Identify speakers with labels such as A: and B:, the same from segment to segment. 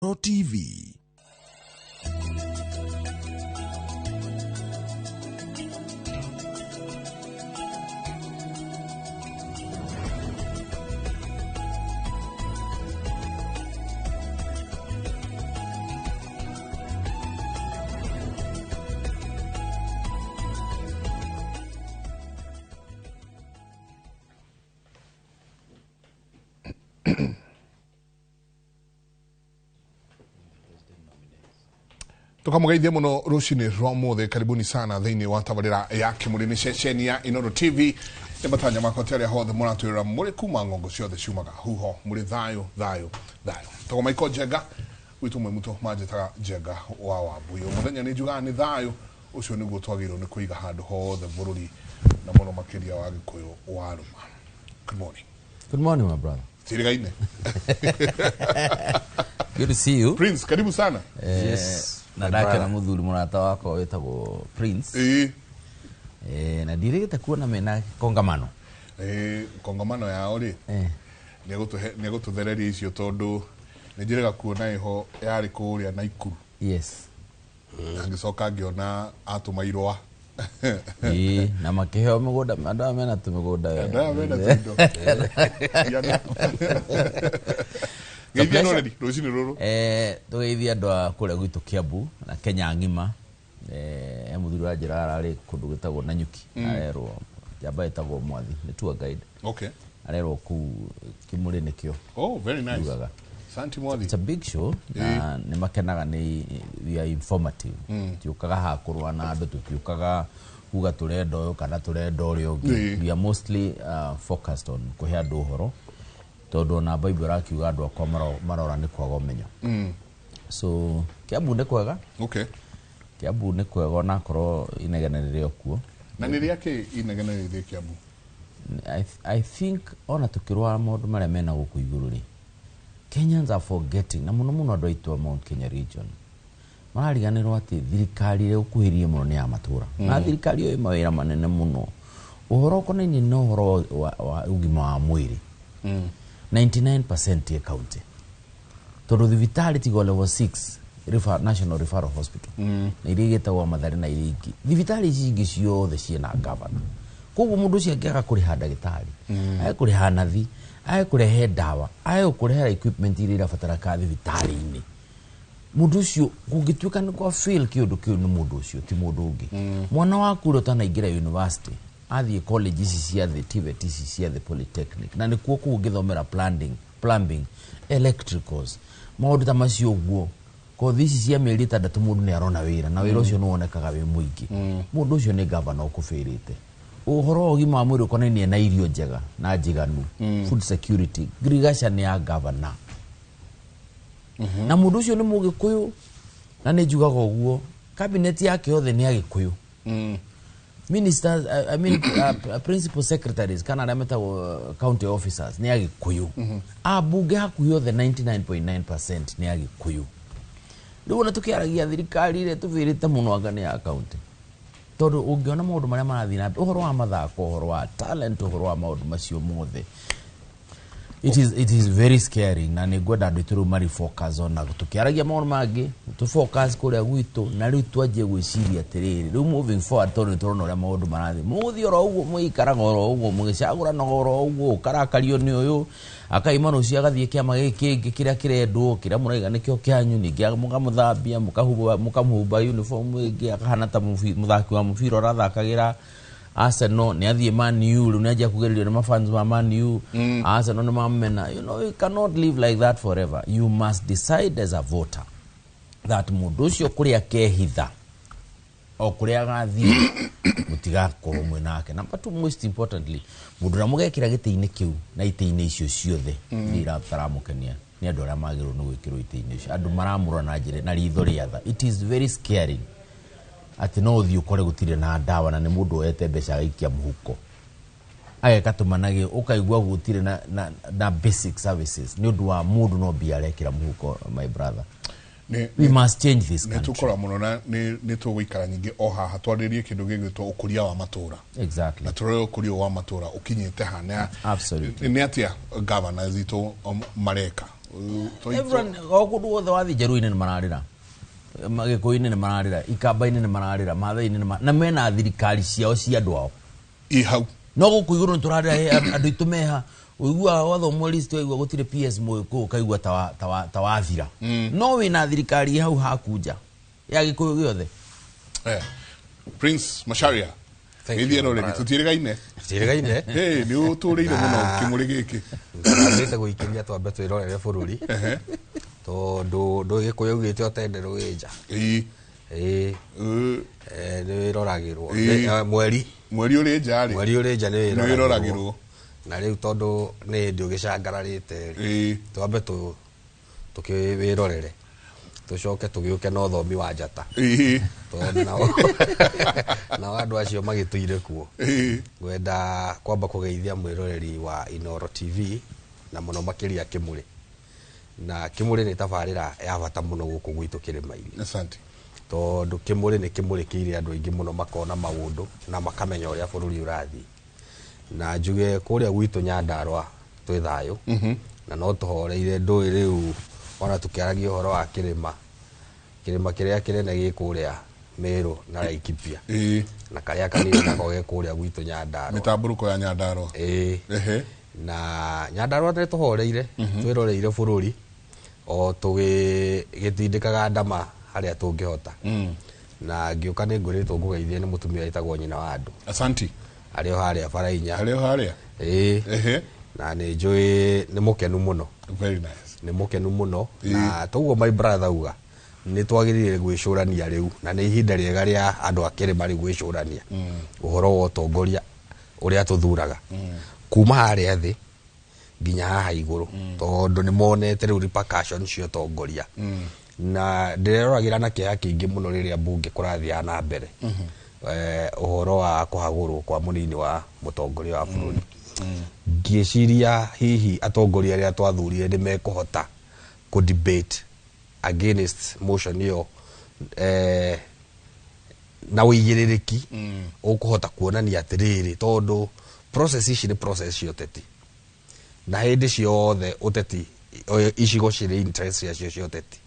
A: TV. Tukamugeithia muno rucini rwa muthe. Karibuni sana thiini wa tabarira ya Kimuri ni ceceni ya Inooro TV. Ni matanya makwa ti aria hothe muratwirora muri kuma ng'ongo ciothe ciumaga huho muri thayo thayo thayo. Tagwo Michael Njenga gwitu mwe muto manjitaga Njenga wa Wambuyu. Muthenya ni njugaga ni thayo ucio niguo twagĩrĩirwo nĩ kũiga handũ hothe bũrũri na mũno makĩria wa Gĩkũyũ wa Rũma. Good morning.
B: Good morning, my brother.
A: Sirigaine.
B: Good to see you.
A: Prince, karibu sana.
B: Yes. Na ndakena muthuri murata wakwa witagwo Prince. Na ndirigite kuona mena kongamano.
A: Kongamano yao ri. Nĩegũtũthereria icio tondũ nĩnjĩrĩga kuona ĩho yarĩ kũrĩa Naikuru.
B: Yes.
A: Ngĩcoka ngĩona atũma irũa.
B: Na makĩheo mĩgũnda, andũ aya mena tũmĩgũnda.
A: Andũ aya mena tũindo. Geithia Noreri, rũcinĩ rũrũ.
B: Tũgeithia andũ a kũrĩa gwitũ Kiambu na Kenya ng'ima. He mũthuri wa njĩra ararĩ kũndũ gwĩtagwo Nanyuki. Arerwo njamba ĩtagwo Mwathi, nĩ tour guide.
A: Okay.
B: Arerwo kũu Kimũrĩ nĩkĩo.
A: Oh, very nice.
B: Yugaga.
A: Santi Mwathi.
B: It's a big show na nĩ makenaga nĩ we are informative. Tutiũkaga haha kũrũa na andũ, tutiũkaga kuga tũrenda ũyũ kana tũrenda ũrĩa ũngĩ. We are mostly focused on kũhe andũ ũhoro tondũ ona Bible ĩrakiuga andũ akwa marora nĩ kwaga ũmenyo. So Kiambu nĩ kwega.
A: Okay.
B: Kiambu nĩ kwega onakorwo inegene rĩrĩ o kuo.
A: Na nĩ rĩa kĩ inegene rĩrĩ Kiambu?
B: I think ona tũkĩrũa maũndũ marĩa mena gũkũ igũrũ rĩ, Kenyans are forgetting, na mũno mũno andũ aitũ a Mount Kenya region marariganĩrwo atĩ thirikari ĩrĩa ĩkuhĩrĩirie mũno nĩ ya matũra. Na thirikari ĩyo ĩ mawĩra manene mũno. Ũhoro ũkonainie na ũhoro wa ũgima wa mwĩrĩ. 99% ya county. Tondũ thibitarĩ tiga level 6 National Referral Hospital. Na iria igĩtagwo Mathare na iria ingĩ. Thibitarĩ ici ingĩ ciothe ciĩna governor. Koguo mũndũ ũcio angĩaga kũrĩha ndagĩtarĩ, age kũrĩha nathi, age kũrehe ndawa, age gũkũrehera equipment iria irabatarĩka thibitarĩ-inĩ, mũndũ ũcio kũngĩtuĩka nĩ kwa fail kĩũndũ kĩu nĩ mũndũ ũcio ti mũndũ ũngĩ. Mwana waku ũrĩa ũtanaingĩra university athiĩ college ici cia thĩ, TVET ici cia thĩ polytechnic, na nĩkuo kũu ũngĩthomera plumbing, electricals, maũndũ ta macio ũguo. Kothi ici cia mĩeri ĩtandatũ mũndũ nĩ arona wĩra na wĩra ũcio nĩ wonekaga wĩ mũingĩ. Mũndũ ũcio nĩ gavana ũkũbĩrĩte. Ũhoro wa ũgima wa mwĩrĩ ũkonainie na irio njega na njiganu, food security, ngirigaca nĩ ya gavana. Na mũndũ ũcio nĩ Mũgĩkũyũ, na nĩ njugaga ũguo, cabinet yake yothe nĩ Agĩkũyũ. Ministers, I mean, principal secretaries, kana arĩa metagwo county officers nĩ Agĩkũyũ. Ambunge hakuhĩ othe 99.9% nĩ Agĩkũyũ. Rĩu ona tũkĩaragia thirikari ĩrĩa tũbĩrĩte mũno anga nĩ ya county. Tondũ ũngĩona maũndũ marĩa marathiĩ na mbere, ũhoro wa mathako, ũhoro wa talent, ũhoro wa maũndũ macio mothe, it is very scary. Na nĩ ngwenda andũ aitũ rĩu marĩ focus on na tũkĩaragia maũndũ mangĩ, tũ focus kũrĩa gwitũ, na rĩu twanjie gwĩciria atĩrĩrĩ, rĩu moving forward, tondũ nĩ tũrona ũrĩa maũndũ marathiĩ. Mũgũthiĩ oro ũguo, mũgĩikaraga oro ũguo, mũgĩcagũranaga oro ũguo, ũkarakario nĩ ũyũ, akaima rũciũ agathiĩ kĩama gĩkĩ kĩngĩ kĩrĩa kĩrendwo, kĩrĩa mũraiga nĩkĩo kĩanyu, ningĩ mũkamũthambia, mũkamũhumba uniform ĩngĩ, akahana ta mũthaki wa mũbira ũrathakagĩra Arsenal, nĩ athiĩ Man U, rĩu nĩ anjia kugĩrĩrio nĩ mafans ma Man U. Arsenal nĩ mamena. You know, you cannot live like that forever. You must decide as a voter that mũndũ ũcio kũrĩa kehitha o kũrĩa agathiĩ mũtigakorwo mwĩ nake. Number two, most importantly, mũndũ ũrĩa mũgekĩra gĩtĩ-inĩ kĩu na itĩ-inĩ icio ciothe iria itaramũkenia nĩ andũ arĩa magĩrĩirwo nĩ gwĩkĩrwo itĩ-inĩ icio. Andũ maramũrora na njĩra na ritho rĩa tha. It is very scary atĩ no ũthiĩ ũkore gũtirĩ na ndawa na nĩ mũndũ woete mbeca agaikia mũhuko, ageka tũmanagĩ, ũkaigua gũtirĩ na basic services nĩ ũndũ wa mũndũ no mbia arekĩra mũhuko. My brother, we must change this
A: nĩ
B: country.
A: Tũkora mũno na nĩ tũgũikara nyingĩ o haha twarĩrie kĩndũ gĩgwĩtwo ũkũria wa matũra. Na tũrore ũkũria wa matũra ũkinyĩte ha. Nĩ atĩa governors itũ mareka.
B: Everyone o kũndũ guothe wathiĩ Njaruo-inĩ nĩ mararĩra, Gĩkũyũ-inĩ nĩ mararĩra, Ikamba-inĩ nĩ mararĩra, Maathai-inĩ nĩ na mena thirikari ciao cia andũ ao
A: I hau.
B: No gũkũ igũrũ nĩ tũrarĩra, andũ aitũ meha ũiguaga wathomwo list, waigua gũtirĩ PS Mũgĩkũyũ, ũkaigua ta wathira. No wĩna thirikari ĩ hau haku nja ya Gĩkũyũ gĩothe.
A: Prince Macharia.
C: Thank
A: Ithie
C: you,
A: no rĩngĩ
C: brother.
A: tũtiĩrĩgaine.
C: Tũtiĩrĩgaine.
A: Hey, nĩ ũtũrĩire mũno kĩmũrĩ gĩkĩ.
C: Twambĩte gũikĩria, twambe twĩrorere bũrũri, tondũ ndũĩ Gĩkũyũ augĩte ũtende rũĩnja.
A: Ĩĩ.
C: Ĩĩ. Nĩ wĩroragĩrwo. Mweri
A: Mweri ũrĩ nja rĩ.
C: Mweri ũrĩ nja nĩ
A: Nĩ wĩroragĩrwo.
C: Na rĩu tondũ nĩ hĩndĩ ũgĩcangararĩte rĩ, twambe tũkĩwĩrorere, tũcoke tũgĩũke na ũthomi wa njata, tondũ nao andũ acio magĩtũire kuo. Ngwenda kwamba kũgeithia mwĩroreri wa Inoro TV na mũno makĩria Kĩmũrĩ. Na Kĩmũrĩ nĩ tabarĩra ya bata mũno gũkũ gwitũ kĩrĩma-inĩ.
A: Asante.
C: Tondũ Kĩmũrĩ nĩ kĩmũrĩkĩire andũ aingĩ mũno, makona maũndũ na makamenya ũrĩa bũrũri ũrathiĩ. Na njuge kũrĩa gwitũ Nyandarũa twĩ thayũ na no tũhoreire. Ndũĩ rĩu ona tũkĩaragia ũhoro wa kĩrĩma, kĩrĩma kĩrĩa kĩnene gĩ kũrĩa Meru na Laikipia na karĩa kanini nako ge kũrĩa gwitũ Nyandarũa.
A: Mĩtambũrũko ya Nyandarũa.
C: Ĩĩ. Na Nyandarũa nĩ tũhoreire, twĩroreire bũrũri o tũgĩtindĩkaga ndama harĩa tũngĩhota. Na ngĩũka nĩ ngwĩrĩtwo ngũgeithie nĩ mũtumia wĩtagwo nyina wa andũ.
A: Asanti.
C: Arĩ o harĩa bara inya.
A: Harĩ o harĩa.
C: Ĩĩ. Na nĩ njũĩ nĩ mũkenu mũno.
A: Very nice.
C: Nĩ mũkenu mũno. Na toguo my brother uga, nĩ twagĩrĩire gwĩcũrania rĩu, na nĩ ihinda rĩega rĩa andũ a kĩrĩma rĩu gwĩcũrania ũhoro wa ũtongoria ũrĩa tũthuraga kuma harĩa thĩ nginya haha igũrũ, tondũ nĩ monete rĩu repercussion cia ũtongoria. Na ndĩreroragĩra na kĩeha kĩingĩ mũno rĩrĩa mbunge kũrathiaga na mbere, ũhoro wa kũhagũrwo kwa mũnini wa mũtongoria wa bũrũri, ngĩciria hihi atongoria arĩa twathurire nĩ mekũhota kũ debate against motion ĩyo, na ũigĩrĩrĩki ũkũhota kuonania atĩrĩrĩ, tondũ process ici nĩ process cia ũteti, na hĩndĩ ciothe ũteti icigo cirĩ interest ciacio cia ũteti.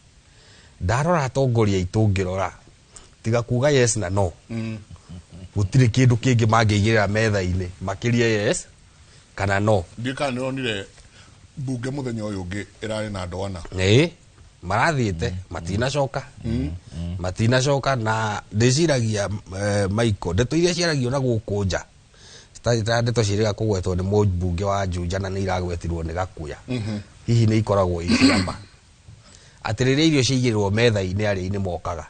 C: Ndarora atongoria aitũ, ngĩrora tiga kuga yes na no, gũtirĩ kĩndũ kĩngĩ mangĩigĩrĩra metha-inĩ makĩria yes kana no.
A: Ndiũĩ kana nĩũronire mbunge mũthenya ũyũ ũngĩ ĩrarĩ na andũ ana.
C: Ĩĩ, marathiĩte matinacoka. Na ndĩciragia, Michael, ndeto iria ciaragio na gũkũ nja citarĩ ta ndeto ciĩrĩga kũgwetwo nĩ mũmbunge wa Juja, na nĩ iragwetirwo nĩ Gakuya, hihi nĩ ikoragwo i ciama atĩ rĩrĩa irio ciaigĩrĩrwo metha-inĩ, arĩi nĩ mokaga,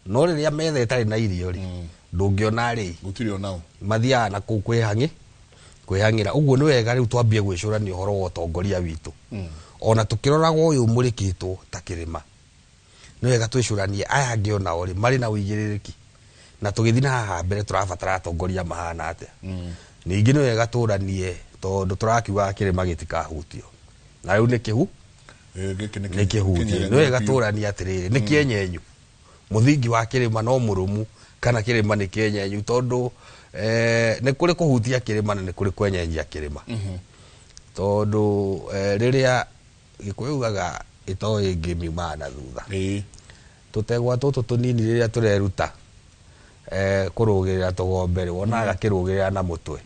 C: no rĩrĩa metha ĩtarĩ na irio rĩ, ndũngĩona arĩi.
A: Gũtirĩ onao.
C: Mathiaga na kũu kwĩhang'ĩra. Ũguo nĩ wega rĩu twambie gwĩcũrania ũhoro wa ũtongoria witũ, ona tũkĩroraga ũyũ mũrĩkĩtwo ta kĩrĩma. Nĩ wega twĩcũranie aya angĩ onao rĩ marĩ na ũigĩrĩrĩki, na tũgĩthiĩ na haha mbere tũrabatara atongoria mahana atĩa. Ningĩ nĩ wega tũranie, tondũ tũrakiugaga kĩrĩma gĩtikahutio, na rĩu nĩ kĩhu.
A: Gĩkĩ nĩ
C: nĩ kĩhutie.
A: kĩnyerenye
C: Nĩ wega
A: biũ.
C: tũranie atĩrĩrĩ, nĩ kĩenyenyu mũthingi wa kĩrĩma no mũrũmu, kana kĩrĩma nĩ kĩenyenyu, tondũ nĩ kũrĩ kũhutia kĩrĩma na nĩ kũrĩ kwenyenyia kĩrĩma, tondũ rĩrĩa Gĩkũyũ ugaga ĩtoĩ ĩngĩ miumaga na thutha. Tũtegwa tũtũ tũnini rĩrĩa tũreruta kũrũgĩrĩra tũgombe rĩ, wonaga gakĩrũgĩrĩra na mũtwe,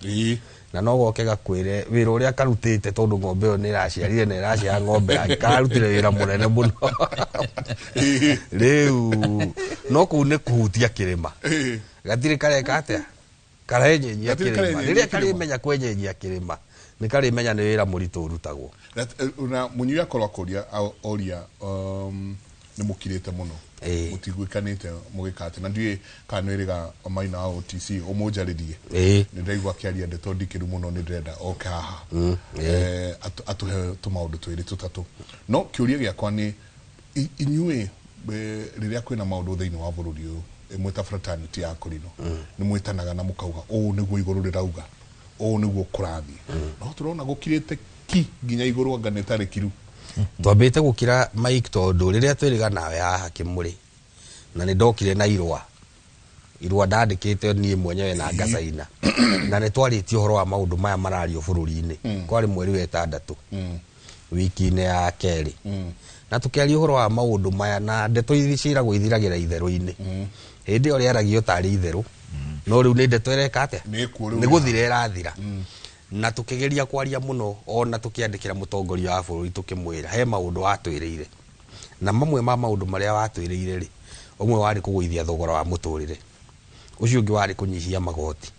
C: na no goke gakwĩre wĩra ũrĩa karutĩte, tondũ ng'ombe ĩyo nĩ ĩraciarire na ĩraciara ng'ombe yake, kararutire wĩra mũnene mũno. Rĩu no kũu nĩ kũhutia kĩrĩma. Gatirĩ kareka atĩa, karenyenyia
A: Gatirĩ
C: kĩrĩma.
A: karenyenyia
C: Rĩrĩa
A: kĩrĩma.
C: karĩmenya kwenyenyia kĩrĩma, nĩ karĩmenya nĩ wĩra mũritũ ũrutagwo.
A: Na mũnyui akorwo akũria oria, nĩ mũkirĩte mũno, mũtiguĩkanĩte mũgĩka atĩ, na ndiũĩ kana nĩ wĩrĩga Maina wa OTC ũmũnjarĩrie. Nĩ ndaigua akĩaria ndeto ndikĩru mũno, nĩ ndĩrenda oke haha, atũhe tũmaũndũ twĩrĩ tũtatũ. No kĩũria gĩakwa nĩ inyuĩ, rĩrĩa kwĩna maũndũ thĩinĩ wa bũrũri ũyũ, mwĩ ta fraternity ya Kũrinũ, nĩ mwĩtanaga na mũkauga ũũ nĩguo igũrũ rĩrauga, ũũ nĩguo kũrathiĩ, no tũrona gũkirĩte ki nginya igũrũ anga nĩ tarĩ kiru.
C: Twambĩte gũkira, Mike, tondũ rĩrĩa twĩrĩga nawe haha Kĩmũrĩ, na nĩ ndokire na irũa, irũa ndandĩkĩte niĩ mwenyewe na ngacaina, na nĩ twarĩtie ũhoro wa maũndũ maya marario bũrũri-inĩ, kwarĩ mweri wa ĩtandatũ. Wiki-inĩ ya kerĩ na tũkĩaria ũhoro wa maũndũ maya, na ndeto iria ciĩragwo ithiragĩra itherũ-inĩ. Hĩndĩ ĩyo rĩaragio tarĩ itherũ, no rĩu nĩ ndeto ĩreka atĩa?
A: Nĩ kuo rĩu.
C: Nĩ gũthira ĩrathira. Na tũkĩgeria kwaria mũno, ona tũkĩandĩkĩra mũtongoria wa bũrũri, tũkĩmwĩra he maũndũ watwĩrĩire, na mamwe ma maũndũ marĩa watwĩrĩire rĩ, ũmwe warĩ kũgũithia thogora wa mũtũrĩre, ũcio ũngĩ warĩ kũnyihia magoti,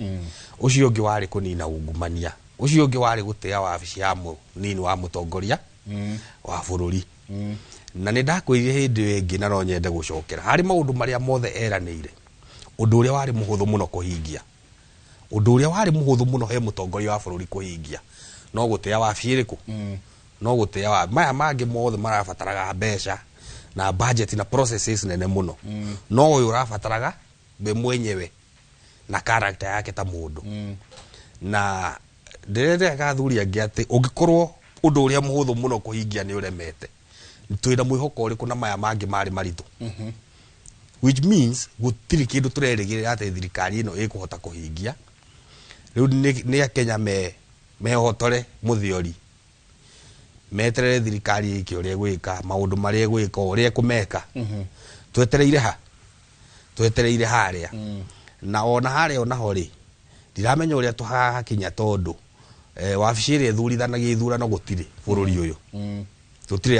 C: ũcio ũngĩ warĩ kũnina ungumania, ũcio ũngĩ warĩ gũtĩa wabici ya mũnini wa mũtongoria wa bũrũri. Na nĩ ndakwĩrire hĩndĩ ĩyo ĩngĩ, na no nyende gũcokera harĩ maũndũ marĩa mothe eranĩire, ũndũ ũrĩa warĩ mũhũthũ mũno kũhingia, ũndũ ũrĩa warĩ mũhũthũ mũno he mũtongoria wa bũrũri kũhingia, no gũtĩa wabici ĩrĩkũ? No gũtĩa wa maya mangĩ mothe marabataraga mbeca na budget na processes nene mũno, no ũyũ ũrabataraga we mwenyewe na character yake ta mũndũ. Na ndĩrerega athuri angĩ atĩ ũngĩkorwo ũndũ ũrĩa mũhũthũ mũno kũhingia nĩ ũremete, twĩna mwĩhoko ũrĩkũ na maya mangĩ marĩ maritũ? Which means gũtirĩ kĩndũ tũrerĩgĩrĩra atĩ thirikari ĩno ĩkũhota kũhingia. Rĩu nĩ akenya mehotore mũthiori, meterere thirikari ĩke ũrĩa ĩgwĩka, maũndũ marĩa ĩgwĩka, ũrĩa ĩkũmeka. Twetereire ha? Twetereire harĩa, na ona harĩa onaho rĩ, ndiramenya ũrĩa tũhakinya, tondũ wabici ĩrĩa ĩthurithanagia ithurano gũtirĩ bũrũri ũyũ, tũtirĩ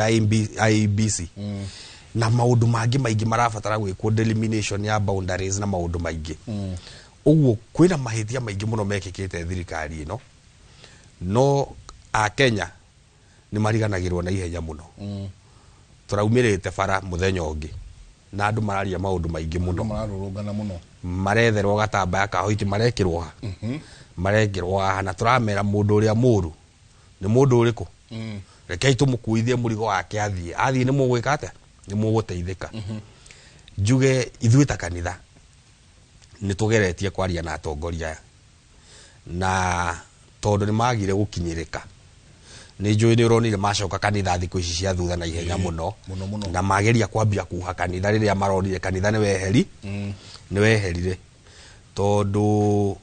C: IEBC, na maũndũ mangĩ maingĩ marabatara gwĩkwo, delimitation ya boundaries na maũndũ maingĩ. Ũguo kwĩna mahĩtia maingĩ mũno mekĩkĩte thirikari ĩno, no akenya nĩ mariganagĩrwo na ihenya mũno. Tũraumĩrĩte bara mũthenya ũngĩ na andũ mararia maũndũ maingĩ mũno.
A: Andũ mararũrũngana mũno.
C: Maretherwo gatambaya ka hoiti, marekĩrwo ha, marekĩrwo haha, na tũramera mũndũ ũrĩa mũru nĩ mũndũ ũrĩkũ. Rekei tũmũkuithie mũrigo wake athiĩ. Athiĩ nĩ mũgwĩka atĩa? Nĩ mũgũteithĩka. Njuge ithuĩ ta kanitha nĩ tũgeretie kwaria na atongoria aya, na tondũ nĩ magire gũkinyĩrĩka, nĩ njũĩ nĩ ũronire macoka kanitha thikũ ici cia thutha na ihenya mũno.
A: Mũno mũno.
C: Na mageria kwambia kuha kanitha rĩrĩa maronire kanitha nĩ weheri, nĩ weherire, tondũ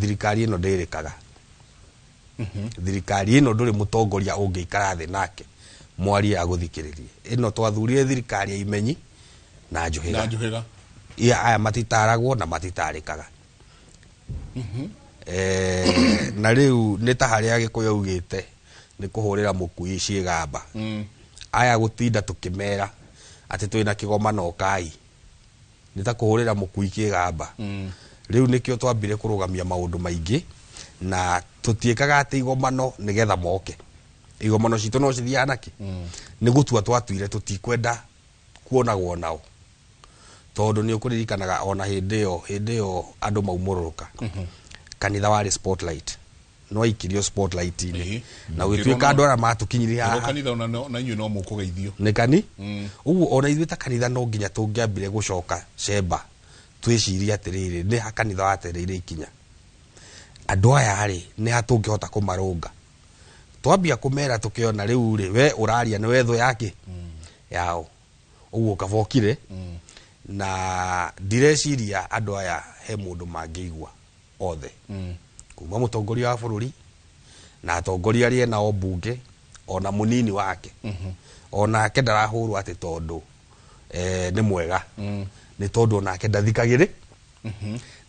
C: thirikari ĩno ndĩrĩkaga. Thirikari ĩno ndũrĩ mũtongoria ũngĩikara thĩ nake mwarie agũthikĩrĩrie. Ĩno twathurire thirikari ya imenyi na
A: na
C: njũhĩga.
A: Njũhĩga.
C: Ia aya matitaragwo na matitarĩkaga. Na rĩu nĩ ta harĩa Gĩkũyũ augĩte nĩ kũhũrĩra mũkui ciĩgamba. Aya gũtinda tũkĩmera atĩ twĩna kĩgomano kai nĩ ta kũhũrĩra mũkui kĩgamba. Rĩu nĩkĩo twambire kũrũgamia maũndũ maingĩ, na tũtiĩkaga atĩ igomano nĩgetha moke. Igomano citũ no cithiaga nakĩ? Nĩ gũtua twatuire tũtikwenda kuonagwo nao, tondũ nĩ ũkũririkanaga ona hĩndĩ ĩyo andũ maumũrũrũka, kanitha warĩ spotlight, no aikirio spotlight-inĩ na gũgĩtuĩka andũ arĩa matũkinyirie
A: Ĩrwo
C: haha
A: kanitha ona na inyuĩ no mũkũgeithio.
C: Nĩ kani ũguo ona ithuĩ ta kanitha no nginya tũngĩambire gũcoka cemba twĩcirie atĩrĩrĩ, nĩ ha kanitha watereire ikinya andũ aya rĩ, nĩ ha tũngĩhota kũmarũnga. Twambia kũmera tũkĩona rĩu rĩ, we ũraria nĩ we thũ yake yao, ũguo kabokire. Na ndireciria andũ aya he mũndũ mangĩigua othe, kuma mũtongoria wa bũrũri na atongoria arĩa enao mbunge, ona mũnini wake, onake ndarahũrwo atĩ tondũ nĩ mwega, nĩ tondũ onake ndathikagĩrĩ,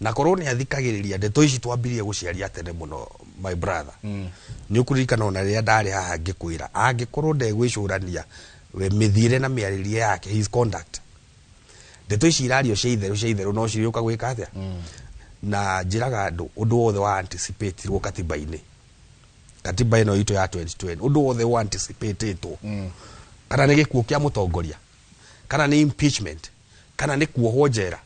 C: na korwo nĩ athikagĩrĩria ndeto ici twambirie gũciaria tene mũno. My brother, nĩ ũkũririkana ona rĩrĩa ndarĩ haha ngĩkwĩra angĩkorwo ndegwĩcũrania we mĩthiĩre na mĩarĩrie yake, his conduct, ndeto ici irario cia itherũ cia itherũ no cirĩũka gwĩka atĩa. Na njĩraga andũ ũndũ wothe wa anticipatirwo katiba-inĩ, katiba ĩno itũ ya 2020, ũndũ wothe wa anticipatetwo, kana nĩ gĩkuũ kĩa mũtongoria, kana nĩ impeachment, kana nĩ kuohwo njera,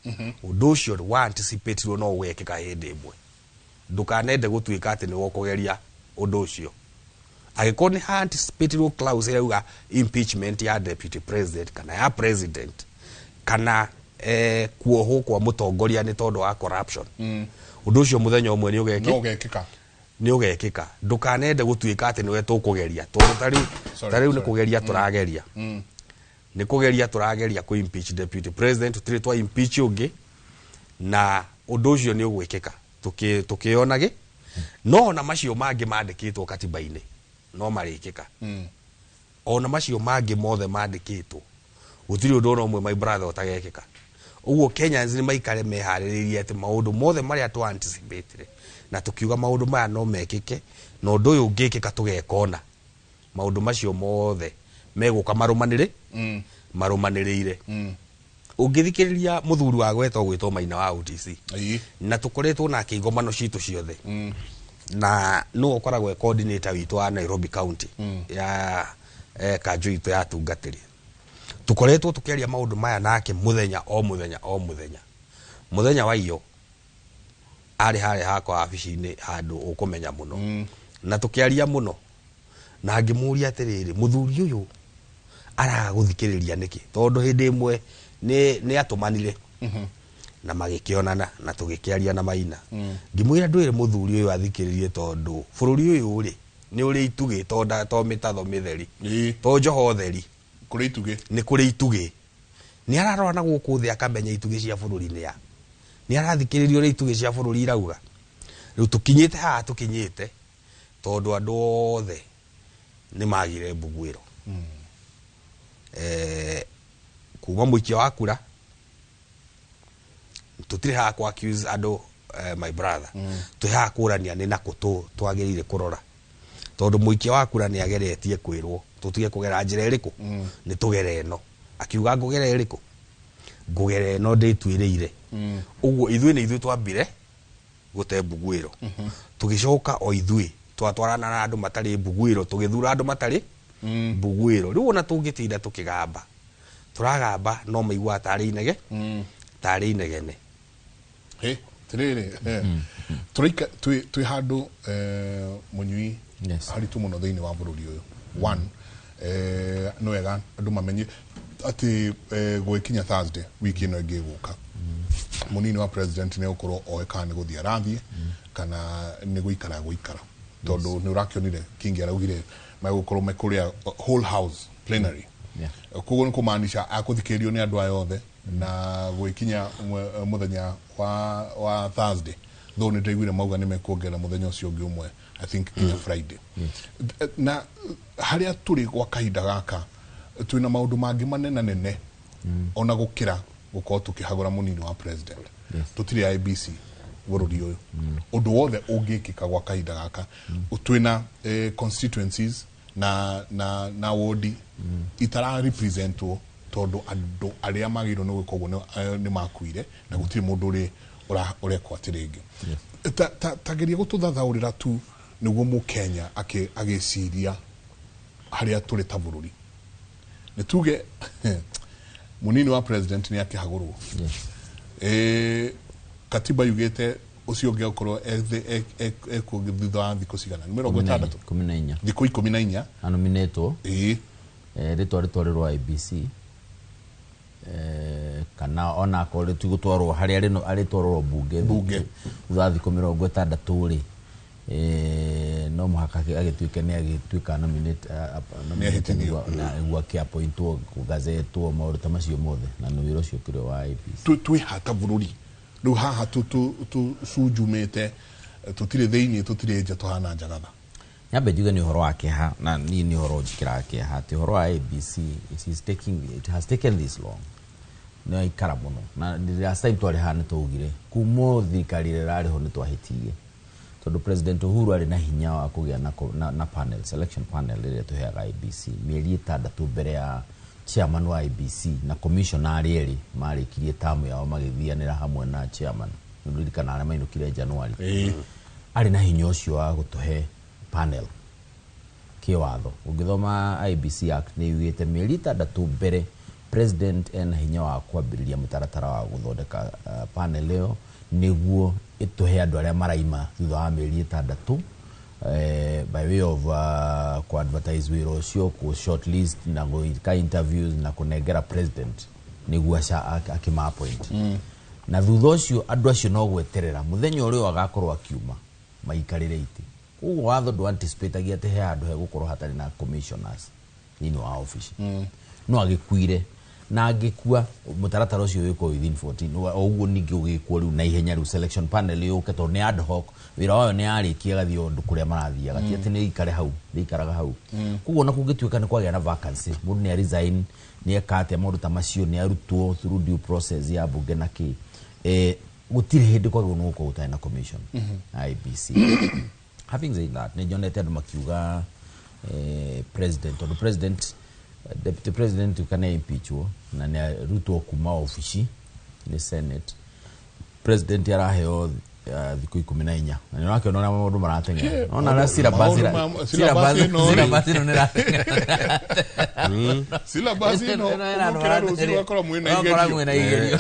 C: ũndũ ũcio wa anticipatirwo no ũgekĩka hĩndĩ ĩmwe. Ndũkanende gũtuĩka atĩ nĩwe ũkũgeria ũndũ ũcio. Angĩkorwo nĩ ha anticipatirwo clause ĩrauga impeachment ya deputy president kana ya president kana kuohwo kwa mũtongoria nĩ tondũ wa corruption, ũndũ ũcio mũthenya ũmwe nĩ ũgekĩ
A: No ũgekĩka.
C: Nĩ ũgekĩka. Ndũkanende gũtuĩka atĩ nĩwe tũkũgeria, tondũ tarĩu
A: Sorry,
C: tarĩu nĩ
A: sorry.
C: kũgeria tũrageria, nĩ kũgeria tũrageria kũ impeach deputy president, tũtirĩ twa impeach ũngĩ, na ũndũ ũcio nĩ ũgwĩkĩka. Tũkĩonage no ona macio mangĩ mandĩkĩtwo katiba-inĩ. No marĩkĩka. Ona macio mangĩ mothe mandĩkĩtwo, gũtirĩ ũndũ ona ũmwe, my brother, ũtagekĩka. Ũguo Kenyans nĩ maikare meharĩrĩirie atĩ maũndũ mothe marĩa twa anticipate na tũkiuga maũndũ maya no mekĩke na ũndũ ũyũ ũngĩkĩka tũgeka ũna, maũndũ macio mothe megũka marũmanĩrĩire. Ũngĩthikĩrĩria mũthuri wa gwetwo gwĩtwo Maina wa OTC, na tũkoretwo nake igomano citũ ciothe, na nĩwe ũkoragwo e coordinator witũ wa Nairobi County ya kanjũ itũ ya tungatĩri, tũkoretwo tũkĩaria maũndũ maya nake mũthenya o mũthenya o mũthenya. Mũthenya wa iyo arĩ harĩa hakwa wabici-inĩ handũ ũkũmenya mũno, na tũkĩaria mũno na ngĩmũria atĩrĩrĩ, mũthuri ũyũ araga gũthikĩrĩria nĩkĩ? Tondũ hĩndĩ ĩmwe nĩ atũmanire na magĩkĩonana na tũgĩkĩaria na Maina, ngĩmwĩra ndwĩre mũthuri ũyũ athikĩrĩrie, tondũ bũrũri ũyũ rĩ nĩ ũrĩ itugĩ, to mĩtatho mĩtheri, to njoho theri.
A: Kũrĩ itugĩ.
C: Nĩ kũrĩ itugĩ. Nĩ ararora na gũkũ thĩ akamenya itugĩ cia bũrũri nĩ ya nĩ arathikĩrĩria ũrĩa itugĩ cia bũrũri irauga. Rĩu tũkinyĩte haha tũkinyĩte tondũ andũ othe nĩ magire mbuguĩro. Kuma mũikia wa kura, tũtirĩ haha kũ accuse andũ, my brother, twĩ haha kũrania nĩ nakũ twagĩrĩire kũrora, tondũ mũikia wa kura nĩ ageretie kwĩrwo tũtige kũgera njĩra ĩrĩkũ, nĩ tũgere ĩno, akiuga ngũgera ĩrĩkũ, ngũgera ĩno ndĩtuĩrĩire. Ũguo ithuĩ nĩ ithuĩ twambire gũte mbuguĩro, tũgĩcoka o ithuĩ twatwarana na andũ matarĩ mbuguĩro, tũgĩthura andũ matarĩ mbuguĩro. Rĩu ona tũngĩtinda tũkĩgamba, tũragamba no maiguaga tarĩ inege, tarĩ inegene.
A: Hĩ, tirĩrĩ, tũraika twĩ handũ, mũnyui haritũ mũno thĩinĩ wa bũrũri ũyũ. One, nĩ wega andũ mamenye atĩ gwĩkinya Thursday wiki ĩno ĩngĩ ĩgũka, mũnini wa president nĩ egũkorwo oĩ kana nĩ gũthiĩ arathiĩ kana nĩ gũikara gũikara, tondũ nĩ ũrakĩonire Kingi araugire megũkorwo mekũrĩa whole house plenary. Koguo nĩ kũmaanisha akũthikĩrĩrio nĩ andũ aya othe na gwĩkinya mũthenya wa Thursday, though nĩ ndaiguire mauga nĩ mekuongerera mũthenya ũcio ũngĩ ũmwe, I think nginya Friday. Na harĩa tũrĩ gwa kahinda gaka, twĩna maũndũ mangĩ manenanene ona gũkĩra gũkorwo tũkĩhagũra mũnini wa president. Tũtirĩ IEBC bũrũri ũyũ. Ũndũ wothe ũngĩkĩka gwa kahinda gaka, twĩna constituencies na wodi itara representwo, tondũ andũ arĩa magĩrĩirwo nĩ gwĩka ũguo nĩ makuire na gũtirĩ mũndũ ũrĩ ũrekwo atĩ rĩngĩ. Ta geria gũtũthathaũrĩra tu nĩguo mũkenya agĩciria harĩa tũrĩ ta bũrũri. Nĩ tuge mũnini wa president nĩ akĩhagũrwo. Katiba yugĩte ũcio ũngĩ akorwo ekuo thutha wa thikũ cigana? Nĩ 60?
B: 14.
A: Thikũ 14.
B: Anominatwo. Rĩtwa rĩtwarĩrwo IEBC, kana ona akorwo rĩtigũtwarwo harĩa rĩno, arĩtwarwo bunge.
A: Bunge.
B: Thutha wa thikũ 60 rĩ, no mũhaka agĩtuĩke nĩ agĩtuĩka nominate.
A: Nĩahĩtithio.
B: Nĩguo akĩappointwo, kũgazetwo, maũndũ ta macio mothe, na nĩ wĩra ũcio ũkĩrĩ wa IEBC.
A: Twĩ hata bũrũri rĩu haha tũcunjumĩte, tũtirĩ thĩinĩ, tũtirĩ nja, tũhana njagatha.
B: Nyambe njuge nĩ ũhoro wa kĩeha, na niĩ nĩ ũhoro njĩkĩraga kĩeha atĩ ũhoro wa IEBC, it has taken this long, nĩ waikara mũno. Na last time twarĩ haha nĩ twaugire kuma thirikari ĩrĩa ĩrarĩ ho nĩ twahĩtirie, tondũ President Uhuru arĩ na hinya wa kũgĩa na panel, selection panel ĩrĩa tũheaga IEBC mĩeri 6 mbere ya chairman wa IEBC na commissioner arĩa erĩ marĩkirie tamu yao magĩthianĩra hamwe na chairman. Nĩũririkana arĩa mainũkire January? Arĩ na hinya ũcio wa gũtũhe panel kĩwatho. Ũngĩthoma IEBC Act, nĩ yugĩte mĩeri 6 mbere president ena hinya wa kwambĩrĩria mũtaratara wa gũthondeka panel ĩyo nĩguo ĩtũhe andũ arĩa maraima thutha wa mĩeri 6, by way of ku-advertise wĩra ũcio, ku shortlist na gwĩka interviews na kũnengera president nĩguo akĩma-appoint. Na thutha ũcio andũ acio no gweterera mũthenya ũrĩa agakorwo akiuma maikarĩre itĩ. Koguo watho ndũ anticipatagia atĩ he handũ hegũkorwo hatarĩ na commissioners thĩinĩ wa obici. No agĩkuire Na angĩkua, mũtaratara ũcio wĩkwo within 14 o ũguo. Ningĩ ũgĩkwo rĩu na ihenya, rĩu selection panel yũke, tondũ nĩ ad hoc, wĩra wayo nĩ yarĩkia, ĩgathiĩ ũndũ kũrĩa marathiaga, ti atĩ nĩ ikare hau, nĩ ikaraga hau. Koguo ona kũngĩtuĩka nĩ kwagĩa na vacancy, mũndũ nĩ resign, nĩ eka atĩa, maũndũ ta macio nĩ arutwo through due process ya bunge na kĩ, gũtirĩ hĩndĩ kwagĩrĩirwo nĩ gũkorwo gũtarĩ na commission IEBC. Having said that, nĩ nyonete andũ makiuga president, tondũ president, deputy president kana impeachwo na nĩ arutwo kuma obici nĩ Senate, president araheo thikũ 14, na nĩ ũrakĩona ũrĩa maũndũ marateng'era. Ona ũrĩa syllabus
A: Maũndũ syllabus ĩno rĩ.
B: Syllabus ĩno nĩ ĩrateng'era.
A: Syllabus ĩno ũgũkĩra rũciũ ũgakora mwĩna
B: Ũgakora
A: igerio.
B: Mwĩna igerio,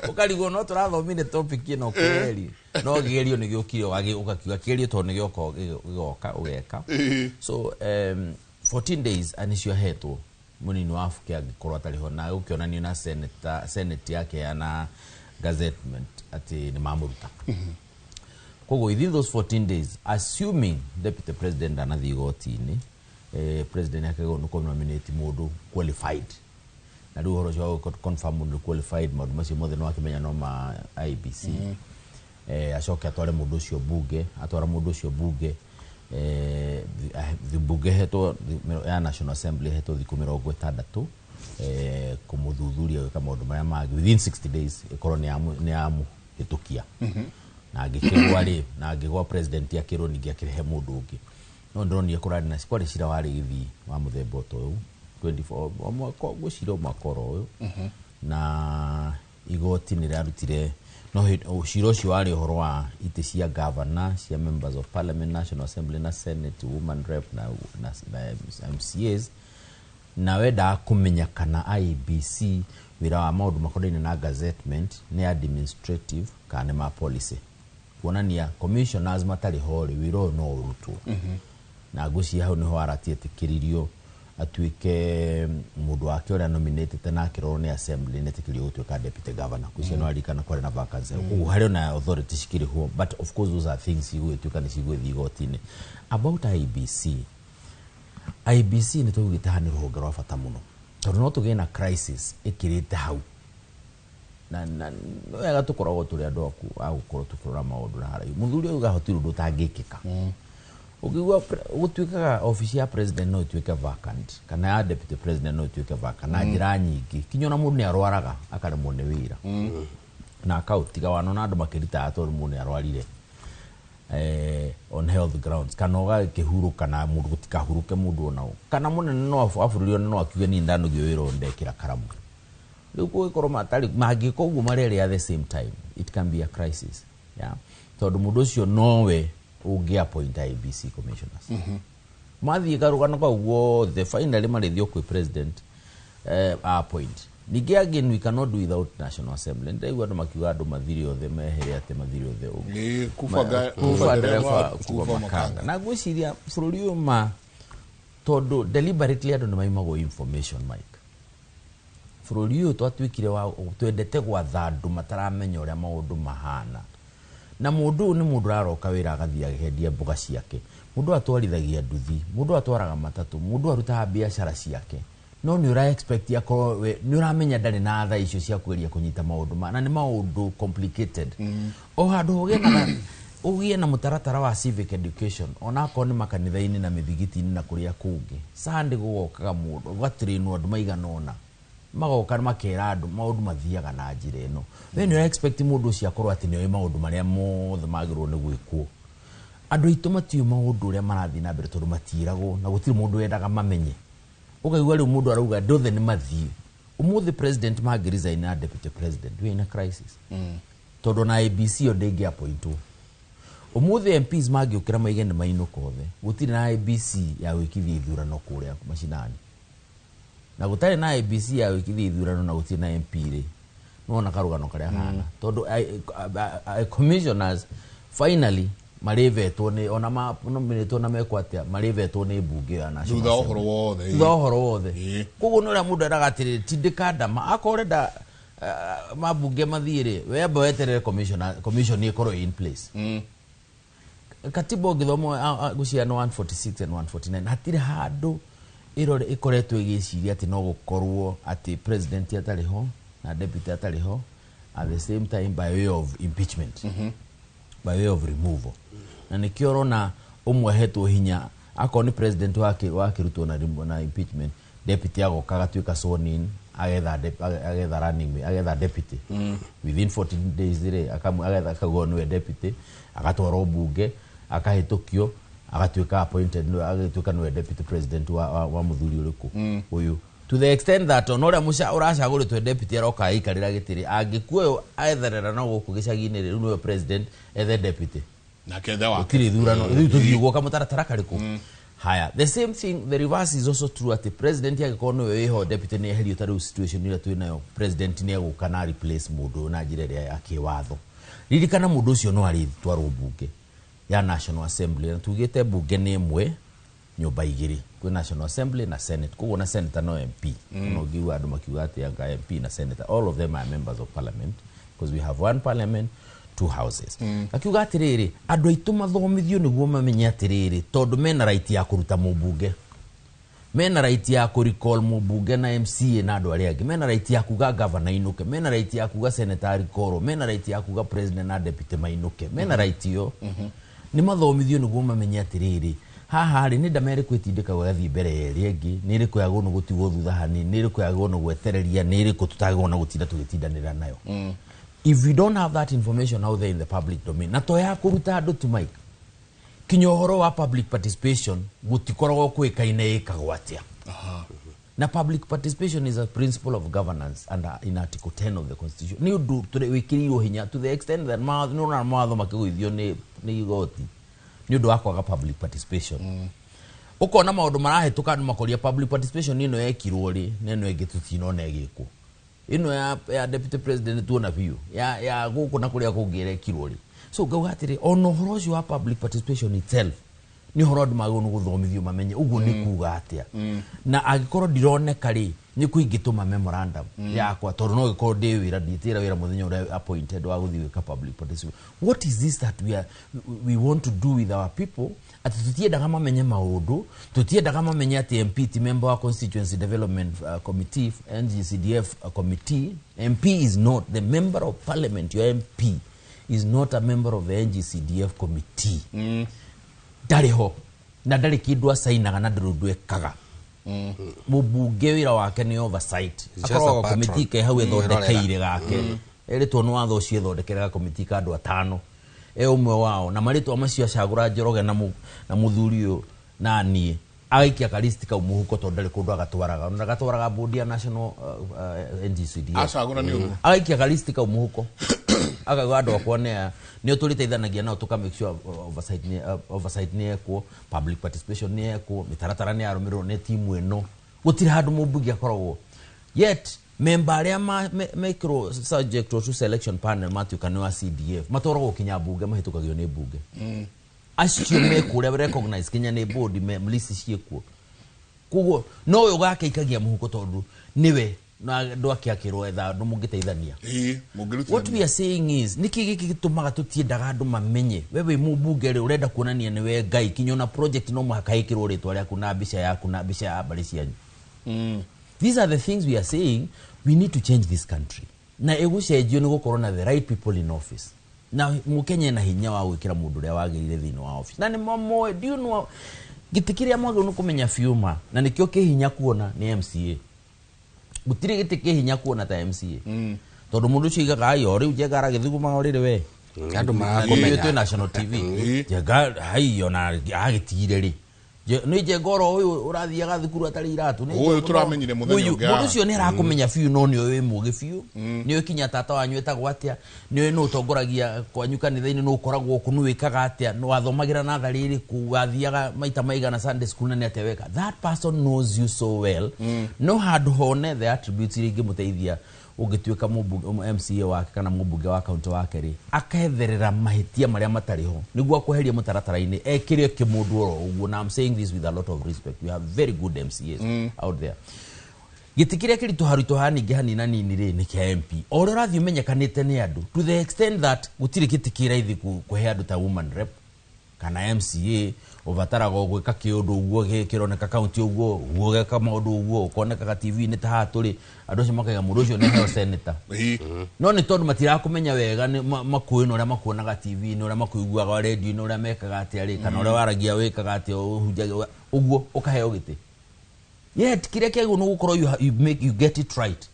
B: ũkarigwo no tũrathomire topic ĩno kweri, no kĩgerio nĩ gĩũkire, ũgakiuga kĩgerio tondũ nĩ gĩoka gĩgoka ũgeka. So 14 days nĩcio ahetwo mũnini wa Abuke angĩkorwo atarĩ ho, na gũkĩonanio na senate yake ya na gazettement atĩ nĩ mamũruta. Koguo within those 14 days, assuming deputy president ndanathiĩ igoti-inĩ, president akagĩrĩirwo nĩ kũ-nominate mũndũ qualified, na rĩu ũhoro ũcio wa confirm mũndũ qualified, maũndũ macio mothe nĩ wakĩmenya no ma IEBC. Acoke atware mũndũ ũcio bunge. Atwara mũndũ ũcio bunge, bunge hetwo ya National Assembly hetwo thikũ 60 kũmũthuthuria, gwĩka maũndũ marĩa mangĩ. Within 60 days ĩkorwo nĩ yamũhĩtũkia, na angĩkĩgwa rĩ, na angĩgwa, president akĩrwo ningĩ akĩrehe mũndũ ũngĩ. No ndĩronire kũrarĩ na kwarĩ cira warĩ gĩthii wa mũthemba o ta ũyũ 24 o mwaka, ngwĩciria o mwaka oro ũyũ, na igoti nĩ rĩarutire no cira ũcio warĩ ũhoro wa itĩ cia governor, cia members of parliament, National Assembly na Senate, woman rep na MCAs, na wendaga kũmenya kana IEBC wĩra wa maũndũ makonainie na gazettement nĩ administrative kana nĩ ma policy, kuonania commissioners matarĩ ho rĩ, wĩra ũyũ no ũrutwo. Na ngwĩciria hau nĩho arati etĩkĩririo atuĩke mũndũ wake ũrĩa nominated na akĩrorwo nĩ assembly nĩ etĩkĩririo gũtuĩka deputy governor. Ngwĩciria no aririkana kwarĩ na vacancy. Koguo harĩ ona authority cikĩrĩ ho, but of course those are things igũgĩtuĩka nĩ cigũgĩthiĩ igoti-inĩ. About IEBC, IEBC nĩ tũugĩte haha nĩ rũhonge rwa bata mũno, tondũ no tũgĩe na crisis ĩkĩrĩte hau, na nĩ wega tũkoragwo tũrĩ andũ a gũkorwo tũkĩrora maũndũ na haraihu. Mũthuri ũyũ hatirĩ ũndũ ũtangĩkĩka. Ũngĩigua gũtuĩkaga obici ya president no ĩtuĩke vacant, kana ya deputy president no ĩtuĩke vacant na njĩra nyingĩ, kinya ona mũndũ nĩ arwaraga akaremwo nĩ wĩra na akaũtiga. Wanona andũ makĩritaga tondũ mũndũ nĩ arwarire on health grounds, kana ũgakĩhurũka na mũndũ gũtikahurũke mũndũ ona ũ, kana mũnene no wa bũrũri ona no akiuge niĩ ndanogio wĩra ũyũ, ndekĩra karamu. Rĩu kũngĩkorwo matarĩ mangĩka ũguo marerĩ at the same time, it can be a crisis, yeah? Tondũ mũndũ ũcio nowe ũngĩ appoint IEBC commissioners. Mathiĩ karũgano kau guothe, finally marĩthiĩ o kwĩ president appoint. Ningĩ again, we cannot do without National Assembly. Ndĩraigua andũ makiuga andũ mathire othe mehere, atĩ mathire othe ũguo.
A: Nĩ kuba
B: kuba
A: kuba
B: ndereba,
A: ndereba,
B: kuba
A: kuba
B: makanga.
A: makanga.
B: Na ngwĩciria bũrũri ũyũ ma tondũ deliberately andũ nĩ maimagwo information, Mike. Bũrũri ũyũ twatuĩkire wa twendete gwatha andũ mataramenya ũrĩa maũndũ mahana, na mũndũ ũyũ nĩ mũndũ ũraroka wĩra agathiĩ akĩendia mboga ciake, mũndũ atwarithagia nduthi, mũndũ atwaraga matatũ, mũndũ arutaga biacara ciake, no nĩ ũra expect akorwo nĩ ũramenya ndarĩ na tha icio cia kũgeria kũnyita maũndũ ma na nĩ maũndũ complicated. O handũ ũgĩe na mũtaratara wa civic education, onakorwo nĩ makanitha-inĩ na mĩthigiti-inĩ na kũrĩa kũngĩ. Sunday gũgokaga mũndũ ũgatrainwo, andũ maigana ũna magoka makera andũ maũndũ mathiaga na njĩra ĩno. We nĩ ũra expect mũndũ ũcio akorwo atĩ nĩ oĩ maũndũ marĩa mothe magĩrĩirwo nĩ gwĩkwo. Andũ aitũ matiũĩ maũndũ ũrĩa marathiĩ na mbere tondũ matiĩragwo na gũtirĩ mũndũ wendaga mamenye. Ũkaigua rĩu mũndũ arauga andũ othe nĩ mathiĩ ũmũthĩ, president mangĩ resign na deputy president, we in a crisis, tondũ na IEBC yo ndĩngĩ appointwo ũmũthĩ. MPs mangĩũkĩra maige nĩ mainũka othe, gũtirĩ na IEBC ya gwĩkithia ithurano kũrĩa macinani, na gũtarĩ na IEBC ya gwĩkithia ithurano na gũtirĩ na MP rĩ, nĩwona karũgano karĩa kahana, tondũ commissioners finally marĩvetwo nĩ ona nominatwo na mekwo atĩa, marĩvetwo nĩ mbunge ya National
A: Thutha wa
B: Assembly.
A: ũhoro wothe, ĩĩ.
B: Thutha wa ũhoro wothe. Koguo nĩ ũrĩa mũndũ eraga atĩrĩrĩ, tindĩka ndama akorwo ũrenda mambunge mathiĩ rĩ, we amba weterere commission ĩkorwo in place. Katiba ũngĩthoma ngũciria nĩ 146 and 149, hatirĩ handũ Ĩrore ĩkoretwo ĩgĩciria atĩ no gũkorwo atĩ president atarĩ ho na deputy atarĩ ho at the same time, by way of impeachment, by way of removal. Na nĩkĩo ũrona ũmwe ahetwo hinya, akorwo nĩ president wake wakĩrutwo na impeachment, deputy agoka agatuĩka sworn in, agetha running mate, agetha deputy within 14 days rĩ, agetha akauga nĩwe deputy, agatwarwo bunge, akahĩtũkio, agatuĩka appointed, agatuĩka nĩwe deputy president wa mũthuri ũrĩkũ ũyũ, to the extent that ona ũrĩa ũracagũrĩtwo deputy aroka aikarĩra gĩtĩ rĩ, angĩkua ũyũ etherera no gũkũ gĩcagi-inĩ rĩ, rĩu nĩwe president, ethe deputy.
A: Nake ethe wake.
B: Gũtirĩ ithurano rĩu, tũthiĩ guoka mũtaratara karĩkũ? Haya, the same thing, the reverse is also true, atĩ president angĩkorwo nĩwe wĩho, deputy nĩ eherio, ta rĩu situation ĩrĩa twĩ nayo, president nĩ egũka na replace mũndũ ũyũ na njĩra ĩrĩa ya kĩwatho. Ririkana mũndũ ũcio no arĩtwarwo mbunge ya National Assembly, na tugĩte mbunge nĩ ĩmwe, nyũmba igĩrĩ, kwĩ National Assembly na Senate. Koguo na senator no MP, no ũngĩigua andũ makiuga atĩ anga MP na senator, all of them are members of parliament, because we have one parliament, two houses. Akiuga atĩrĩrĩ, andũ aitũ mathomithio nĩguo mamenye atĩrĩrĩ, tondũ mena right ya kũruta mũmbunge, mena right ya kũ recall mũmbunge na MCA na andũ arĩa angĩ, mena right ya kuga governor ainũke, mena right ya kuga senator recall, mena right ya kuga president na deputy mainũke, mena right ĩyo. Nĩ mathomithio nĩguo mamenye atĩrĩrĩ, haha rĩ, nĩ ndama ĩrĩkũ ĩtindĩkagwo ĩgathiĩ mbere ya ĩrĩa ĩngĩ, nĩ ĩrĩkũ yagĩrĩirwo nĩ gũtigwo thutha hanini, nĩ ĩrĩkũ yagĩrĩirwo nĩ gwetereria, nĩ ĩrĩkũ tũtagĩrĩirwo na gũtinda tũgĩtindanĩra nayo. If we don't have that information out there in the public domain, na to ya kũruta andũ tu, Mike, kinya ũhoro wa public participation gũtikoragwo kũĩkaine ĩkagwo atĩa. Na public participation is a principle of governance under in article 10 of the constitution. Nĩ ũndũ wĩkĩrĩirwo hinya to the extent that nĩ ũrona mawatho makĩgũithio nĩ igoti nĩ ũndũ wa kwaga public participation. Ũkona maũndũ marahĩtũka, andũ makoria public participation ĩno yekirwo rĩ, na ĩno ĩngĩ tũtinona ĩgĩkwo. Ĩno ya deputy president tuona biũ, ya gũkũ na kũrĩa kũngĩ ĩrekirwo rĩ? So ngauga atĩrĩ, ona ũhoro ũcio wa public participation itself nĩ ũhoro andũ magĩrĩirwo nĩ gũthomithio mamenye ũguo nĩ kuga atĩa. Na angĩkorwo ndironeka rĩ, nĩ kũ ingĩtũma memorandum yakwa? Tondũ no gĩkorwo ndĩ wĩra, ndiĩtĩra wĩra mũthenya ũrĩa appointed wa gũthiĩ gwĩka public participation. What is this that we want to do with our people, atĩ tũtiendaga mamenye maũndũ, tũtiendaga mamenye atĩ MP ti member wa constituency development committee, NGCDF committee? MP is not the member of parliament. Your MP is not a member of the NGCDF committee. Ndarĩ ho na ndarĩ kĩndũ acainaga na ndũrĩ ũndũ ekaga. Mũmbunge wĩra wake nĩ oversight.
C: It's just a
B: Akoragwo
C: patron.
B: komiti ke hau ĩthondekeire gake, ĩrĩtwo nĩ watho ũcio, ĩthondekere gakomiti ka andũ atano, e ũmwe wao, na marĩtwa macio acagũra Njoroge na mũthuri ũyũ na niĩ, agaikia kalisti kau mũhuko, tondũ ndarĩ kũndũ agatwaraga, ona agatwaraga bodi ya national NGCDF.
A: Acagũra nĩ ũguo.
B: Agaikia kalisti kau mũhuko, akauga andũ akwa nĩ aya, nĩo tũrĩteithanagia nao, tũka make sure oversight nĩ yekwo, public participation nĩ yekwo, mĩtaratara nĩ yarũmĩrĩrwo nĩ timu ĩno. Gũtirĩ handũ mũmbunge akoragwo yet memba arĩa mekĩrwo subject to selection panel matuĩka nĩ wa CDF, matwaragwo kinya mbunge, mahĩtũkagio nĩ mbunge. Acio mekũrĩa recognize kinya nĩ board list ciĩkuo. Koguo no ũyũ gake ikagia mũhuko, tondũ nĩwe na andũ ake akĩrwo etha andũ mũngĩteithania.
A: Ĩĩ.
B: What we are saying is, nĩkĩ gĩkĩ gĩtũmaga tũtiendaga andũ mamenye? We wĩ mũmbunge rĩ, ũrenda kuonania nĩwe Ngai, kinya ona project no mũhaka ĩkĩrwo rĩtwa rĩaku na mbica yaku na mbica ya mbarĩ cianyu. These are the things we are saying we need to change this country, na ĩgũcenjio nĩ gũkorwo na the right people in office, na mũkenya na hinya wa gwĩkĩra mũndũ ũrĩa wagĩrĩire thĩinĩ wa office, na nĩ mamoĩ. Do you know gĩtĩ kĩrĩa mwagĩrĩirwo nĩ kũmenya biũ ma na nĩkĩo kĩ hinya kuona nĩ MCA? Gũtirĩ gĩtĩ kĩ hinya kuona ta MCA, tondũ mũndũ ũcio aigaga ayo rĩu Njenga aragĩthuguma rĩrĩ we.
C: Andũ
B: Ithuĩ
C: marakũmenya.
B: Twĩ national TV. Njenga hai ona agĩtigire rĩ, nĩ Njenga oro ũyũ ũrathiaga thukuru atarĩ iratũ. Nĩ
A: Ũyũ
B: Njenga
A: tũramenyire mũthenya
B: ũyũ,
A: ũngĩ
B: mũndũ
A: haha.
B: ũcio nĩ arakũmenya biũ, no nĩ ũĩ mũgĩ biũ, nĩ ũĩ kinya tata wanyu etagwo atĩa, nĩ ũĩ nũ ũtongoragia kwanyu kanitha-inĩ, nũ ũkoragwo kũ, nũ wĩkaga atĩa, nũ wathomagĩra natharĩ ĩrĩkũ, wathiaga maita maigana Sunday school, na nĩ atĩa weka. That person knows you so well. No handũ hone the attributes iria ingĩmũteithia ũngĩtuĩka MCA wake kana mũmbunge wa kaunti wake rĩ, aketherera mahĩtia marĩa matarĩ ho nĩguo akweheria mũtaratara-inĩ, ekĩre kĩmũndũ oro ũguo. Na I'm saying this with a lot of respect, we have very good MCAs out there. Gĩtĩ kĩrĩa kĩritũharitũha ningĩ hanini na nini rĩ, nĩ kĩa MP, o ũrĩa ũrathiĩ ũmenyekanĩte nĩ andũ, to the extent that gũtirĩ gĩtĩ kĩ raithi kũhe andũ ta woman rep kana MCA. Ũbataraga o gwĩka kĩũndũ ũguo kĩroneka kaunti ũguo ũguo, ũgeka maũndũ ũguo ũkonekaga TV-inĩ ta haha tũrĩ, andũ acio makaiga mũndũ ũcio nĩ heo senator. No nĩ tondũ matirakũmenya wega, nĩ makũĩ na ũrĩa makuonaga TV-inĩ, ũrĩa makũiguaga radio-inĩ, ũrĩa mekaga atĩa rĩ, kana ũrĩa waragia, wĩkaga atĩa, ũhunjagia ũguo, ũkaheo gĩtĩ. Yet kĩrĩa kĩagĩrĩirwo nĩ gũkorwo you, make, you get it right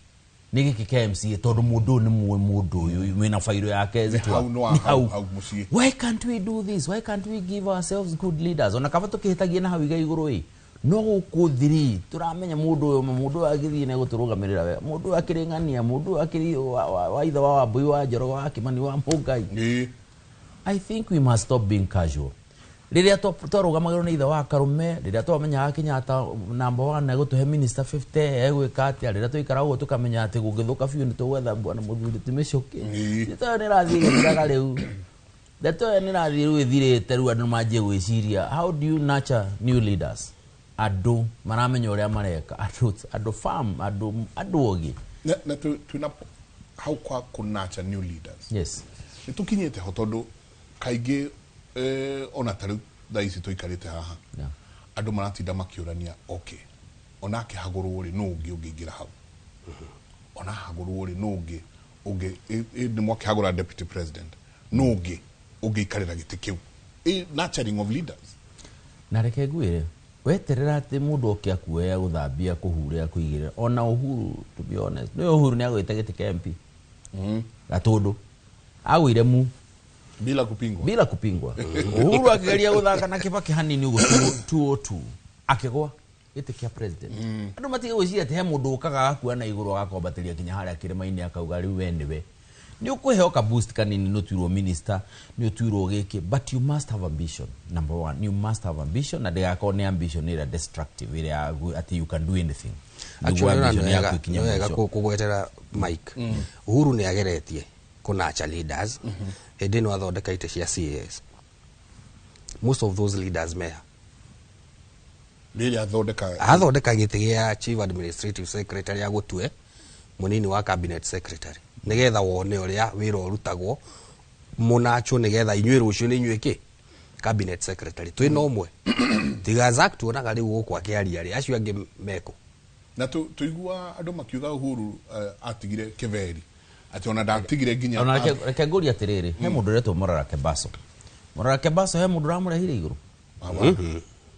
B: nĩ gĩkĩ kĩa MCA, tondũ mũndũ ũyũ nĩ mũĩ, mũndũ ũyũ wĩna bairo yake.
A: Nĩ hau, nĩ wa
B: Nĩ
A: hau, hau mũciĩ.
B: Why can't we do this? Why can't we give ourselves good leaders? Ona kaba tũkĩhĩtagie na hau iga igũrũ ĩ, no gũkũ thiri tũramenya mũndũ ũyũ, mũndũ ũyũ agĩthiĩ nĩ egũtũrũgamĩrĩra wega, mũndũ ũyũ akĩrĩ ng'ania, mũndũ ũyũ akĩrĩ wa ithe wa Wambui, wa Njoroge, wa Kĩmani, wa Mũngai. I think we must stop being casual. Rĩrĩa twarũgamagĩrwo nĩ ithe wa Karume, rĩrĩa twamenyaga Kenyatta number one egũtũhe minister 50, egwĩka atĩa, rĩrĩa twaikara ũguo tũkamenya atĩ gũgĩthũka biũ nĩ tũgwetha bwana mũthuri ti mĩcũkĩ. Ndeto ĩyo nĩ ĩrathiĩ ĩgĩthiraga rĩu. Ndeto ĩyo nĩ ĩrathiĩ rĩu ĩthirĩte. Rĩu andũ manjie gwĩciria, how do you nurture new leaders? Andũ maramenya ũrĩa mareka, andũ farm, andũ ogĩ.
A: Na twĩna hau kwa kũnurture new leaders. Nĩ tũkinyĩte ho, tondũ kaingĩ ona ta rĩu thaa ici tũikarĩte haha, andũ maratinda makĩũrania, okay, ona akĩhagũrwo rĩ, nũ ũngĩ ũngĩingĩra hau? Ona hagũrwo rĩ, nũ ũngĩ ũngĩ nĩ mwakĩhagũra deputy president, nũ ũngĩ ũngĩikarĩra gĩtĩ kĩu? Nurturing of leaders.
B: Na reke ngwĩre, weterera atĩ mũndũ oke akuoya, gũthambia, kũhure, akũigĩrĩra. Ona Uhuru, to be honest, nĩ Uhuru nĩ agwĩte gĩtĩ kĩa MP Gatũndũ agũire mu
A: bila kupingwa.
B: Bila kupingwa. Uhuru akĩgeria gũthaka na Kibaki hanini ũguo 202, akĩgwa gĩtĩ kĩa president. Andũ matige gwĩciria atĩ he mũndũ ũkaga agakua na igũrũ, agakwambatĩria nginya harĩa kĩrĩma-inĩ, akauga rĩu we nĩwe. Nĩ ũkũheo ka boost kanini, nĩ ũtuirwo minister, nĩ ũtuirwo gĩkĩ, but you must have ambition. Number one, you must have ambition, na ndĩgakorwo nĩ ambition ĩrĩa destructive, ĩrĩa ya atĩ you can do anything nĩguo
C: Actually,
B: ambition
C: nĩ
B: yaku
C: wega
B: ĩkinye
C: nĩ wega
B: mũico.
C: kũgwetera Mike. Uhuru nĩ ageretie kũnurture leaders hĩndĩ ĩno athondeka itĩ cia CAS. Most of those leaders meha?
A: Rĩrĩa athondeka?
C: Athondeka gĩtĩ gĩa chief administrative secretary, agũtue mũnini wa cabinet secretary, nĩgetha wone ũrĩa wĩra ũrutagwo mũnacho, nĩgetha inyuĩ rũciũ nĩ inyuĩ kĩ cabinet secretary. Twĩna ũmwe tiga Zack tuonaga rĩu gũkũ akĩaria rĩ, acio angĩ mekũ?
A: Na tũigua andũ makiuga Uhuru atigire kĩberi, atĩ ona ndatigire nginya
B: Ona reke ngũrie atĩrĩrĩ, he mũndũ ũretwo Morara Kebaso. Morara Kebaso, he mũndũ ũramũrehire igũrũ?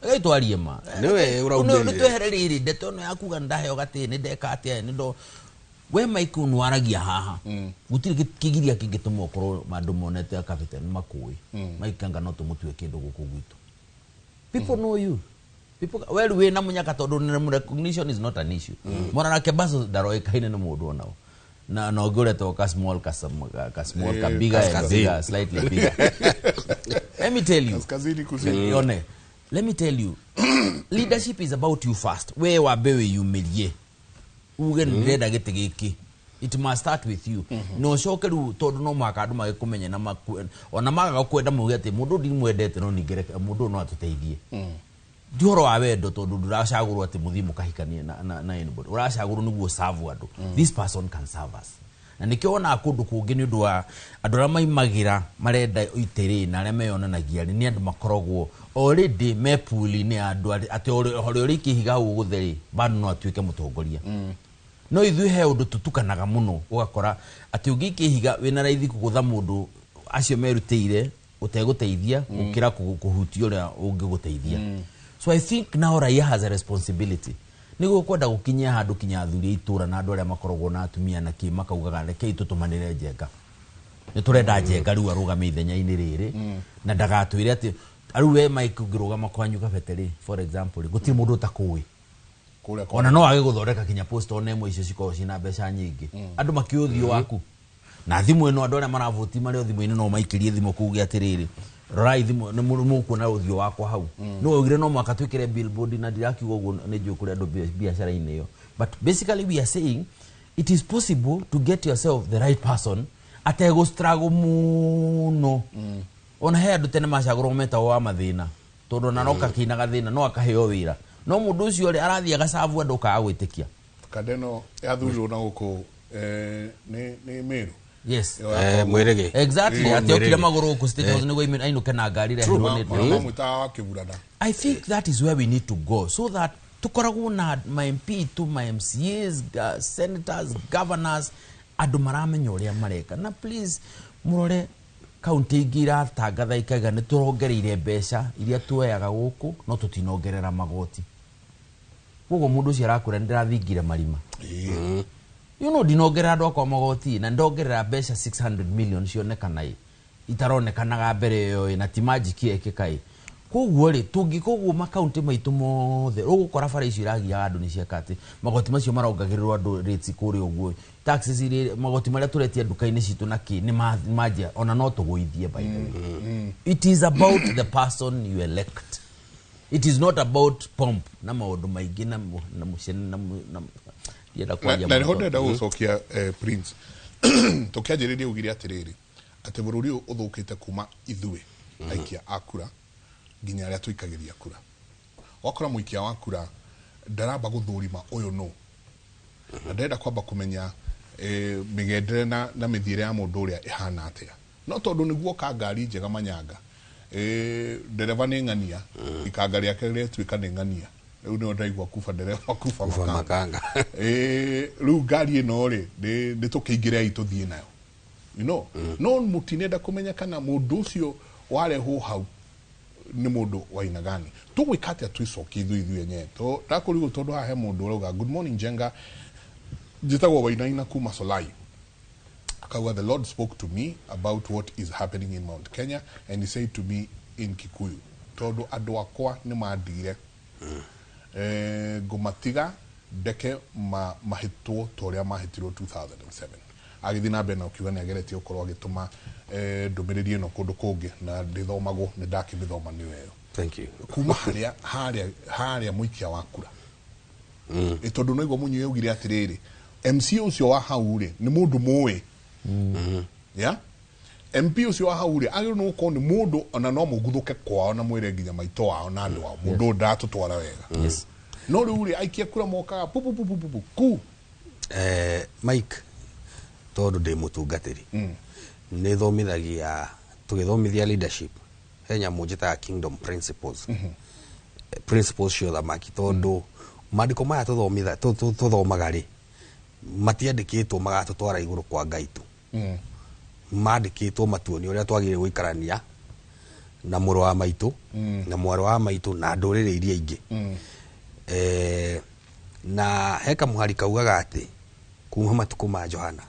B: Reke twarie ma.
C: Nĩwe ũraumĩrire.
B: Nĩ twehere rĩrĩ ndeto ĩno ya kuga nĩ ndaheo gatĩ, nĩ ndeka atĩa, nĩ ndo we Mike nĩ waragia haha, gũtirĩ kĩgiria kĩngĩtũma ũkorwo andũ monete kabete nĩ makũĩ. Mike anga no tũmũtue kĩndũ gũkũ gwitũ. People know you, people we rĩu wĩna mũnyaka, tondũ nĩ recognition is not an issue. Morara Kebaso ndaroĩkaine nĩ mũndũ onao na ũngĩ ũretwo ka small, ka small, ka bigger and
C: Kaskazini.
B: bigger, slightly bigger. Let me tell you,
A: Kaskazini, kusini.
B: Yone, let me tell you, leadership is about you first. We wambe wĩyumĩrie uge nĩ ndĩrenda gĩtĩ gĩkĩ. It must start with you, na ũcoke rĩu, tondũ no mũhaka andũ magĩkũmenye na ona magaga kwenda mauge atĩ mũndũ ũyũ ndimwendete, no ningĩ reke mũndũ ũyũ no atũteithie. Ti ũhoro wa wendo, tondũ ndũracagũrwo atĩ mũthiĩ mũkahikanie na anybody. Ũracagũrwo nĩguo serve andũ. This person can serve us. Na nĩkĩo wonaga kũndũ kũngĩ, nĩ ũndũ wa andũ arĩa maimagĩra marenda itĩrĩ na arĩa meyonanagia rĩ, nĩ andũ makoragwo already me pool-inĩ ya andũ atĩ ũrĩa ũrĩikia ihiga hau ũgũthe rĩ, bado no atuĩke mũtongoria. No ithuĩ he ũndũ tũtukanaga mũno, ũgakora atĩ ũngĩikia ihiga wĩna raithi kũgũtha mũndũ acio merutĩire ũtegũteithia gũkĩra kũhutia ũrĩa ũngĩgũteithia. So I think now raia has a responsibility nĩguo kwenda gũkinyia handũ kinya athuri a itũra na andũ arĩa makoragwo na atumia na kĩ makaugaga, rekei tũtũmanĩre Njenga, nĩ tũrenda Njenga rĩu arũgame ithenya-inĩ rĩrĩ, na ndagatwĩre atĩ rĩu we Mike ũngĩrũgama kwanyu kabete rĩ, for example rĩ, gũtirĩ mũndũ ũtakũĩ.
A: Kũrĩa kwa
B: Ona no age gũthondeka kinya post, ona ĩmwe icio cikoragwo ciĩna mbeca nyingĩ, andũ makĩũĩ ũthiũ waku na thimũ ĩno. Andũ arĩa maravoti marĩ o thimũ-inĩ no maikĩrie thimũ kuge atĩrĩrĩ, rorai thimũ, nĩ mũkuona ũthiũ wakwa hau. No augire no mũhaka twĩkĩre billboard, na ndirakiuga ũguo nĩ njũĩ kũrĩa andũ biacara-inĩ ĩyo, but basically we are saying it is possible to get yourself the right person ategũ struggle mũno. Ona he andũ tene macagũrwo metagwo wa mathĩna, tondũ ona no kakĩina gathĩna no akaheo wĩra, no mũndũ ũcio rĩ, arathiĩ agacabu andũ ũkaga gwĩtĩkia.
A: Kanda ĩno yathurirwo na gũkũ nĩ Meru.
B: Yes.
A: Ĩyo ya
C: Eh, Mwĩrĩgĩ.
B: Exactly.
C: Eh,
B: Atĩ okire
C: Mwĩrĩgĩ.
B: magũrũ gũkũ State House nĩguo ainũke na ngari rehirwo nĩ
A: mamwĩtaga wa kĩburana.
B: I think that is where we need to go so that tukoragwo na ma MP tu, ma MCAs, senators, governors, andũ maramenya ũrĩa mareka. Na please mũrore kaunti ingĩ iratangatha ikauga nĩ tũrongereire mbeca iria tuoyaga gũkũ no tũtinongerera magoti. Koguo mũndũ ũcio arakwĩra nĩ ndĩrathingire marima. Ndinongerera andũ akwa magoti na ndongerera mbeca 600 million cionekana ĩ itaronekanaga mbere ĩyo ĩ na ti magic yekĩka ĩ. Koguo rĩ tũngĩka ũguo makaunti maitũ mothe ũgũkora bara icio iragiaga andũ nĩ cieka atĩ magoti macio marongagĩrĩrwo andũ rates kũrĩa ũguo, taxes iria magoti marĩa tũretia nduka-inĩ citũ na kĩ nĩ manjia ona no tũgũithie. By the way, it is about the person you elect. It is not about pomp na maũndũ maingĩ na na mũcene na ndienda kwaria
A: Na nĩho
B: mũno.
A: ndĩrenda gũcokia, Prince, tũkĩanjĩrĩria ugire atĩrĩrĩ atĩ bũrũri ũyũ ũthũkĩte kuma ithuĩ aikia a kura nginya arĩa tũikagĩria kura. Wakora mũikia wa kura ndaramba gũthũrima ũyũ nũ na ndĩrenda kwamba kũmenya mĩgendere na mĩthiĩre ya mũndũ ũrĩa ĩhana atĩa, no tondũ nĩguo ka ngari njega manyanga, ndereba nĩ ng'ania, ikanga rĩake rĩatuĩka nĩ ng'ania, rĩu nĩo ndaigua kuba ndereba kuba
C: Kuba
A: makanga.
C: Makanga.
A: Rĩu ngari ĩno rĩ nĩ tũkĩingĩrei tũthiĩ nayo, no mũtinenda kũmenya kana mũndũ ũcio warehwo hau nĩ mũndũ wa aina gani. Tũgwĩka atĩa twĩcokie ithuĩ enyewe? Ndakũrigwo tondũ haha he mũndũ ũrauga, "Good morning Njenga, njĩtagwo Wainaina kuma Solai." Akauga, "The Lord spoke to me about what is happening in Mount Kenya and he said to me in Kikuyu, tondũ andũ akwa nĩ mandigire, ngũmatiga ndeke mahĩtwo ta ũrĩa mahĩtirwo 2007." Agĩthiĩ na mbere na ũkiuga nĩ ageretie gũkorwo agĩtũma ndũmĩrĩri ĩno kũndũ kũngĩ na ndĩthomagwo, nĩ ndakĩmĩthoma nĩ weo.
C: Thank you.
A: Kuma harĩa harĩa mũikia wa kura, tondũ no igua mũnyue augire atĩrĩrĩ, MC ũcio wa hau rĩ nĩ mũndũ mũĩ ya MP ũcio wa hau rĩ agĩrĩirwo nĩ gũkorwo nĩ mũndũ ona no mũguthũke kwao na mwĩre nginya maitũ wao na andũ ao mũndũ ũyũ ndaratũtwara wega. No rĩu rĩ aikia kura mokaga pu pu pu pu pu pu ku.
C: Mike, tondũ ndĩ mũtungatĩri nĩ thomithagia, tũgĩthomithia leadership he nyamũ njĩtaga kingdom principles, principles cia ũthamaki, tondũ maandĩko maya tũthomaga rĩ matiandĩkĩtwo magatũtwara igũrũ kwa Ngai tu, mandĩkĩtwo matuonie ũrĩa twagĩrĩire gũikarania na mũrũ wa maitũ na mwarĩ wa maitũ na ndũrĩrĩ iria ingĩ. Na he kamũhari kaugaga atĩ kuma matukũ ma Johana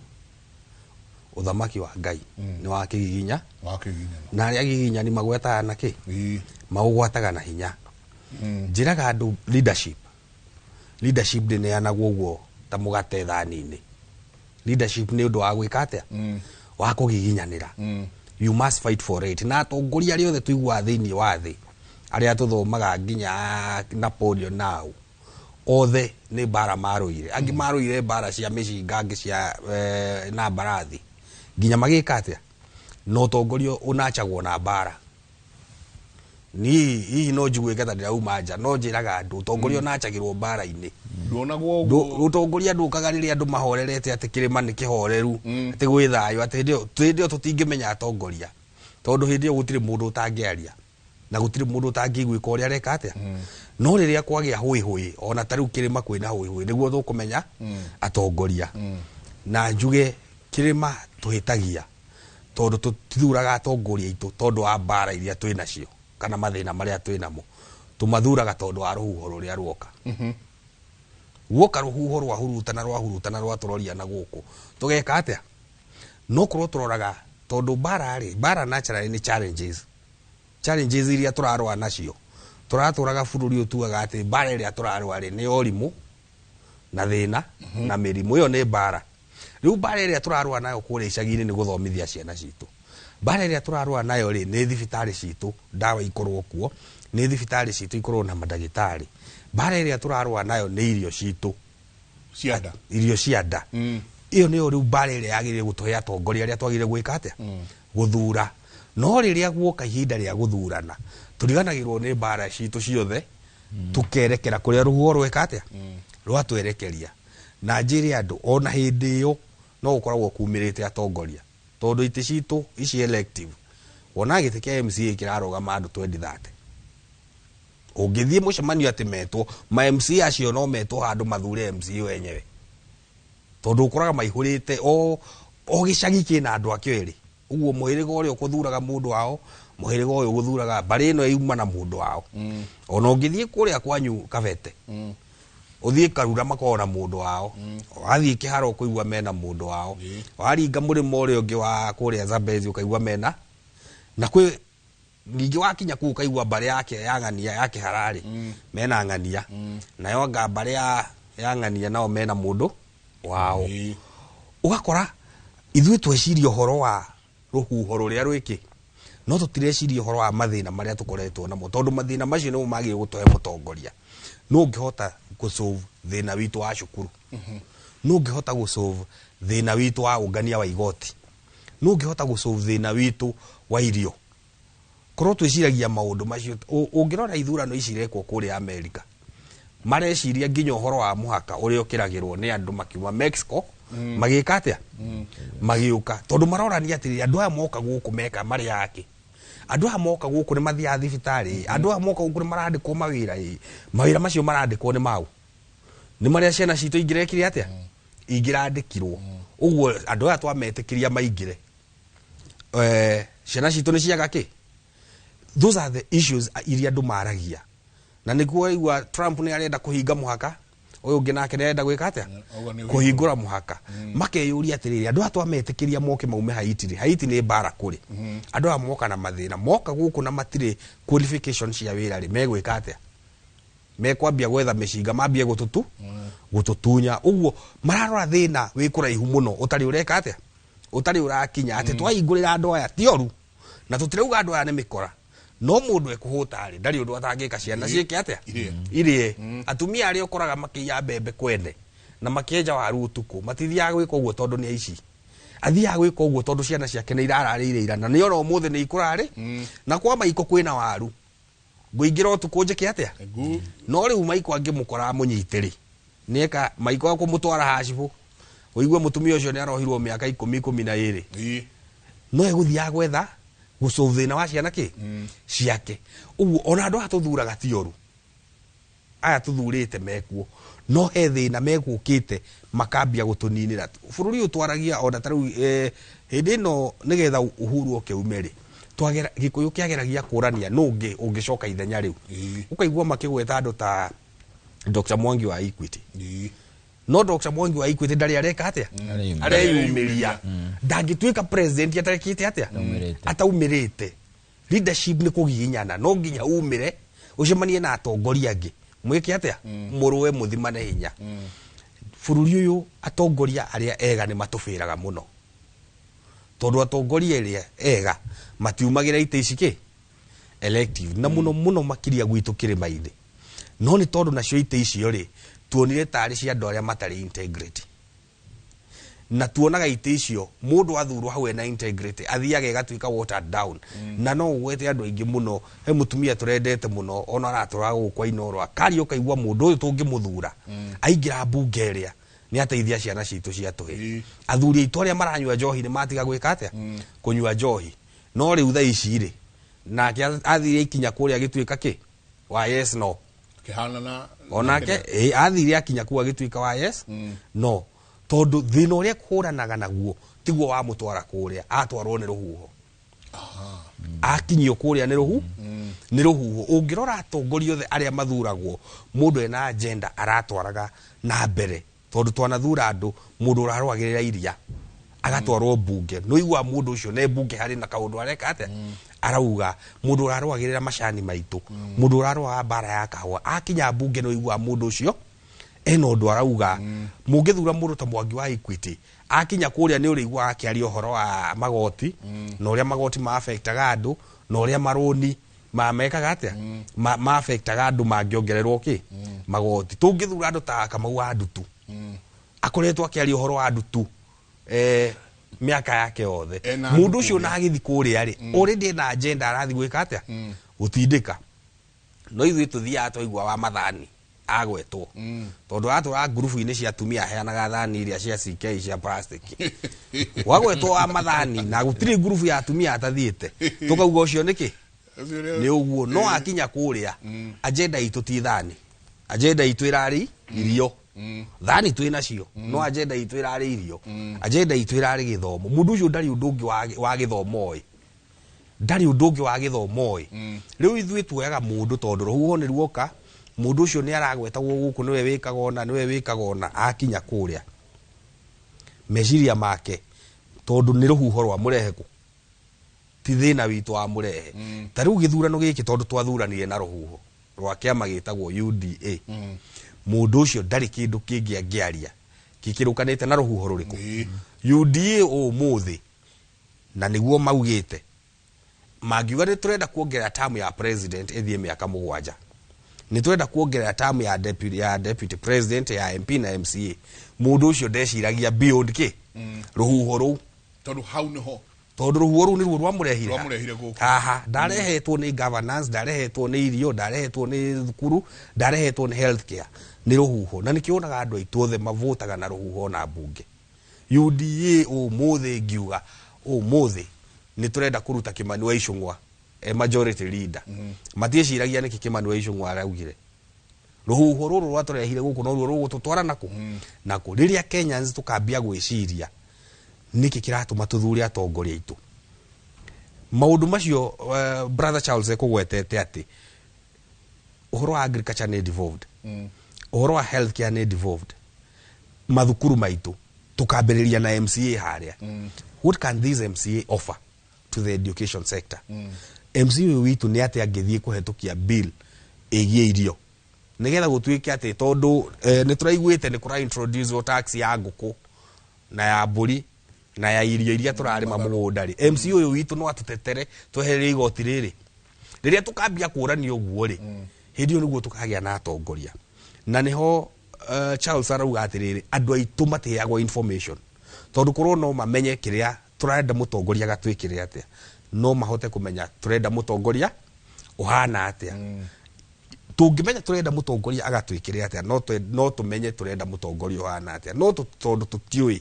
C: ũthamaki wa Ngai nĩ wa kĩgiginya
A: wa kĩgiginyano
C: na arĩa agiginyani magwetaga na kĩ maũgwataga na hinya. Njĩraga andũ leadership ndĩneanagwo ũguo ta mũgate thani-inĩ. Leadership nĩ ũndũ wa gwĩka atĩa? Wa kũgiginyanĩra. You must fight for it. Na atongoria arĩa othe tũiguaga thĩinĩ wa thĩ, arĩa tũthomaga nginya Napoleon nao othe nĩ mbara marũire, angĩ marũire mbara cia mĩcinga, angĩ cia na mbarathi, nginya magĩka atĩa na ũtongoria ũnachagwo na mbara. Niĩ hihi no njiguĩke ta ndĩrauma nja, no njĩraga andũ ũtongoria ũnachagĩrwo mbara-inĩ.
A: Nduonagwo ũguo.
C: Ũtongoria ndũkaga rĩrĩa andũ mahorerete atĩ kĩrĩma nĩ kĩhoreru, atĩ gwĩ thayũ, atĩ hĩndĩ ĩyo tũtingĩmenya atongoria, tondũ hĩndĩ ĩyo gũtirĩ mũndũ ũtangĩaria na gũtirĩ mũndũ ũtangĩiguĩka ũrĩa areka atĩa. No rĩrĩa kwagĩa hũĩhũĩ, ona ta rĩu kĩrĩma kwĩna hũĩhũĩ, nĩguo tũkũmenya atongoria. Na njuge kĩrĩma tũhĩtagia tondũ tũtithuraga atongoria aitũ tondũ wa mbara iria twĩ nacio kana mathĩna marĩa twĩ namo, tũmathuraga tondũ wa rũhuho rũrĩa ruoka. Guoka rũhuho rwahurutana rwahurutana rwatũroria na gũkũ, tũgeka atĩa? No korwo tũroraga tondũ mbara rĩ, mbara naturally nĩ challenges, challenges iria tũrarũa nacio. Tũratũraga bũrũri ũyũ tugaga atĩ mbara ĩrĩa tũrarũa rĩ nĩ ũrimũ na thĩna na mĩrimũ, ĩyo nĩ mbara. Rĩu mbara ĩrĩa tũrarũa nayo kũrĩa icagi-inĩ nĩ gũthomithia ciana citũ. Mbara ĩrĩa tũrarũa nayo rĩ nĩ thibitarĩ citũ, ndawa ikorwo kuo, nĩ thibitarĩ citũ ikorwo na mandagĩtarĩ. Mbara ĩrĩa tũrarũa nayo nĩ irio citũ
A: cia nda,
C: irio cia nda. Ĩyo nĩyo rĩu mbara ĩrĩa yagĩrĩire gũtũhe atongoria arĩa twagĩrĩire gwĩka atĩa? Gũthura. No rĩrĩa guoka ihinda rĩa gũthurana, tũriganagĩrwo nĩ mbara citũ ciothe, tũkerekera kũrĩa rũhuho rweka atĩa? Rwatwerekeria. Na njĩre andũ ona hĩndĩ ĩyo No gũkoragwo kumĩrĩte atongoria, tondũ itĩ citũ ici elective, wona gĩtĩ kĩa MCA kĩrarũgama andũ 2030. Ũngĩthiĩ mũcemanio atĩ metwo ma MCA acio, no metwo handũ mathure MCA wenyewe, tondũ ũkoraga maihũrĩte o gĩcagi kĩna andũ akĩo erĩ. Ũguo mũhĩrĩga ũrĩa ũkũthuraga mũndũ wao, mũhĩrĩga ũyũ ũgũthuraga, mbarĩ ĩno yuma na mũndũ wao. Ona ũngĩthiĩ kũrĩa kwanyu Kabete, ũthiĩ Karura, makoragwo na mũndũ wao. Wathiĩ Kĩharo, ũkũigua mena mũndũ wao. Waringa mũrĩmo ũrĩa ũngĩ wa kũrĩa Zambezi, ũkaigua mena na kwĩ ningĩ. Wakinya kũu, ũkaigua mbarĩ yake ya ng'ania ya Kĩhararĩ mena ng'ania, nayo anga mbarĩ ya ng'ania nao mena mũndũ wao. Ũgakora ithuĩ tweciria ũhoro wa rũhuho rũrĩa rwĩkĩ, no tũtireciria ũhoro wa mathĩna marĩa tũkoretwo namo, tondũ mathĩna macio nĩmo magĩrĩire gũtũhe mũtongoria. No ũngĩhota gũsolve thĩna witũ wa cukuru, no ũngĩhota gũsolve thĩna witũ wa ũngania wa igoti, no ũngĩhota gũsolve thĩna witũ wa irio, korwo twĩciragia maũndũ macio. Ũngĩrora ithurano ici irekwo kũrĩa Amerika, mareciria nginya ũhoro wa mũhaka ũrĩa ũkĩragĩrwo nĩ andũ makiuma Mexico magĩka atĩa, magĩũka, tondũ marorania atĩrĩrĩ, andũ aya moka gũkũ meka marĩ yake, andũ aya moka gũkũ nĩ mathiaga thibitarĩ, andũ aya moka gũkũ nĩ marandĩkwo mawĩra, ĩ mawĩra macio marandĩkwo nĩ mau nĩ marĩa ciana citũ ingĩrekire atĩa, ingĩrandĩkirwo. Ũguo andũ aya twametĩkĩria maingĩre, ciana citũ nĩ ciaga kĩ? Those are the issues iria andũ maragia, na nĩguo waigua Trump nĩ arenda kũhinga mũhaka, ũyũ ũngĩ nake nĩ arenda gwĩka atĩa?
A: Auga nĩ
C: kũhingũra mũhaka. Makeyũria atĩrĩrĩ, andũ aya twametĩkĩria moke maume Haiti rĩ, Haiti nĩ mbara kũrĩ, andũ aya moka na mathĩna, moka gũkũ na matirĩ qualification cia wĩra rĩ, megwĩka atĩa? Mekwambia gwetha mĩcinga, mambie gũtũtunya. Ũguo mararora thĩna wĩ kũraihu mũno, ũtarĩ ũreka atĩa, ũtarĩ ũrakinya atĩ twahingũrĩra andũ aya ti oru, na tũtirauga andũ aya nĩ mĩkora, no mũndũ ekũhũta rĩ, ndarĩ ũndũ atangĩka ciana ciĩke atĩa?
A: Irĩe.
C: Irĩe. Atumia arĩa ũkoraga makĩiya mbembe kwene na makĩenja waru ũtukũ, matithiaga gwĩka ũguo tondũ nĩ aici. Athiaga gwĩka ũguo tondũ ciana ciake nĩ irararĩire ira, na nĩ ona ũmũthĩ nĩ ikũrarĩ, na kwa maiko kwĩna waru, ngũingĩra ũtukũ njĩke atĩa?
A: Ngu
C: No rĩu maiko angĩmũkora amũnyite rĩ, nĩeka maiko akũmũtwara hacibũ, ũigue mũtumia ũcio nĩ arohirwo mĩaka 10, 12. No egũthiaga gwetha gũsolve thĩna wa ciana kĩ ciake. Ũguo ona andũ aya tũthuraga ti oru, aya tũthurĩte mekuo, no he thĩna megũkĩte makambia gũtũninĩra bũrũri ũyũ. Twaragia ona ta rĩu, hĩndĩ ĩno nĩgetha Uhuru oke ume rĩ, twagera Gĩkũyũ kĩageragia kũrania nũ ũngĩ ũngĩcoka ithenya rĩu. Ũkaigua makĩgweta andũ ta Dr. Mwangi wa Equity. No Dr. Mwangi wa Equity ndarĩ areka atĩa?
B: Areyumĩria.
C: Areyumĩria. Ndangĩtuĩka president atarekĩte atĩa?
B: Ataumĩrĩte.
C: Ataumĩrĩte. Leadership nĩ kũgiginyana, no nginya umĩre, ũcemanie na atongoria angĩ, mwĩke atĩa? Mũrũe, mũthimane hinya. Bũrũri ũyũ atongoria arĩa ega nĩ matũbĩraga mũno, tondũ atongoria arĩa ega matiumagĩra itĩ ici kĩ elective, na mũno mũno makĩria gwitũ kĩrĩma-inĩ. No nĩ tondũ nacio itĩ icio rĩ, tuonire tarĩ cia andũ arĩa matarĩ integrity, na tuonaga itĩ icio mũndũ athurwo hau ena integrity athiaga ĩgatuĩka watered down. Na no ũgwete andũ aingĩ mũno. He mũtumia tũrendete mũno, ona aratũraga gũkũ kwa Inooro, akaria ũkaigua mũndũ ũyũ tũngĩmũthura aingĩra mbunge ĩrĩa nĩ ateithia ciana citũ cia tũhĩ. Athuri aitũ arĩa maranyua njohi nĩ matiga gwĩka atĩa? Kũnyua njohi. No rĩu thaa ici rĩ, nake athire ikinya kũrĩa agĩtuĩka kĩ wa yes no.
A: Kĩhana na
C: Onake athire akinya kuu agĩtuĩka wa yes no, tondũ thĩna ũrĩa kũhũranaga naguo tiguo wamũtwara kũrĩa. Atwarwo nĩ rũhuho, akinyio kũrĩa nĩ rũhuho. Ũngĩrora atongoria othe arĩa mathuragwo, mũndũ ena agenda aratwaraga na mbere, tondũ twanathura andũ, mũndũ ũrarũagĩrĩra iria agatwarwo mbunge, nĩ ũiguaga mũndũ ũcio ne mbunge harĩ na kaũndũ areka atĩa, arauga. Mũndũ ũrarũagĩrĩra macani maitũ, mũndũ ũrarũaga mbara ya kahũa, akinya mbunge nĩ ũiguaga mũndũ ũcio ena ũndũ arauga. Mũngĩthura mũndũ ta Mwangi wa Equity, akinya kũrĩa nĩ ũrĩiguaga akĩaria ũhoro wa magoti, na ũrĩa magoti ma affectaga andũ, na ũrĩa marũni ma mekaga atĩa, ma affectaga andũ mangĩongererwo kĩ magoti. Tũngĩthura andũ ta Kamau wa Ndutu, akoretwo akĩaria ũhoro wa ndutu mĩaka yake yothe.
A: Ena
C: Mũndũ
A: andũ
C: ũcio
A: kũrĩa.
C: na agĩthi kũrĩa rĩ, already ena agenda arathiĩ gwĩka atĩa? Gũtindĩka. No ithuĩ tũthiaga twaigua wa mathani. Agwetwo tondũ atũraga ngurubu-inĩ cia atumia, aheanaga thani iria cia CK cia plastic. Wagwetwo wa mathani na gũtirĩ ngurubu ya atumia atathiĩte, tũkauga ũcio nĩkĩ nĩ ũguo. No akinya kũrĩa, agenda itũ ti thani, agenda itũ ĩrarĩ irio. Thani twĩ nacio, no agenda itũ ĩrarĩ irio, agenda itũ ĩrarĩ gĩthomo. Mũndũ ũcio ndarĩ ũndũ ũngĩ wa gĩthomo ĩ, ndarĩ ũndũ ũngĩ wa gĩthomo ĩ. Rĩu ithuĩ tuoyaga mũndũ tondũ rũhuho nĩ ruoka, mũndũ ũcio nĩ aragwetagwo gũkũ, nĩwe wĩkaga ũna, nĩwe wĩkaga ũna. Akinya kũrĩa, meciria make, tondũ nĩ rũhuho rwa mũrehe kũ ti thĩna witũ wa mũrehe. Ta rĩu gĩthurano gĩkĩ, tondũ twathuranire na rũhuho rwa kĩama gĩtagwo UDA, mũndũ ũcio ndarĩ kĩndũ kĩngĩ angĩaria gĩkĩrũkanĩte na rũhuho rũrĩkũ. UDA ũmũthĩ, na nĩguo maugĩte, mangiuga nĩ tũrenda kuongerera term ya president ĩthiĩ mĩaka 7, nĩ tũrenda kuongerera term ya deputy president, ya MP na MCA, mũndũ ũcio ndeciragia beyond kĩ rũhuho rũu.
A: Tondũ hau nĩho
C: Tondũ rũhuho rũu nĩruo rwamũrehire.
A: Rwamũrehire gũkũ.
C: Haha ndarehetwo nĩ governance, ndarehetwo nĩ irio, ndarehetwo nĩ thukuru, ndarehetwo nĩ health care, nĩ rũhuho. Na nĩkĩo wonaga andũ aitũ othe mavotaga na rũhuho. Na mbunge UDA ũmũthĩ ngiuga ũmũthĩ nĩ tũrenda kũruta Kimani wa Ichung'wa e majority leader, matiĩciragia nĩkĩ Kimani wa Ichung'wa araugire. Rũhuho rũrũ rwatũrehire gũkũ noruo rũgũtũtwara nakũ nakũ. Rĩrĩa Kenyans tũkambia gwĩciria nĩkĩ kĩratũma tũthure atongoria aitũ, maũndũ macio brother Charles ekũgwetete atĩ ũhoro wa agriculture nĩ devolved, ũhoro wa healthcare nĩ devolved, mathukuru maitũ tukambĩrĩria na MCA harĩa. What can this MCA offer to the education sector? MCA ũyũ witũ nĩ atĩ angĩthiĩ kũhetũkia bill ĩgiĩ irio nĩgetha gũtuĩke atĩ tondũ nĩ tũraiguĩte nĩ kũra introduce tax ya ngũkũ na ya mbũri na ya irio iria tũrarĩma mũgũnda rĩ, MC ũyũ witũ no atũtetere twehererie igoti rĩrĩ. Rĩrĩa tũkambia kũrania ũguo rĩ, hĩndĩ ĩyo nĩguo tũkagĩa na atongoria. Na nĩho Charles arauga atĩrĩrĩ, andũ aitũ matiheagwo information, tondũ korwo no mamenye kĩrĩa tũrenda mũtongoria gatwĩkĩre atĩa, no mahote kũmenya tũrenda mũtongoria ũhana atĩa. Tũngĩmenya tũrenda mũtongoria agatwĩkĩre atĩa, no tũmenye tũrenda mũtongoria ũhana atĩa. No tondũ tũtiũĩ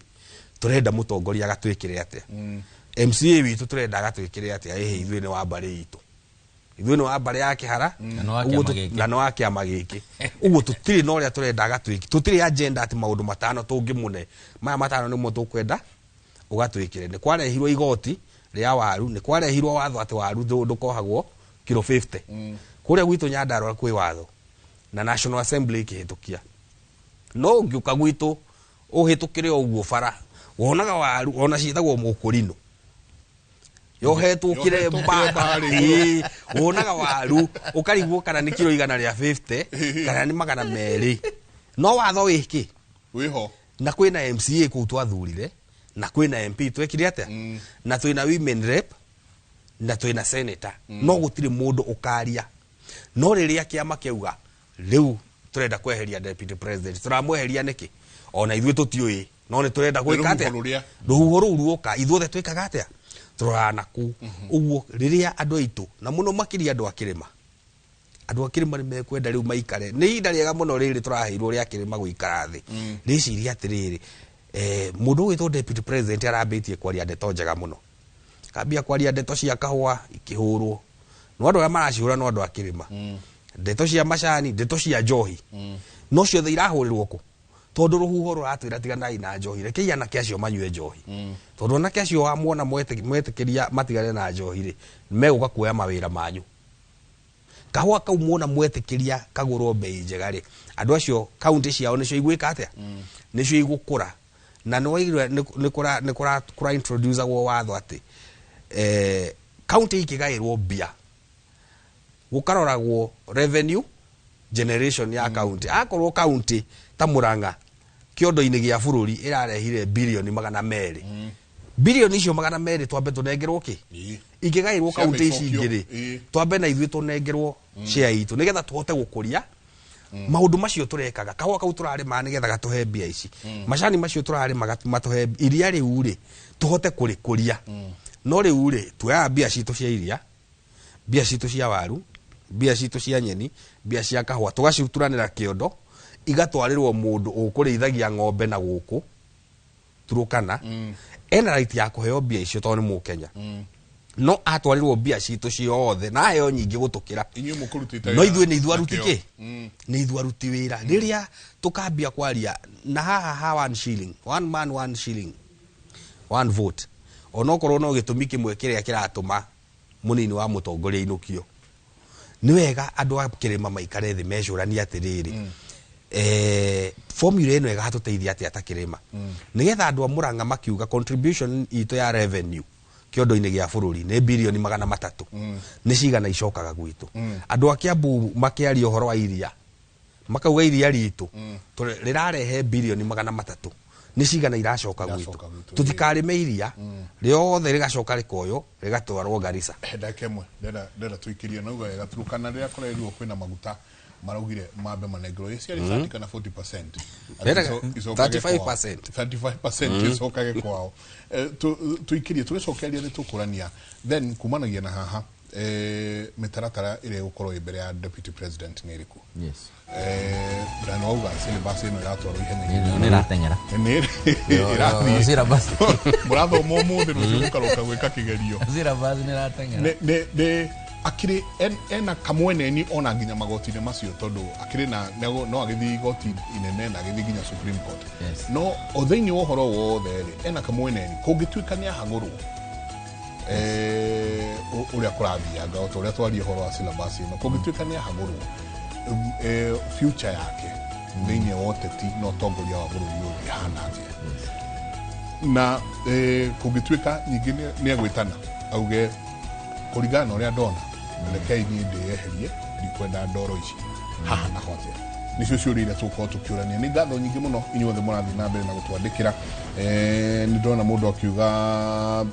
C: tũrenda mũtongoria agatwĩkĩre atĩa, MCA witũ tũrenda agatwĩkĩre atĩa, ĩhĩ ithuĩ nĩ wa mbarĩ itũ, ithuĩ nĩ wa mbarĩ ya Kĩhara.
B: Na nĩ wa
C: Ũguo
B: kĩama gĩkĩ.
C: Na nĩ wa kĩama gĩkĩ. Ũguo tũtirĩ na ũrĩa tũrenda agatwĩke, tũtirĩ agenda atĩ maũndũ 5 tũngĩmũne, maya 5 nĩmo tũkwenda ũgatwĩkĩre. Nĩ kwarehirwo igoti rĩa waru, nĩ kwarehirwo watho atĩ waru ndũkohagwo kiro 50. Kũrĩa gwitũ Nyandarũa kwĩ watho na National Assembly ĩkĩhĩtũkia, no ũngĩũka gwitũ ũhĩtũkĩre o ũguo bara, wonaga waru ona ciĩtagwo mũkũrinũ yohetwo
A: Yohetwo
C: kĩremba.
A: kĩremba harĩa igũrũ.
C: Ĩĩ, wonaga waru ũkarigwo kana nĩ kiro 150 kana nĩ 200, no watho wĩkĩ?
A: Wĩho.
C: Na kwĩna MCA kũu twathurire, na kwĩna MP twekire atĩa, na twĩna women rep, na twĩna senator, no gũtirĩ mũndũ ũkaria. No rĩrĩa kĩama kĩauga rĩu tũrenda kweheria deputy president, tũramweheria nĩkĩ? Ona ithuĩ tũtiũĩ, no nĩ tũrenda gwĩka atĩa?
A: Rũhuho rũrĩa.
C: Rũhuho rũu ruoka, ithuothe twĩkaga atĩa? Tũroraga na kũu ũguo. Rĩrĩa andũ aitũ, na mũno makĩria andũ a kĩrĩma, andũ a kĩrĩma nĩ mekwenda rĩu maikare, nĩ ihinda rĩega mũno rĩrĩ tũraheirwo rĩa kĩrĩma gũikara thĩ rĩciria atĩrĩrĩ, mũndũ ũgwĩtwo deputy president arambĩtie kwaria ndeto njega mũno, kambia kwaria ndeto cia kahũa ikĩhũrwo no andũ arĩa maracihũra no andũ a kĩrĩma, ndeto cia macani, ndeto cia njohi, no ciothe irahũrĩrwo kũ? Tondũ rũhuho rũratwĩra tiganai na njohi, rekei anake acio manyue njohi, tondũ anake acio wamwona mwetĩkĩria matigane na njohi rĩ, megũka kuoya mawĩra manyu. Kahũa kau muona mwetĩkĩria kagũrwo mbei njega rĩ, andũ acio kaunti ciao nĩcio igwĩka atĩa? Nĩcio igũkũra. Na nĩ waigua nĩ kũra introduce-agwo watho atĩ kaunti ikĩgaĩrwo mbia gũkaroragwo revenue generation ya kaunti. Akorwo kaunti ta Murang'a kĩondo-inĩ gĩa bũrũri ĩrarehire birioni 200, birioni icio 200 twambe tũnengerwo kĩ? Ingĩgaĩrwo
A: Ciambe
C: kaunti ici
A: icokio.
C: ingĩ rĩ, twambe na ithuĩ tũnengerwo share itũ nĩgetha tũhote gũkũria maũndũ macio tũrekaga. Kahũa kau tũrarĩma nĩgetha gatũhe mbia ici, macani macio tũrarĩma matũhe iria rĩu rĩ, tũhote kũrĩkũria. No rĩu rĩ, tuoyaga mbia citũ cia iria, mbia citũ cia waru, Mbia citũ cia nyeni, mbia cia kahũa, tũgacituranĩra kĩondo, igatwarĩrwo mũndũ ũkũrĩithagia ng'ombe na gũkũ Turukana. Ena right ya kũheo mbia icio tondũ nĩ Mũkenya. No atwarĩrwo mbia citũ ciothe na aheo nyingĩ gũtũkĩra.
A: Inyuĩ mũkũrutĩte
C: No
A: wĩra
C: ithuĩ nĩ ithuĩ aruti
A: nakĩo.
C: kĩ? Nĩ ithuĩ aruti wĩra. Rĩrĩa tũkambia kwaria na haha ha one shilling, one man one shilling, one vote, onokorwo no gĩtũmi kĩmwe kĩrĩa kĩratũma mũnini wa mũtongoria ainũkio, nĩ wega andũ a kĩrĩma maikare thĩ mecũranie atĩrĩrĩ, formula ĩno ĩgatũteithia atĩa ta kĩrĩma, nĩgetha andũ a Mũrang'a makiuga contribution itũ ya revenue kĩondo-inĩ gĩa bũrũri nĩ birioni 300, nĩ cigana icokaga gwitũ? Andũ a Kiambu makĩaria ũhoro wa iria makauga iria ritũ rĩrarehe birioni 300, nĩ cigana iracoka gwitũ?
A: Iracoka gwitũ.
C: Tũtikarĩme iria rĩothe rĩgacoka rĩkoywo rĩgatwarwo Garissa.
A: Ndagĩka ĩmwe, ndĩrenda tũikĩrie nauga wega Turukana rĩrĩa kũrerirwo kwĩna maguta maraugire mambe manengerwo ĩ ciarĩ 30 kana 40%.
C: Ndĩrenda
A: Icokage kwao.
C: 35%.
A: 35% icokage kwao. Tũikĩrie tũgĩcokeria nĩ tũkũrania then kumanagia na haha, mĩtaratara ĩrĩa ĩgũkorwo ĩ mbere ya deputy president nĩ ĩrĩkũ?
B: Yes.
A: Brian wauga syllabus ĩno ĩratwarwo ihenya.
B: Nĩ ĩrateng'era.
A: Nĩ ĩrathiĩ.
B: Syllabus.
A: Mũrathoma ũmũthĩ, rũciũ mũkaroka gwĩka kĩgerio.
B: Syllabus nĩ ĩrateng'era.
A: Nĩ akĩrĩ ena kamweneni ona nginya magoti-inĩ macio, tondũ akĩrĩ na no agĩthiĩ igoti inene na agĩthiĩ nginya Supreme Court.
B: Yes.
A: No o thĩinĩ wa ũhoro wothe rĩ, ena kamweneni kũngĩtuĩka nĩ ahagũrwo, ũrĩa kũrathianga o ta ũrĩa twaria ũhoro wa syllabus ĩno, kũngĩtuĩka nĩ ahagũrwo, future yake thĩinĩ wa ũteti na ũtongoria wa bũrũri ũyũ ĩhana atĩa? Na kũngĩtuĩka ningĩ nĩ egwĩtana auge kũringana na ũrĩa ndona, rekei niĩ ndĩyeherie, ndikwenda ndoro ici haha, naho atĩa? Nĩcio ciũria iria tũgũkorwo tũkĩũrania. Nĩ ngatho nyingĩ mũno inyuothe mũrathiĩ na mbere na gũtwandĩkĩra. Nĩ ndona mũndũ akiuga,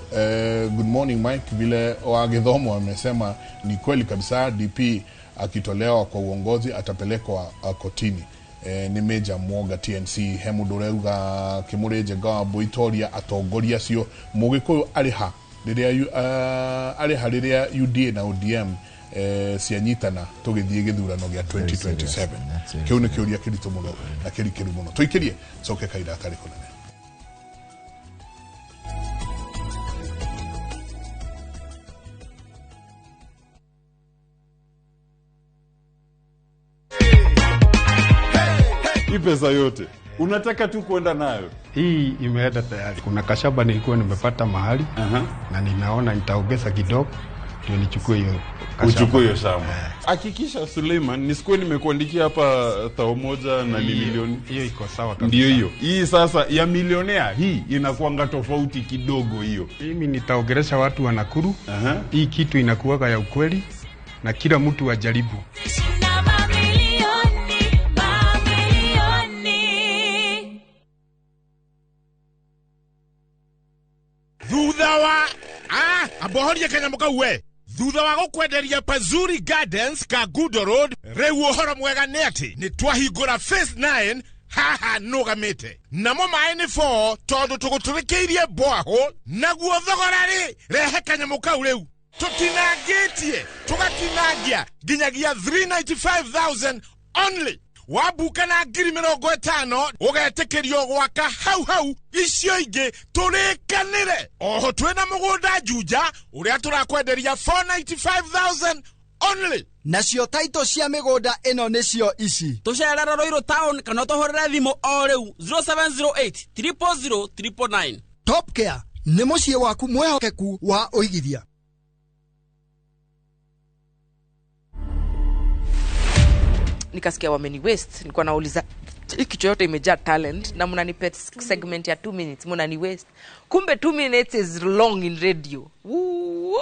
A: "Good morning Mike, vile wa Githomo amesema ni kweli kabisa, DP akitolewa kwa uongozi atapelekwa kotini." Nĩ Major Mwoga TNC. He mũndũ ũrauga kĩmũrĩ Njenga wa Mboitoria, atongoria acio Mũgĩkũyũ arĩ ha rĩrĩa arĩ ha rĩrĩa UDA na ODM cianyitana tũgĩthiĩ gĩthurano gĩa 2027?
B: That's very.
A: Kĩu nĩ kĩũria kĩritũ mũno na kĩrikĩru mũno. Tũikĩrie coke kahinda gatarĩ kũnene.
D: Hii pesa yote unataka tu kwenda nayo?
E: Hii imeenda tayari. Kuna kashamba nilikuwa nimepata mahali na ninaona nitaongeza kidogo ndio nichukue hiyo kashamba.
D: Uchukue hiyo shamba. Hakikisha Suleiman, nisikuwe nimekuandikia hapa 1,000 na ni milioni.
E: Hiyo iko sawa kabisa.
D: Ndio hiyo. Hii sasa ya milionea hii inakuanga tofauti kidogo hiyo.
E: Mimi nitaongelesha watu wa Nakuru. Hii kitu inakuwaga ya ukweli na kila mtu ajaribu.
F: Shinda mamilioni, mamilioni.
G: Thutha wa ambohorie kanyamũ kau we, thutha wa gũkwenderia Pazuri Gardens Kangundo Road, rĩu ũhoro mwega nĩ atĩ nĩ twahingũra phase 9 haha nũgamĩte, namo maĩ nĩ 4 tondũ tũgũtũrĩkĩirie borehole. Naguo thogora rĩ, rehe kanyamũ kau rĩu, tũtinangĩtie tũgatinangia nginyagia 395,000 only. Wambuka na 50,000 ũgetĩkĩrio gwaka hau hau, icio ingĩ tũrĩkanĩre. Oho twĩna mũgũnda Juja ũrĩa tũrakwenderia 495,000 only.
H: Nacio taito cia mĩgũnda ĩno nĩcio ici.
I: Tũcerere Ruiru town kana ũtũhũrĩre thimũ o rĩu 0708 000 999.
H: Top Care nĩ mũciĩ waku mwĩhokeku wa ũigithia.
J: Nikasikia wameni waste. Nilikuwa nauliza, hii kichwa yote imejaa talent na mnanipe segment ya 2 minutes, mnani waste. Kumbe 2 minutes is long in radio. Woo.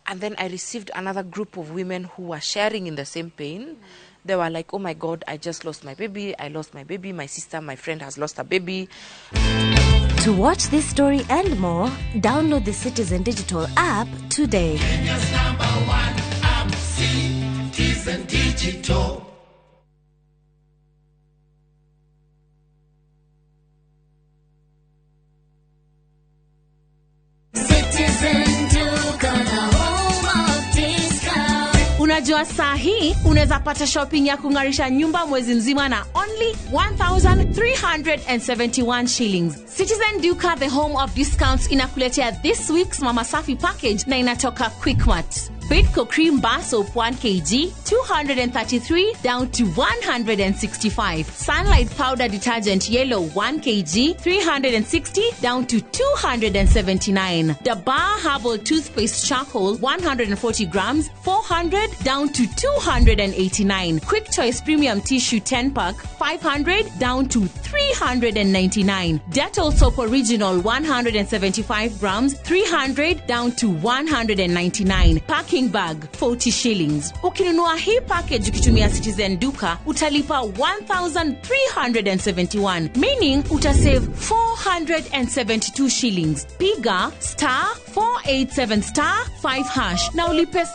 J: And then I received another group of women who were sharing in the same pain. They were like, "Oh my God, I just lost my baby. I lost my baby. My sister, my friend has lost a baby."
K: To watch this story and more, download the Citizen Digital app today.
L: Kenya's number one app, Citizen Digital. Citizen Duka, the home of discount.
M: Unajua Unajua saa hii unaweza pata shopping ya kungarisha nyumba mwezi mzima na only 1371 shillings. Citizen Duka, the home of discounts, inakuletea this week's Mama Safi package na inatoka Quickmart. Bidco Cream Bar Soap 1 kg, 233 down to 165. Sunlight Powder Detergent Yellow 1 kg, 360 down to 279. Dabar Herbal Toothpaste Charcoal 140 grams, 400 down to 289. Quick Choice Premium Tissue 10 pack, 500 down to 399. Dettol Soap Original 175 grams, 300 down to 199. Packing bag 40 shillings. Ukinunua hii package ukitumia Citizen Duka utalipa 1371, meaning utasave 472 shillings. Piga star 487 star 5 hash na ulipe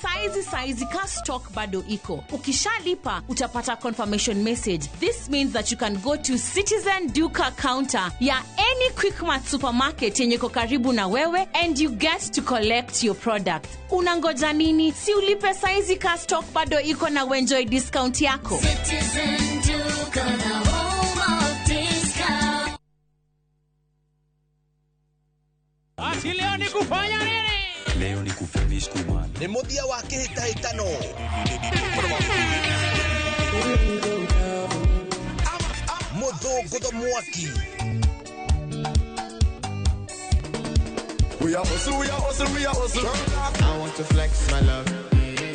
M: saizi ka stock bado iko. Ukishalipa utapata confirmation message. This means that you can go to Citizen Duka counter ya any Quickmart supermarket yenye iko karibu na wewe and you get to collect your product. Unangoja nini? Si ulipe saizi ka stock bado iko na uenjoy discount yako.
F: Citizen Duka, the home of discount.
I: Ati leo ni kufanya nini?
N: Leo ni kufinish kumana.
O: Ni muthia wa kĩhĩtahĩtano. Mũthũngũtho mwaki.
P: We are hustle, we are hustle, we are hustle. I want to flex my love.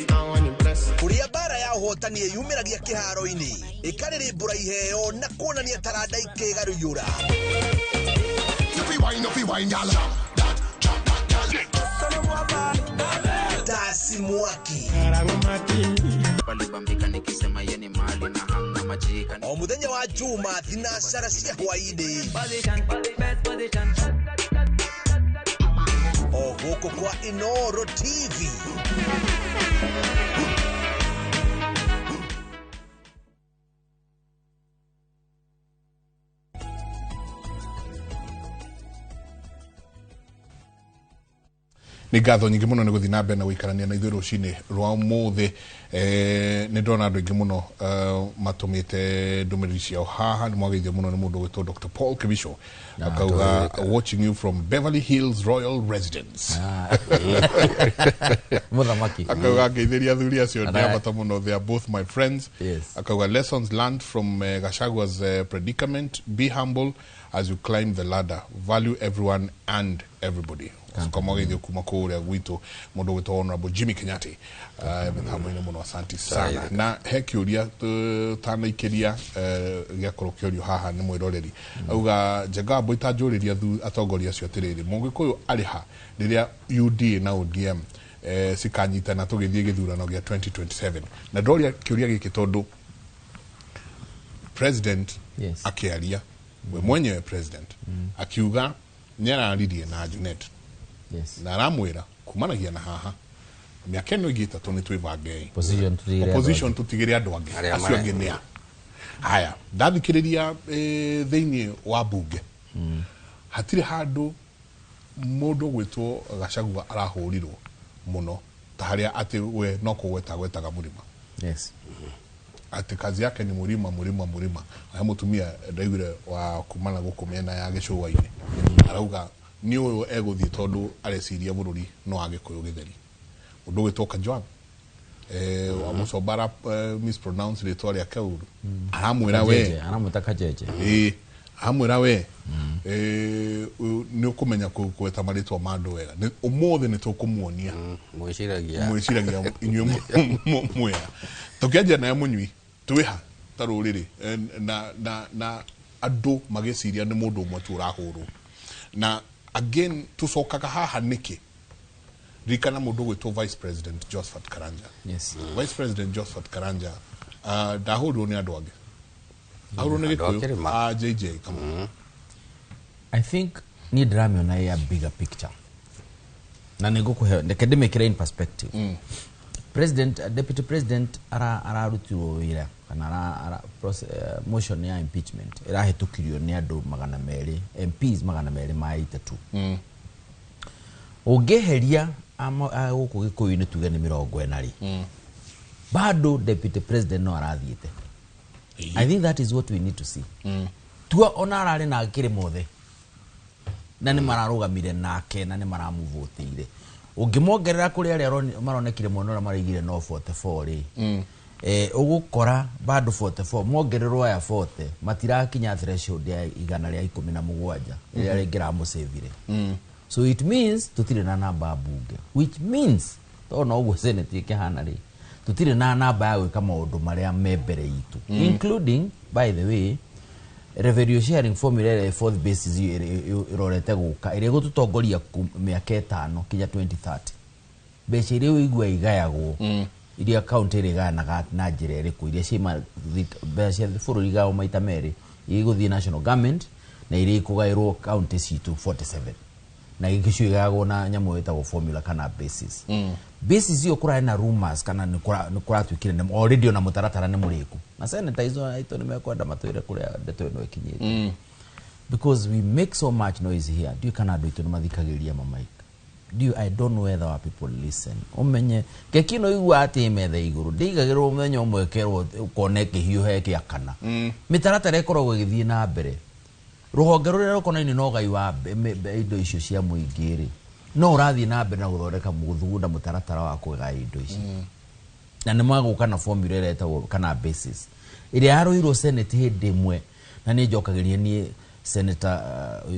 P: I want to impress.
O: Kuria bara ya ũhotani ĩyumĩragia kĩharo-inĩ, ĩkarĩrĩmbũra iheo na kuonania taranda ikĩgarũyũra. Tasi mwaki. O muthenya wa Juma thinacara cia hwaĩ-inĩ. O gũkũ kwa Inoro TV.
A: Nĩ ngatho nyingĩ mũno nĩ gũthiĩ na mbere na gũikarania na ithuĩ rũcinĩ rwa ũmũthĩ. Nĩ ndona andũ aingĩ mũno matũmĩte ndũmĩrĩri ciao haha. Nĩ mwageithio mũno nĩ mũndũ ũgwĩtwo Dr. Paul Kibicho, akauga watching you from Beverly Hills Royal Residence.
B: Mũthamaki.
A: Akauga ngeithĩria athuri acio nĩ a bata mũno, they are both my friends.
B: Yes.
A: Akauga lessons learned from Gachagua's predicament, be humble as you climb the ladder, value everyone and everybody. Kamwagithio kuma kũrĩa gwitũ mũndũ gwĩtwo Honorable Jimmy Kenyatta mĩtambo-inĩ mũno, asanti sana. Na he kĩũria tanaikĩria gĩakorwo kĩũrio haha nĩ mwĩroreri auga Njenga Wambui tanjũrĩria atongoria acio atĩrĩrĩ, Mũgĩkũyũ arĩ ha rĩrĩa UDA na ODM cikanyitana tũgĩthiĩ gĩthurano gĩa 2027? Na ndoria kĩũria gĩkĩ tondũ president akĩaria we mwenyewe president akiuga nĩ araririe na Junet.
B: Yes.
A: Na aramwĩra kumanagia na haha mĩaka ĩno ĩngĩ ĩtatũ nĩ twĩbangei
B: opposition
A: tũtigĩre andũ angĩ acio angĩ nĩ a haya. Ndathikĩrĩria thĩinĩ wa bunge hatirĩ handũ mũndũ gwĩtwo Gachagua arahũrirwo mũno ta harĩa atĩ we no kũgweta gwetaga mũrima.
B: Yes.
A: Atĩ kazi yake ni mũrima mũrima mũrima. Aya mũtumia ndaiguire wa kumana gũkũ mĩena ya gĩcũa-inĩ arauga nĩ ũyũ egũthiĩ tondũ areciria bũrũri no Agĩkũyũ gĩtheri. Mũndũ ũgwĩtwo Kajwang wa Mũcombara mispronounce rĩtwa rĩake ũru, aramwĩra we,
B: aramwĩta Kajeje,
A: aramwĩra we nĩ ũkũmenya kũgweta marĩtwa ma andũ wega, ũmũthĩ nĩ tũkũmuonia. Mwĩciragia inyuĩ mwega. Tũkĩanjia naye Mũnyui, twĩha ta rũrĩrĩ na andũ magĩciria nĩ mũndũ ũmwe tu ũrahũrwo. Na again tucokaga haha nĩkĩ? Ririkana mũndũ ũgwĩtwo Vice President Josephat Karanja.
B: Yes.
A: Vice President Josephat Karanja ndahũrirwo nĩ andũ angĩ, ahũrirwo nĩ Gĩkũyũ JJ kama.
B: I think niĩ ndĩramĩona ya bigger picture na nĩngũkũhe reke ndĩmĩkĩre in perspective. President, Deputy President ararutirwo wĩra kana motion ya impeachment ĩrahĩtũkirio nĩ andũ 200 MPs 283. Ũngĩeheria gũkũ Gĩkũyũ-inĩ tuge nĩ 40 rĩ, Bado deputy president no arathiĩte. I think that is what we need to see. Tua ona ararĩ na kĩrĩ mothe na nĩ mararũgamire nake na nĩ maramũvũtĩire. Ũngĩmongerera kũrĩ arĩa maronekire mwena ũrĩa maraigire no 44 rĩ, ũgũkora bado 44 mongererwo aya 40 matirakinya threshold ya 117 ĩrĩa rĩngĩramũcĩvire. So it means tutire na namba bunge, which means tondũ ũguo Senate ĩkĩhana rĩ, tutire na namba ya gwĩka maũndũ marĩa me mbere itũ, including, by the way, revenue sharing formula ĩrĩa fourth basis ĩrorete gũka ĩrĩa ĩgũtũtongoria mĩaka 5 kinya 2030. Mbeca iria ũigua igayagwo, iria county ĩrĩgayanaga na njĩra ĩrĩkũ, iria ciaima mbeca cia bũrũri igayagwo maita merĩ, iria igũthiĩ national government na iria ikũgaĩrwo county citũ 47, na gĩkĩ igayagwo na nyamũ ĩtagwo formula kana basis. Basis iyo kũrarĩ na rumors kana nĩ kũratuĩkire already ona mũtaratara nĩ mũrĩku, na senator icio aitũ nĩ mekwenda matwĩre kũrĩa ndeto ĩno ĩkinyĩte, because we make so much noise here. Ndiũĩ kana andũ aitũ nĩ mathikagĩrĩria mamaik. I don't know whether our people listen. Umenye keki no igua ati metha iguru ndigagirwo muthenya umwe kerwo ukone kihiuhe kia kana mitaratara ikoragwo igithie na mbere. Ruhonge ruria rukonaini no gai wa indo icio cia muingi ri no urathie na mbere na guthondeka muthugunda mutaratara wa kugaya indo ici, na nĩ magũka na formula ĩrĩa ĩtagwo kana basis ĩrĩa yarũirwo Senate hĩndĩ ĩmwe, na nĩ njokagĩria niĩ Senator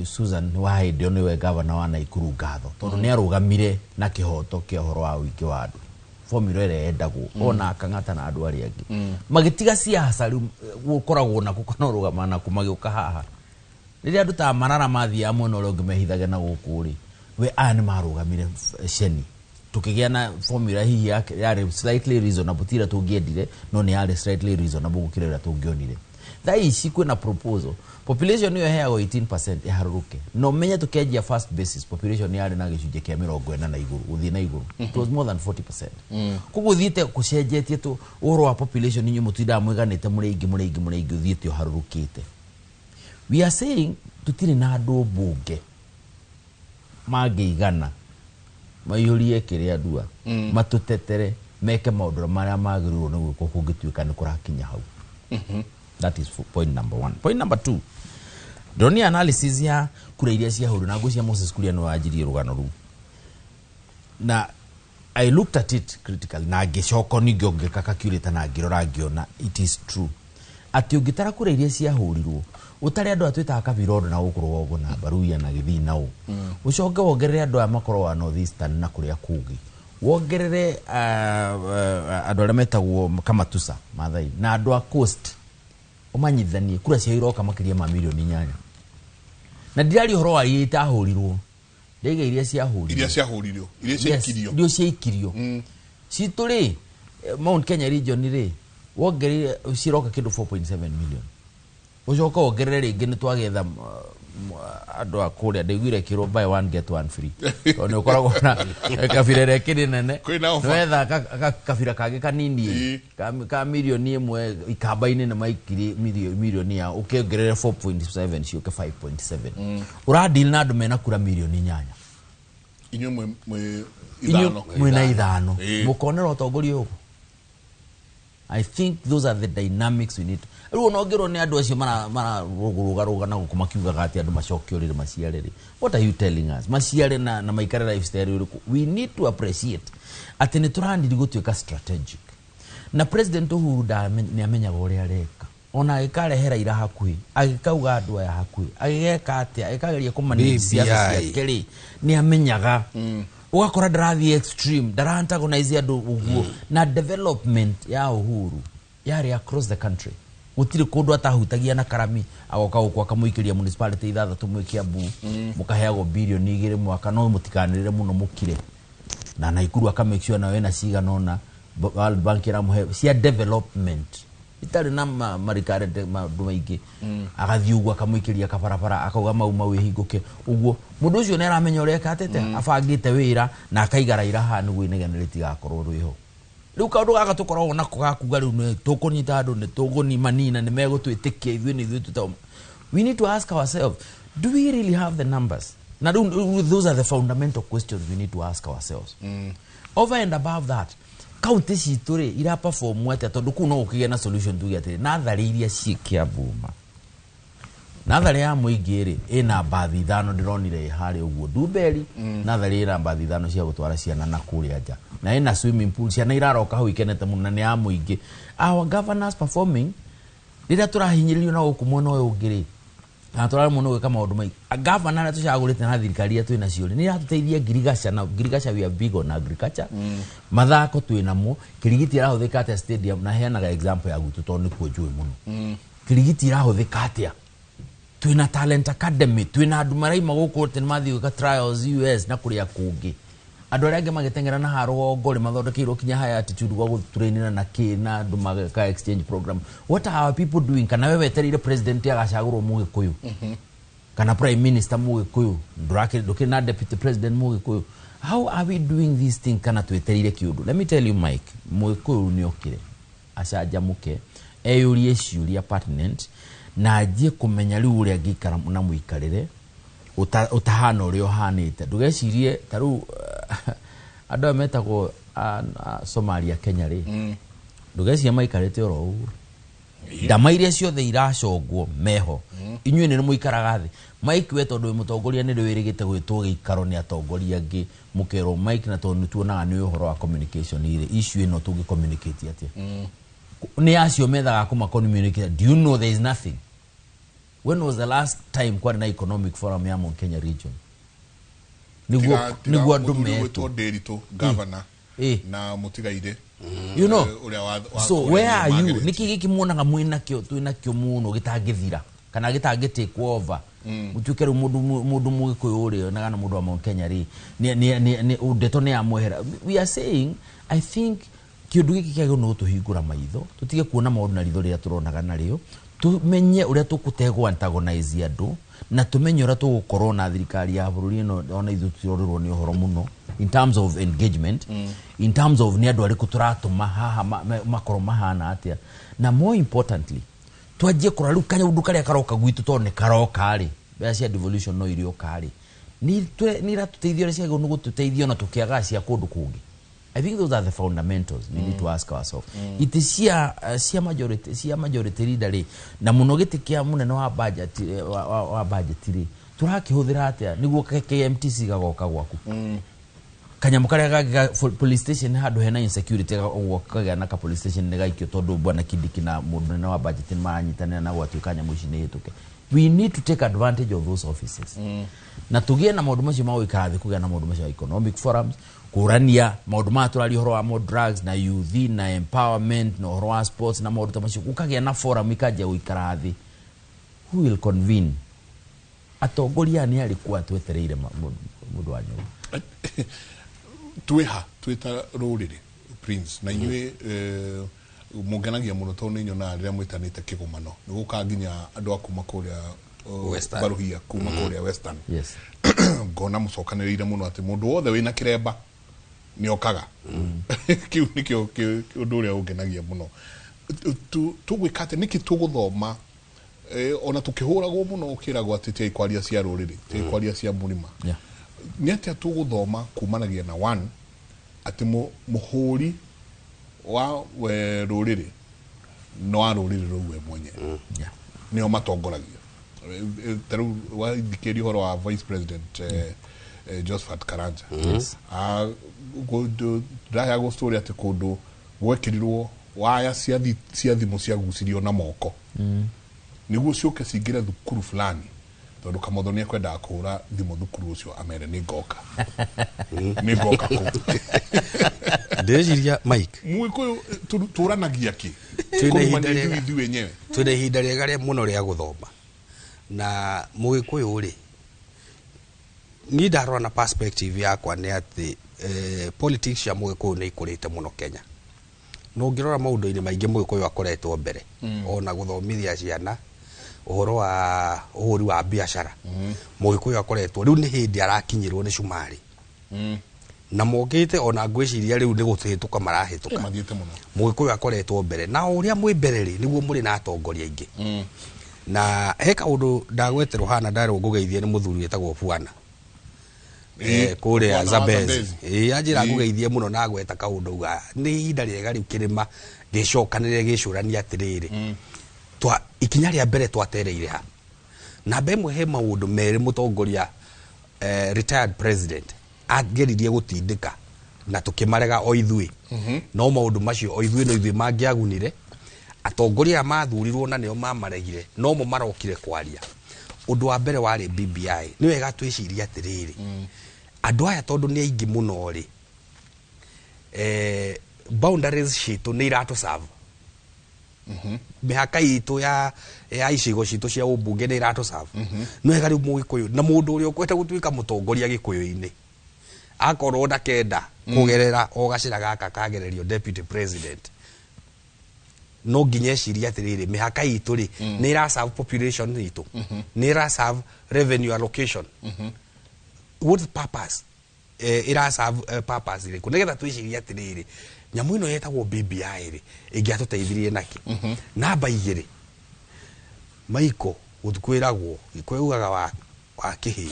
B: Susan wa hĩndĩ ĩyo nĩwe governor wa Nakuru ngatho tondũ nĩ arũgamire na kĩhoto kĩa ũhoro wa ũingĩ wa andũ, formula ĩrĩa yendagwo ona Kang'ata na andũ arĩa angĩ magĩtiga siasa rĩu gũkoragwo naku kana ũrũgama naku magĩũka haha. Rĩrĩa andũ ta Marara mathiaga mwena ũrĩa ũngĩ mehithage na gũkũ rĩ, we aya nĩ marũgamire ceni tukigĩa na formula hihi yarĩ slightly reasonable, ti ĩrĩa tũngĩendire no nĩ yarĩ slightly reasonable gũkĩra ĩrĩa tũngĩonire. Thaa ici kwĩna proposal population ĩyo ĩheagwo 18% ĩharũrũke, no menye tũkĩanjia first basis population yarĩ na gĩcunjĩ kĩa 40 na igũrũ gũthiĩ na igũrũ, it was more than 40%. Koguo ũthiĩte gũcenjetie tu ũhoro wa population, inyuĩ mũtindaga mwĩganĩte mũrĩ aingĩ mũrĩ aingĩ mũrĩ aingĩ, ũthiĩte ũharũrũkĩte. We are saying tutire na andũ mbunge mangĩigana maiyũrie kĩrĩa ndua, matũtetere meke maũndũ marĩa magĩrĩirwo nĩ gwĩkwo kũngĩtuĩka nĩ kũrakinya hau. That is point number 1. Point number 2, ndĩronia analysis ya kura iria ciahũrirwo na ngwĩciria Moses Kuria nĩwe wanjirie rũgano rũu, na I looked at it critically na ngĩcoka ningĩ ngĩka calculator na ngĩrora ngĩona it is true atĩ ũngĩtara kura iria ciahũrirwo ũtare andũ aya twĩtaga Kabirondo na gũkũ rũgongo na Baruya na Gĩthii na ũ, ũcoke wongerere andũ aya makorwo wa North Eastern na kũrĩa kũngĩ, wongerere andũ arĩa metagwo Kamatusa Maathai na andũ a Coast, ũmanyithanie kura ciao iroka makĩria ma milioni 8. Na ndiraria ũhoro wa iria itahũrirwo, ndaiga iria ciahũrirwo,
A: iria ciahũrirwo, iria ciaikirio,
B: iria ciaikirio citũ rĩ, Mount Kenya region rĩ, wongerere ciroka kĩndũ 4.7 million, ucoka wongerere rĩngĩ nĩ twagetha andũ a kũrĩa ndaiguire kĩrwo buy one get one free, tondũ nĩ ũkoragwo na kabira ĩrĩa ĩkĩrĩ nene, nĩwetha kabira kangĩ kanini ka milioni 1 ikamba-inĩ nĩ maikiri milioni yao, ũkĩongerere 4.7 ciũke 5.7, ũradeal na andũ mena kura milioni 8,
A: inyuĩ mwĩ ithano,
B: mwĩna ithano, mũkonera ũtongoria ũguo. I think those are the dynamics we need. Rĩu ona ũngĩrwo nĩ andũ acio mararũgaruga na gũkũ makiugaga atĩ andũ macokio rĩrĩ maciare rĩ, what are you telling us? Maciare na maikare lifestyle ĩrĩkũ? We need to appreciate atĩ nĩ tũraniri gũtuĩka strategic. Na President Uhuru nĩ amenyaga ũrĩa areka. Ona agĩkarehe Raila hakuhĩ, agĩkauga andũ aya hakuhĩ, agĩgeka atĩa, agĩkageria kũmanage siasa ciake rĩ, nĩ amenyaga. Ũgakora ndarathiĩ extreme, ndara-antagonize andũ ũguo. Na development ya Uhuru yarĩ across the country, gũtirĩ kũndũ atahutagia na karami, agoka gũkũ akamũikĩria municipality 6 mwĩ Kiambu, mũkaheagwo bilioni 2 mwaka, no mũtikanĩrĩre mũno mũkire. Na Nakuru aka make sure nawe na cigana ũna World Bank ĩramũhe cia development itarĩ na marikarete maũndũ maingĩ, agathiĩ ũguo akamũikĩria kabarabara, akauga mau mau ĩhingũke ũguo. Mũndũ ũcio nĩ aramenya ũrĩa ekatĩte, abangĩte wĩra na akaiga Raila haha nĩguo inegene rĩtigakorwo rwĩho. Rĩu kaũndũ gaka tũkoragwo nako gakuga rĩu nĩ tũkũnyita andũ, nĩ tũkũnimanina, nĩ megũtwĩtĩkia ithuĩ nĩ ithuĩ tũtao. We need to ask ourselves, do we really have the numbers? Na rĩu those are the fundamental questions we need to ask ourselves. Over and above that, Kaunti citũ rĩ ira perform atĩa? Tondũ kũu no gũkĩgĩa na solution, tuge atĩrĩ, natharĩ iria ciĩ Kiambu ma natharĩ ya mũingĩ rĩ ĩna mbathi 5, ndĩronire ĩ harĩa ũguo Ndumberi. Natharĩ ĩna mbathi 5 cia gũtwara ciana na kũrĩa nja, na ĩna swimming pool, ciana iraroka hau ikenete mũno, na nĩ ya mũingĩ. Our governors performing rĩrĩa tũrahinyĩrĩrio na gũkũ mwena ũyũ ũngĩ rĩ, kana tũraremwo nĩ gwĩka maũndũ maingĩ. Gavana arĩa tũcagũrĩte na thirikari iria twĩ nacio rĩ, nĩ iratũteithia ngirigaca, na ngirigaca we are big on agriculture. Mathako twĩ namo. Kirigiti ĩrahũthĩka atĩa stadium? Na heanaga example ya gwitũ tondũ nĩkuo njũĩ mũno. Kirigiti ĩrahũthĩka atĩa? Twĩna talent academy, twĩna andũ maraima gũkũ atĩ nĩ mathiĩ gwĩka trials US na kũrĩa kũngĩ. Andũ arĩa angĩ magĩteng'era na haha rũgongo rĩ, mathondekeirwo kinya high altitude gwa gũtrainĩra na kĩ, na andũ mageka exchange program. What are our people doing? Kana we wetereire president agacagũrwo mũgĩkũyũ kana prime minister mũgĩkũyũ? Ndũkĩrĩ na deputy president mũgĩkũyũ. How are we doing this thing? Kana twetereire kĩũndũ? Let me tell you, Mike, mũgĩkũyũ nĩ okire acanjamũke, eyũrie ciũria pertinent, na anjie kũmenya rĩu ũrĩa angĩikara na mũikarĩre ũtahana ũrĩa ũhanĩte. Ndũgecirie ta rĩu andũ aya metagwo Somalia Kenya rĩ, ndũgecirie maikarĩte oro ũguo. Ndama iria ciothe iracongwo meho, inyuĩ nĩ mũikaraga thĩ. Mike, we tondũ wĩ mũtongoria, nĩ wĩrĩgĩte gwĩtwo gĩikaro nĩ atongoria angĩ, mũkerwo Mike, na tondũ nĩ tuonaga nĩ ũhoro wa communication rĩ, issue ĩno tũngĩ communicate atĩa? Nĩ acio methaga kũma communicate. Do you know there is nothing? When was the last time kwarĩ na economic forum ya Mount Kenya region nĩguo nĩguo andũ metwo?
A: Metwo Ndiritu governor na mutigaire
B: You know,
A: uria wa
B: so
A: kũrĩa
B: where are you?
A: Margaret.
B: Nĩkĩ gĩkĩ muonaga mwĩnakĩo, twĩnakĩo mũno gĩtangĩthira kana gĩtangĩ take over, mũtuĩke rĩu mũndũ mũgĩkũyũ ũrĩ na kana mũndũ wa Mount Kenya rĩ, ndeto nĩ yamwehera? We are saying, I think kĩũndũ gĩkĩ kĩagĩrĩirwo nĩ gũtũhingũra maitho, tũtige kuona maũndũ na ritho rĩrĩa tũronaga narĩo, tũmenye ũrĩa tũkũtegwo antagonize andũ, na tũmenye ũrĩa tũgũkorwo na thirikari ya bũrũri ĩno. Ona ithuĩ tũtirorĩrwo nĩ ũhoro mũno in terms of engagement, in terms of nĩ andũ arĩkũ tũratũma haha, makorwo mahana atĩa, na more importantly twanjie kũrora rĩu kaũndũ karĩa karoka gwitũ, tondũ nĩ karoka rĩ, mbeca cia devolution no irĩoka rĩ, nĩ iratũteithia ũrĩa ciagĩrĩirwo nĩ gũtũteithia, ona tũkĩagaga cia kũndũ kũngĩ? I think those are the fundamentals we need to ask ourselves. Itĩ cia majority leader rĩ, na mũno gĩtĩ kĩa mũnene wa budget, wa budget rĩ, tũrakĩhũthĩra atĩa nĩguo KMTC gagoka gwaku, kanyamũ karĩa gangĩ ga police station handũ hena insecurity, ũguo kagĩa na ka police station nĩ gaikio tondũ bwana Kindiki na mũndũ mũnene wa budget nĩ maranyitanĩra na gwatuĩka nyamũ ici nĩ hĩtũke. We need to take advantage of those offices na tũgĩe na maũndũ macio ma gũikara thĩ, kũgĩa na maũndũ macio ma economic forums, kũrania maũndũ maya tũraria, ũhoro wa mo drugs na youth na empowerment na ũhoro wa sports na maũndũ ta macio, gũkagĩa na forum ikanjia gũikara thĩ. Who will convene? Atongoria aya nĩ arĩkũ atwetereire mũndũ wa nyũmba?
A: Twĩha twĩta rũrĩrĩ, Prince, na inyuĩ mũngenagia mũno tondũ nĩ nyonaga rĩrĩa mwĩtanĩte kĩgomano nĩ gũka nginya andũ a kuma kũrĩa
C: Western.
A: Baruhia kuma kũrĩa Western. Ngona mũcokanĩrĩire mũno atĩ mũndũ wothe wĩna kĩremba nĩ okaga. Kĩu nĩkĩo ũndũ ũrĩa ũngenagia mũno. Tũgwĩka atĩ nĩkĩ tũgũthoma, ona tũkĩhũragwo mũno ũkĩragwo atĩ tiai kwaria cia rũrĩrĩ, tiai kwaria cia mũrima, nĩ atĩa tũgũthoma kumanagia na one atĩ mũhũri wa we rũrĩrĩ no wa rũrĩrĩ rũu we mwenye nĩo matongoragia? Ta rĩu wathikĩria ũhoro wa vice president Josephat Karanja. Ah, ndĩraheagwo story atĩ kũndũ gwekĩrirwo waya cia thimũ ciagucirio na moko nĩguo ciũke cingĩre thukuru fulani, tondũ Kamotho nĩ ekwendaga kũhũra thimũ thukuru ũcio amere nĩ ngoka, nĩ ngoka kũu.
C: Ndĩreciria, Mike,
A: Mũgĩkũyũ tũranagia kĩ?
C: Twĩna
A: Kũrumania
C: ihinda rĩega.
A: ithuĩ ithuĩ wenyewe.
C: Twĩna ihinda rĩega rĩa mũno rĩa gũthoma na mũgĩkũyũ rĩ, niĩ ndarora na perspective yakwa nĩ atĩ politics cia mũgĩkũyũ nĩ ikũrĩte mũno Kenya, na ũngĩrora maũndũ-inĩ maingĩ mũgĩkũyũ akoretwo mbere. Ona gũthomithia ciana, ũhoro wa ũhũri wa biacara, mũgĩkũyũ akoretwo. Rĩu nĩ hĩndĩ arakinyĩrwo nĩ cumari na mokĩte, ona ngwĩciria rĩu nĩ gũhĩtũka marahĩtũka.
A: Mathiĩte mũno.
C: Mũgĩkũyũ akoretwo mbere, na o ũrĩa mwĩ mbere rĩ, nĩguo mũrĩ na atongoria aingĩ. Na he kaũndũ ndagweterwo hana, ndarwo ngũgeithie nĩ mũthuri wĩtagwo Bwana. Kũrĩa
A: Bwana wa
C: Zambezi.
A: Zambezi.
C: Ĩ, anjĩra ngũgeithie mũno na agweta kaũndũ auga nĩ ihinda rĩega rĩu kĩrĩma gĩcokanĩrĩre gĩcũrania atĩrĩrĩ, twa ikinya rĩa mbere twatereire ha. Namba ĩmwe, he maũndũ merĩ mũtongoria, retired president, ageririe gũtindĩka na tũkĩmarega o ithuĩ. No maũndũ macio o ithuĩ no ithuĩ mangĩagunire atongoria aya mathurirwo na nĩo mamaregire, no mo marokire kwaria. Ũndũ wa mbere warĩ BBI. Nĩ wega twĩcirie atĩrĩrĩ, andũ aya tondũ nĩ aingĩ mũno rĩ, boundaries citũ nĩ iratũserve, mĩhaka itũ ya icigo citũ cia ũmbunge nĩ iratũserve. Nĩ wega rĩu mũgĩkũyũ na mũndũ ũrĩa ũkwenda gũtuĩka mũtongoria gĩkũyũ-inĩ akorwo ndakenda kũgerera o gacĩra gaka kagererio deputy president, no nginya ecirie atĩrĩrĩ, mĩhaka itũ rĩ, nĩ ĩraserve population itũ, nĩ ĩraserve revenue allocation, what purpose, ĩraserve purpose ĩrĩkũ, nĩgetha twĩcirie atĩrĩrĩ, nyamũ ĩno yetagwo BBI rĩ, ĩngĩatũteithirie nakĩ. Namba igĩrĩ, maiko gũkwĩragwo Gĩkũyũ ugaga wa kĩhĩ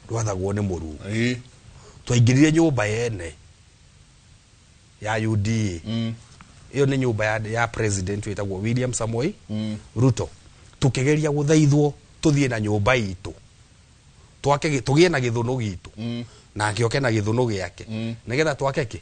C: ndwathagwo nĩ mũrungu. Twaingĩrire nyũmba yene ya UDA. Ĩyo nĩ nyũmba ya president wĩtagwo William Samoei Ruto. Tukĩgeria gũthaithwo tũthiĩ na nyũmba itũ, twake tũgĩe na gĩthũnũ gitũ, nake oke na gĩthũnũ gĩake, nĩgetha twake kĩ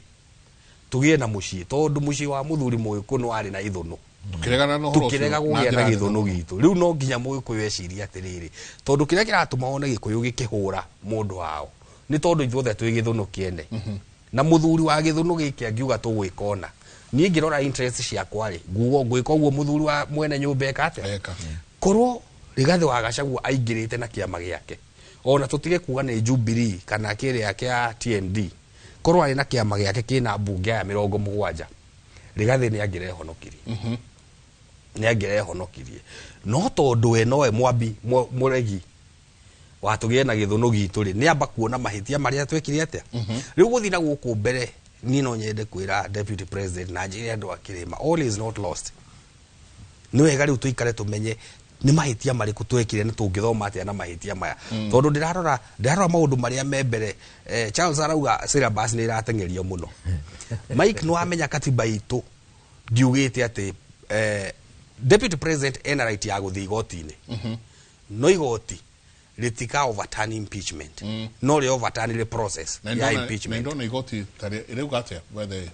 C: tũgĩe na mũciĩ, tondũ mũciĩ wa mũthuri Mũgĩkũyũ warĩ na ithũnũ.
A: Tukĩregana na ũhoro ũcio
C: Tukĩrega
A: na
C: kũgĩa na
A: njĩra
C: gĩthũnũ
A: nene.
C: gitũ. Rĩu no nginya Mũgĩkũyũ ecirie atĩrĩrĩ, tondũ kĩrĩa kĩratũma wone Gĩkũyũ gĩkĩhũra mũndũ wao nĩ tondũ ithuothe twĩ gĩthũnũ kĩene, na mũthuri wa gĩthũnũ gĩkĩ angiuga tũgwĩka ũna, niĩ ngĩrora interest ciakwa rĩ, nguga ngwĩka ũguo mũthuri wa mwene nyũmba eka atĩa. Korwo Rigathĩ wa Gachagua aingĩrĩte na kĩama gĩake, ona tũtige kuga nĩ Jubilee kana kĩrĩa kĩa TND, korwo arĩ na kĩama gĩake kĩna mbunge aya 70, Rigathĩ nĩ angĩrehonokirie, nĩ angĩrehonokirie. No tondũ we nowe mwambi mũregi wa tũgĩe na gĩthũnũ gitũ rĩ, nĩ amba kuona mahĩtia marĩa twekire atĩa. Rĩu gũthiĩ na gũkũ mbere, niĩ no nyende kwĩra deputy president na njĩre andũ a kĩrĩma, all is not lost. Nĩ wega rĩu tũikare tũmenye nĩ mahĩtia marĩkũ twekire na tũngĩthoma atĩa na mahĩtia maya, tondũ ndĩrarora maũndũ marĩa me mbere. Charles arauga syllabus nĩ ĩrateng'erio mũno. Mike, nĩ wamenya katiba itũ ndiugĩte atĩ deputy president ena right ya gũthiĩ igoti-inĩ, no igoti rĩtika overturn impeachment, no rĩ overturn rĩ process
A: Na
C: ya impeachment.
A: Ndona igoti tarĩ rĩuga atĩa wethe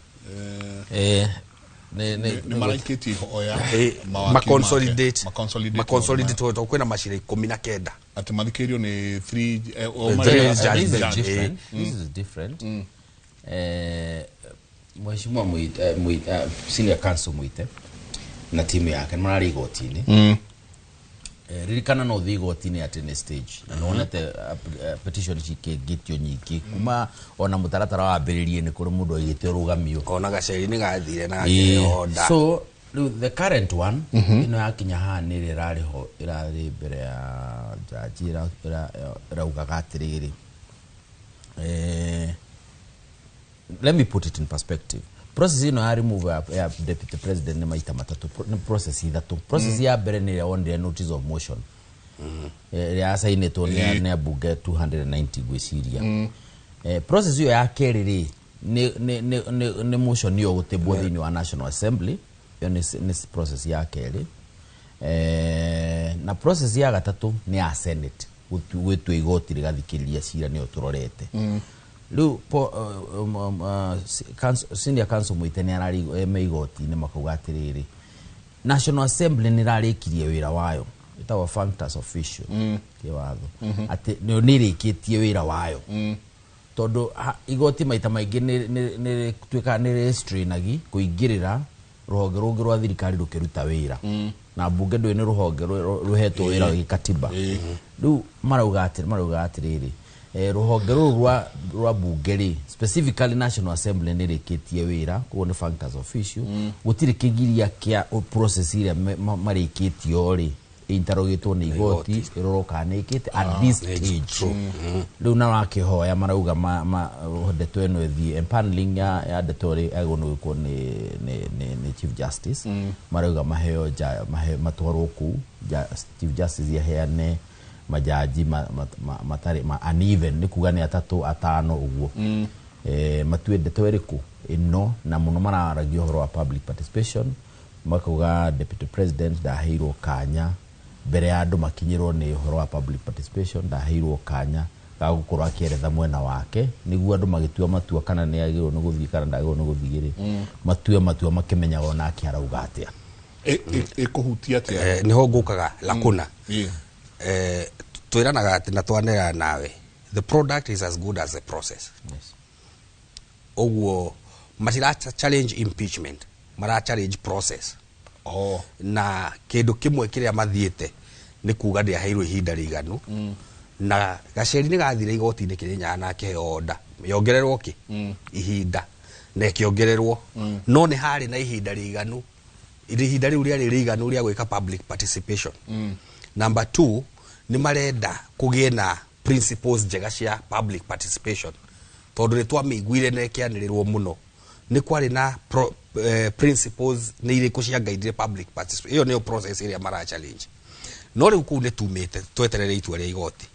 A: nĩ maraikĩtie ihoya mawakili
C: maconsolidate.
A: Maconsolidate.
C: Maconsolidate, tondũ kwĩna macira 19.
A: Atĩ mathikĩrĩrio nĩ three o
C: Three
B: This is
C: judges.
B: different. This is different. Mheshimiwa Mwite, senior counsel Mwite na timu yake nĩ mararĩ igoti-inĩ. Ririkana no ũthiĩ igoti-inĩ at any stage, na nĩwonete petition cikĩngĩtio nyingĩ kuma ona mũtaratara wambĩrĩrie, nĩ kũrĩ mũndũ aigĩte ũrũgamio.
C: Ona gaceri nĩ gathire na order.
B: So rĩu the current one ĩno yakinya haha nĩ ĩrĩa ĩrarĩ ho, ĩrarĩ mbere ya jaji, ĩraugaga atĩrĩrĩ, let me put it in perspective. Process ĩno ya remove ya deputy president nĩ maita matatũ, nĩ process ithatũ. Process ya mbere nĩ ĩrĩa wonire notice of motion, ĩrĩa yacainĩtwo nĩ ambunge 290 ngwĩciria. Process ĩyo ya kerĩ rĩ, nĩ motion ĩyo gũtĩmbwo thĩinĩ wa National Assembly. Ĩyo nĩ process ya kerĩ. Na process ya gatatũ nĩ ya Senate gwĩtua igoti rĩgathikĩrĩria cira, nĩyo tũrorete rĩu. Senior counsel Mwite nĩ ararĩ me igoti-inĩ, makauga atĩrĩrĩ, National Assembly nĩ ĩrarĩkirie wĩra wayo, ĩtagwo functus officio kĩwatho, atĩ nĩ ĩrĩkĩtie wĩra wayo, tondũ igoti maita maingĩ nĩ rĩtuĩkaga nĩ rĩstrainagi kũingĩrĩra rũhonge rũngĩ rwa thirikari rũkĩruta wĩra, na mbunge ndũĩ nĩ rũhonge rũhetwo wĩra gĩkatiba. Rĩu marauga atĩrĩrĩ, rũhonge rũrũ rwa bunge rĩ, specifically National Assembly, nĩ rĩkĩtie wĩra, koguo nĩ functus officio. Gũtirĩ kĩgiria kĩa process ĩrĩa marĩkĩtio rĩ interrogatwo nĩ igoti ĩrorwo kana nĩ ĩkĩte at this stage. Rĩu na wakĩhoya marauga ndeto ĩno ĩthiĩ empaneling ya ndeto ĩrĩ yagĩrĩirwo nĩ gwĩkwo nĩ Chief Justice. Marauga maheo matwarwo kũu, Chief Justice aheane Majaji matarĩ ma uneven, nĩ kuga nĩ atatũ atano ũguo. Matue ndeto ĩrĩkũ ĩno, na mũno mararagia ũhoro wa public participation, makauga deputy president ndaheirwo kanya mbere ya andũ makinyĩrwo nĩ ũhoro wa public participation, ndaheirwo kanya ga gũkorwo akĩeretha mwena wake nĩguo andũ magĩtua matua kana nĩ agĩrĩirwo nĩ gũthiĩ kana ndagĩrĩirwo nĩ gũthiĩ rĩ, matue matua makĩmenyaga onake arauga atĩa.
A: Ĩkũhutia atĩa?
C: Niho ngũkaga lakuna. Twĩranaga atĩ na twanera nawe, the product is as good as the process.
B: Yes.
C: Ũguo matira challenge impeachment, mara challenge process. Na kĩndũ kĩmwe kĩrĩa mathiĩte nĩ kuga ndĩaheirwo ihinda rĩiganu. Na gaceri nĩ gathire igoti-inĩ Kĩrĩnyaga na akĩheo order yongererwo kĩ ihinda na ĩkĩongererwo, no nĩ harĩ na ihinda rĩiganu, ihinda rĩu rĩarĩ rĩiganu rĩa gwĩka public participation. Number 2, nĩ marenda kũgĩe na principles njega cia public participation, tondũ nĩ twamĩiguire na ĩkĩanĩrĩrwo mũno nĩ kwarĩ na principles nĩ irĩkũ cia guide public participation. Ĩyo nĩyo process ĩrĩa mara challenge. No rĩu kũu nĩ tumĩte tweterere itua rĩa igoti.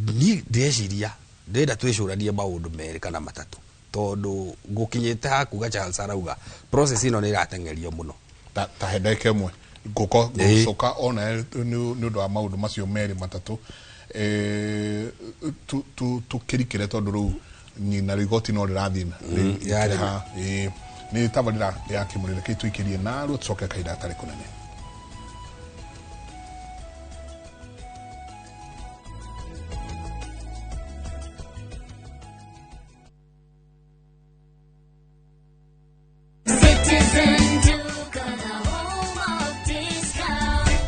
C: Niĩ ndĩreciria ndĩrenda twĩcũranie maũndũ merĩ kana matatũ, tondũ ngũkinyĩte hakuga Charles arauga process ĩno nĩ ĩrateng'erio mũno.
A: Ta he ndagĩka ĩmwe ngũcoka ona nĩ ũndũ wa maũndũ macio merĩ matatũ, tũkĩrikĩre tondũ rĩu nyina igoti no rĩrathiĩ nĩ tabarĩra ya Kĩmũrĩ. Reke tũikĩrie naruo tũcoke kahinda gatarĩ kũnene.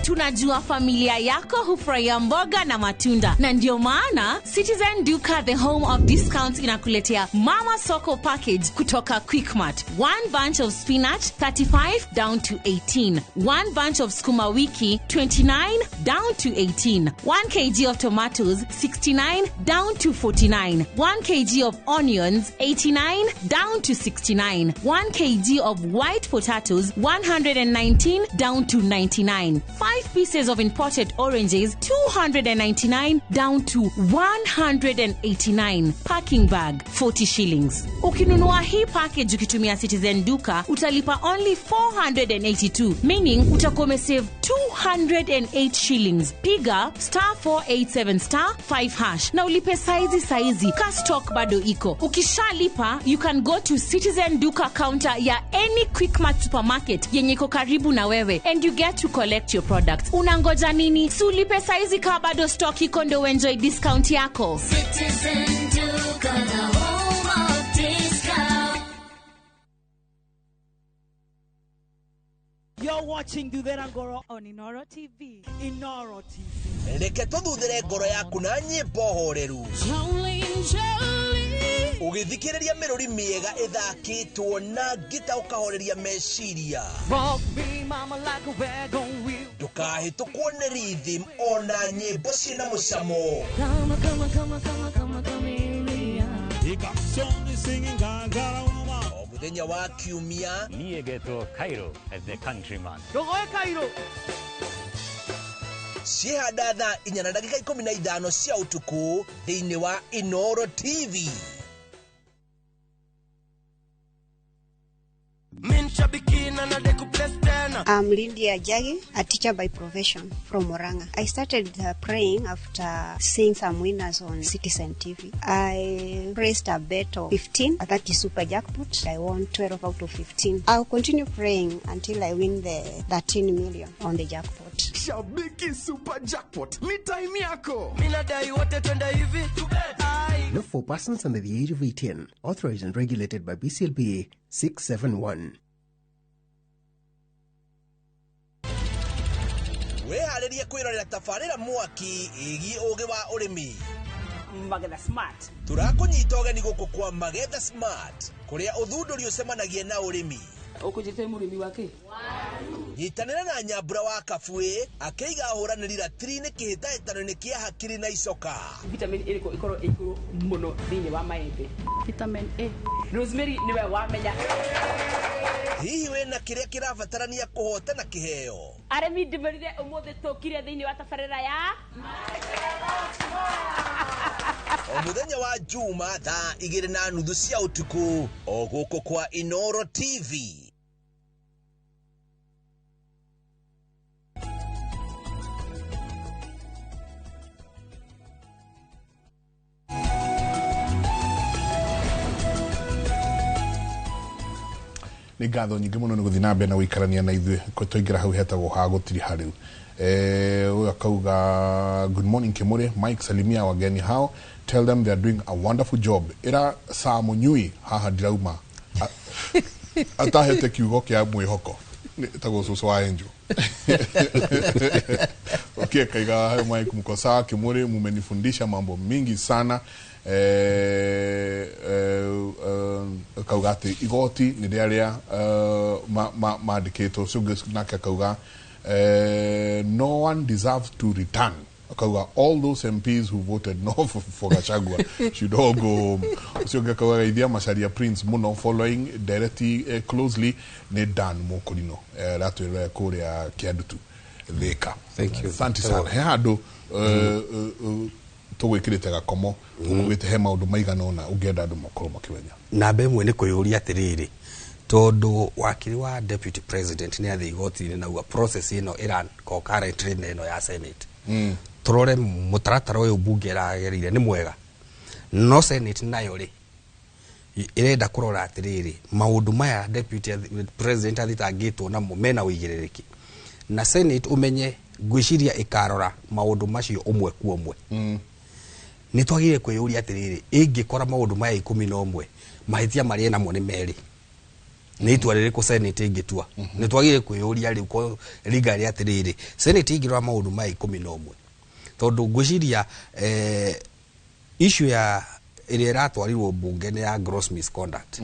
M: Tunajua familia yako hufurahia mboga na matunda, na ndio maana Citizen Duka, the home of discounts, inakuletea Mama Soko package kutoka Quickmart. 1 bunch of spinach 35 down to 18, 1 bunch of sukuma wiki 29 down to 18, 1 kg of tomatoes 69 down to 49, 1 kg of onions 89 down to 69, 1 kg of white potatoes 119 down to 99, 5 pieces of imported oranges 299 down to 189. Packing bag 40 shillings. Ukinunua hii package ukitumia Citizen Duka utalipa only 482, meaning utakuwa umesave 208 shillings. Piga *487 *5# na ulipe saizi. Ka stock bado iko. Ukishalipa you can go to Citizen Duka counter ya any Quickmart supermarket yenye iko karibu na wewe and you get to collect your product. Unangoja nini? Si ulipe saizi ka bado stock iko ndo enjoy discount yako.
F: Citizen Duka, the home of discount.
Q: You're watching Duthera Ngoro on Inoro TV. Inoro TV.
O: Reke tũthuthere ngoro yaku na nyĩmbo horeru. Ũgĩthikĩrĩria mĩrũri mĩega ĩthakĩtwo na ngita ũkahoreria meciria.
Q: Rock me mama like a wagon wheel.
O: Ndũkahĩtũkwo nĩ rhythm ona nyĩmbo ciĩna mũcamo.
F: Come, come, come, come, come, come here.
O: O mũthenya wa kiumia
R: niĩ ngetwo Cairo as the countryman.
Q: Ndũgoe Cairo.
O: Ciĩhanda thaa 4:15 cia ũtukũ thĩinĩ wa Inoro TV.
S: I'm Lydia Jagi, a teacher by profession from Murang'a. I started praying after seeing some winners on Citizen TV. I placed a bet of 15, that is super jackpot. I won 12 out of 15. I'll continue praying until I win the 13 million on the jackpot.
T: Shabiki super jackpot, ni time yako.
U: Not for persons under the age of 18. Authorized and regulated by BCLBA 671.
O: Wĩharĩrie kwĩrorera tabarĩra mwaki ĩgiĩ ũgĩ wa ũrĩmi.
Q: Magetha Smart.
O: Tũrakũnyita ũgeni gũkũ kwa Magetha Smart, kũrĩa ũthundũri ũcemanagia na ũrĩmi.
V: Ũkũnjĩte mũrĩmi wa kĩ?
O: Nyitanĩra na Nyambura wa Kabuĩ akĩiga ahũranĩri ratiri-inĩ kĩhĩtahĩtano-inĩ kĩa hakiri na icoka.
V: Vitamin ĩrĩkũ ĩkorwo ĩ igũrũ mũno thĩinĩ wa maembe? Vitamin A. Rosemary nĩwe wamenya.
O: Hihi wĩna kĩrĩa kĩrabatarania kũhotana kĩheo?
V: Arĩmi ndĩmũrire ũmũthĩ tũkire thĩinĩ wa tabarĩra ya
O: O mũthenya wa Juma thaa 2:30 cia ũtukũ o gũkũ kwa Inoro TV.
A: Nä ngatho nyingä må no nä gå thiä na mbere na gå ikarania na ithuä twaingä hau hetagwo ha gå tiriha rä u. Huyo akauga, "Good morning Kimuri. Mike, salimia wageni hao, tell them they are doing a wonderful job. Ira saa munyui haha ndirauma atahete kiugo kia mwihoko." Tagwo cucu wa Angel. Okay, kaiga hayo. "Mike, mko sawa? Kimuri, mumenifundisha mambo mingi sana." Kauga atä igoti nä rä arä a mandä kä two. Ũcio ũngĩ nake akauga, "No one deserves to return." Akauga, "All those MPs who voted no for Gachagua should all go home." Ũcio ũngĩ akauga, "Geithia Macharia Prince mũno, following Ndereti closely." Nĩ Dan Mũkũrino ratwĩrore kũrĩa Kĩandutu, Thĩka.
C: Thank you.
A: Asante sana. He handũ tũgwĩkĩrĩte gakomo, ũkugĩte he maũndũ maigana ũna ũngĩenda andũ makorwo makĩmenya.
C: Namba ĩmwe nĩ kwĩyũria atĩrĩrĩ, tondũ wakiri wa deputy president nĩ athiĩ igoti-inĩ nauga process ĩno ĩran concurrently na ĩno ya Senate, tũrore mũtaratara ũyũ mbunge ĩragereire nĩ mwega, no Senate nayo rĩ ĩrenda kũrora atĩrĩrĩ, maũndũ maya deputy president athitangĩtwo namo mena ũigĩrĩrĩki, na Senate ũmenye ngwĩciria ĩkarora maũndũ macio ũmwe kwa ũmwe. Nĩ twagĩrĩire kwĩyũria atĩrĩrĩ, ĩngĩkora maũndũ maya 11 mahĩtia marĩa namo nĩ merĩ, nĩ itua rĩrĩkũ Senate ĩngĩtua? Nĩ twagĩrĩire kwĩyũria rĩu legally atĩrĩrĩ, Senate ĩngĩrora maũndũ maya 11, tondũ ngwĩciria issue ya ĩrĩa ĩratwarirwo mbunge nĩ ya gross misconduct,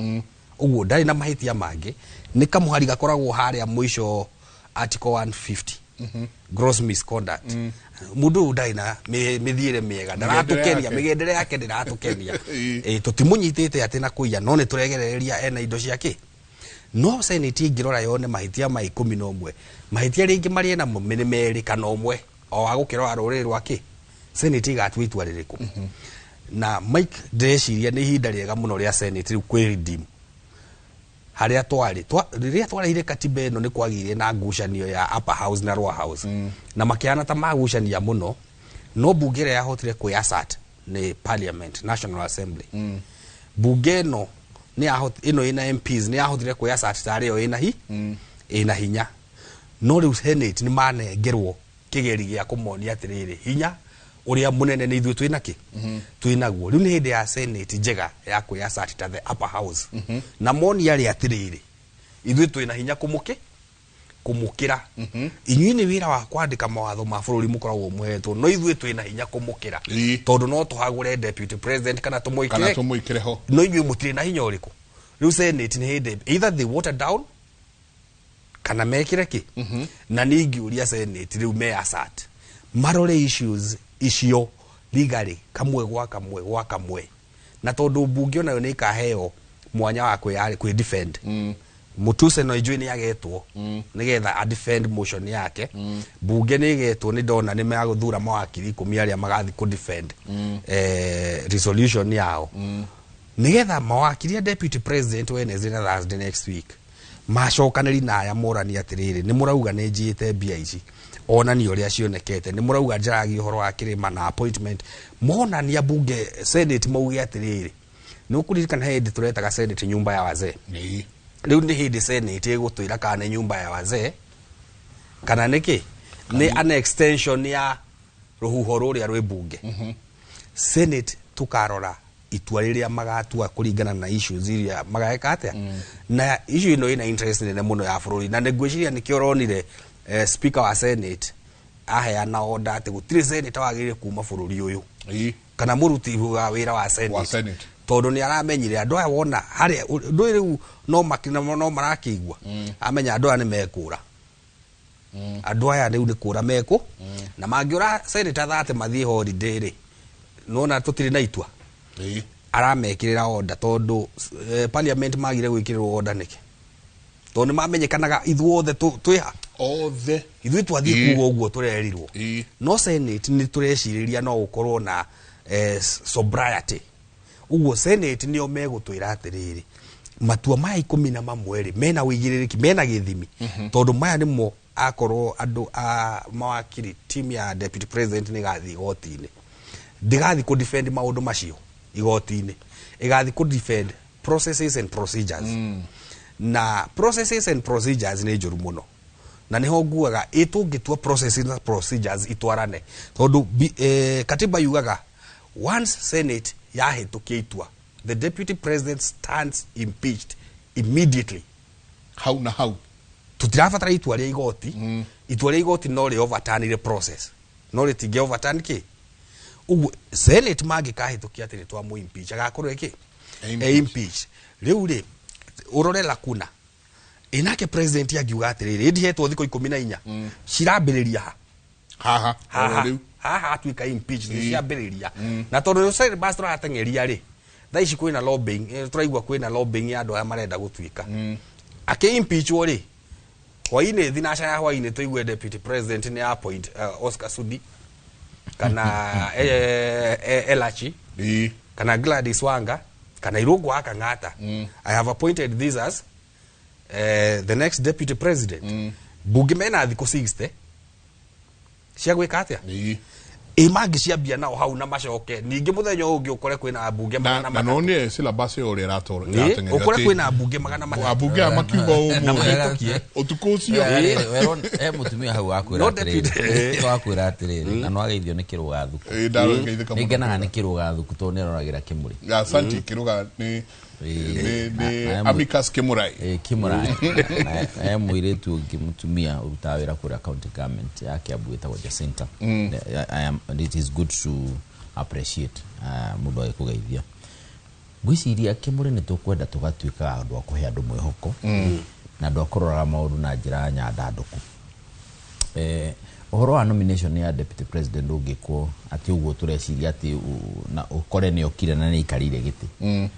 C: ũguo ndarĩ na mahĩtia mangĩ, nĩ kamũhari gakoragwo harĩa mũico, article 150, gross misconduct. Mũndũ ũyũ ndarĩ na mĩthiĩre mĩega, ndaratũkenia.
A: Yake.
C: Mĩgendere yake ndĩratũkenia. Tũtimũnyitĩte atĩ na kũiya, no nĩ tũregerereria ena indo ciake. No Senate ĩngĩrora yone mahĩtia ma 11, mahĩtia rĩngĩ marĩa namo nĩ merĩ kana ũmwe, o wa gũkĩrora rũrĩrĩ rwake, Senate ĩgatua itua rĩrĩkũ? Na Mike, ndĩreciria nĩ ihinda rĩega mũno rĩa Senate rĩu kwĩ redeem harĩa twarĩ. Rĩrĩa twareire katiba ĩno, nĩ kwagĩire na ngucanio ya upper house na lower house, na makĩhana ta magucania mũno, no bunge ĩrĩa yahotire kwĩ assert nĩ parliament, National Assembly. Bunge ĩno nĩ ĩno ĩna MPs nĩ yahotire kwĩ assert tarĩ yo ĩna hi ĩna hinya, no rĩu Senate nĩ manengerwo kĩgeri gĩa kũmonia atĩrĩrĩ, hinya ũrĩa mũnene nĩ ithuĩ twĩna kĩ twĩnaguo. Rĩu nĩ hĩndĩ ya Senate njega ya kwĩ assert ta the upper house, na monia arĩa atĩrĩrĩ, ithuĩ twĩna hinya kũmũkĩra inyuĩ. Nĩ wĩra wa kwandĩka mawatho ma bũrũri mũkoragwo mũhetwo, no ithuĩ twĩna hinya kũmũkĩra, tondũ no tũhagũre deputy president kana
A: Kana
C: tũmwĩkĩre
A: tũmwĩkĩre ho.
C: No inyuĩ mũtirĩ na hinya ũrĩkũ. Rĩu Senate nĩ hĩndĩ either they water down kana mekĩre kĩ. Na nĩ ingĩũria Senate rĩu me assert, marore issues icio legally, kamwe gwa kamwe gwa kamwe, na tondũ mbunge onayo nĩ ĩkaheo mwanya wa kwĩ defend. Mutuse no ijui nĩ agetwo nĩgetha a defend motion yake. Bunge nĩ ĩgetwo, nĩ ndona nĩ megũthura mawakiri 10 arĩa magathiĩ kũ defend resolution yao, nĩgetha mawakiri a deputy president Wednesday na Thursday next week macokanĩri na aya morani atĩrĩrĩ, nĩ mũrauga nĩ njiĩte mbia ici, onani ũrĩa cionekete, nĩ mũrauga njaragia ũhoro wa kĩrĩma na appointment, monania bunge Senate mauge atĩrĩrĩ, nĩ ũkũririkana he hĩndĩ tũretaga Senate nyumba ya wazee? Rĩu nĩ hĩndĩ Senate ĩgũtwĩra kana nĩ nyumba ya wazee kana nĩkĩ, nĩ an extension ya rũhuho rũrĩa rwĩ bunge. Senate tukarora itua rĩrĩa magatua kũringana na issues iria mageka atĩa, na issue ĩno ĩna interest nene mũno ya bũrũri, na nĩ ngwĩciria nĩkĩo ũronire speaker wa Senate aheana order atĩ gũtirĩ senator wagĩrĩire kuma bũrũri ũyũ kana mũruti wa wĩra wa Senate,
A: Wa Senate.
C: Tondũ nĩ aramenyire andũ aya wona harĩa ndũĩ rĩu no no marakĩigua, amenya andũ aya nĩ mekũra, andũ aya rĩu nĩ kũra mekũ, na mangĩũra senator 30 mathiĩ holiday rĩ, nona tũtirĩ na itua. Aramekĩrĩra order tondũ parliament magire gwĩkĩrĩrwo order nĩkĩ? Tondũ nĩ mamenyekanaga ithuothe twĩha
A: othe
C: ithuĩ twathiĩ kuga ũguo tũrerirwo. No Senate nĩ tũrecirĩria no gũkorwo na sobriety. Ũguo Senate nĩo megũtwĩra atĩrĩrĩ, matua maya 11 rĩ, mena ũigĩrĩrĩki, mena gĩthimi, tondũ maya nĩmo akorwo andũ a mawakiri, team ya deputy president nĩ ĩgathiĩ igoti-inĩ, ndĩgathiĩ kũ defend maũndũ macio igoti-inĩ, ĩgathiĩ kũ defend processes and procedures. Na processes and procedures nĩ njũru mũno, na niho nguaga ĩ tũngĩtua processes na procedures itwarane, tondũ katiba yugaga once Senate yahĩtũkia itua, the deputy president stands impeached immediately.
A: Hau na hau.
C: Tutirabatara itua rĩa igoti. Itua rĩa igoti no rĩ overturn process, no rĩtingĩ overturn kĩ. Ũguo Senate mangĩkahĩtũkia atĩ nĩ twamũ impeach, agakorwo ĩkĩ e impeach. Rĩu rĩ, ũrore lacuna ĩnake president angiuga atĩrĩrĩ, ĩndihetwo thikũ 14 cirambĩrĩria ha?
A: Haha.
C: Haha.
A: Oro rĩu.
C: Haha atuĩka impeached nĩ ciambĩrĩria. Na tondũ rĩu syllabus tũrateng'eria rĩ, thaa ici kwĩna lobbying, tũraigua kwĩna lobbying ya andũ aya marenda gũtuĩka. Akĩ impeachwo rĩ, hwainĩ thinaca ya hwainĩ tũigue deputy president nĩ appoint Oscar Sudi kana Elachi kana Gladys Wanga kana Irungu wa Kang'ata, "I have appointed this as the next deputy president." Bunge mena thikũ 60 cia gwĩka atĩa? Ĩ mangĩciambia nao hau na macoke ningĩ mũthenya ũyũ ũngĩ ũkore kwĩna ambunge magana
A: na nonire syllabus ĩyo ũrĩa ĩratwarwo.
C: Ĩ, ũkore kwĩna ambunge 300.
A: Ambunge aya makiuga
C: Na
A: ũmũthĩ
C: mahĩtũkie.
A: ũtukũ ũcio.
B: He mũtumia hau wakwĩra
C: No
B: atĩrĩrĩ, wakwĩra atĩrĩrĩ, na nĩwageithio nĩ Kĩrũga Thuku.
A: Ĩ, ndageithĩka mũno.
B: Nĩngenaga nĩ Kĩrũga Thuku tondũ nĩaroragĩra Kĩmũrĩ.
A: Asante Kĩrũga nĩ Amicus Kĩmũrai.
B: Ĩ, Kĩmũrai. Na he mũirĩtu ũngĩ mũtumia ũrutaga wĩra kũrĩa county government ya Kiambu ĩtagwo Jacinta. And it is good to appreciate mũndũ agĩkũgeithia. Ngwĩciria Kĩmũrĩ nĩ tũkwenda tũgatuĩka andũ a kũhe andũ mwĩhoko na andũ a kũroraga maũndũ na njĩra nyandandũku. Ũhoro wa nomination ya deputy president ũngĩkwo atĩ ũguo tũreciria atĩ na ũkore nĩ okire na nĩ aikarĩire gĩtĩ.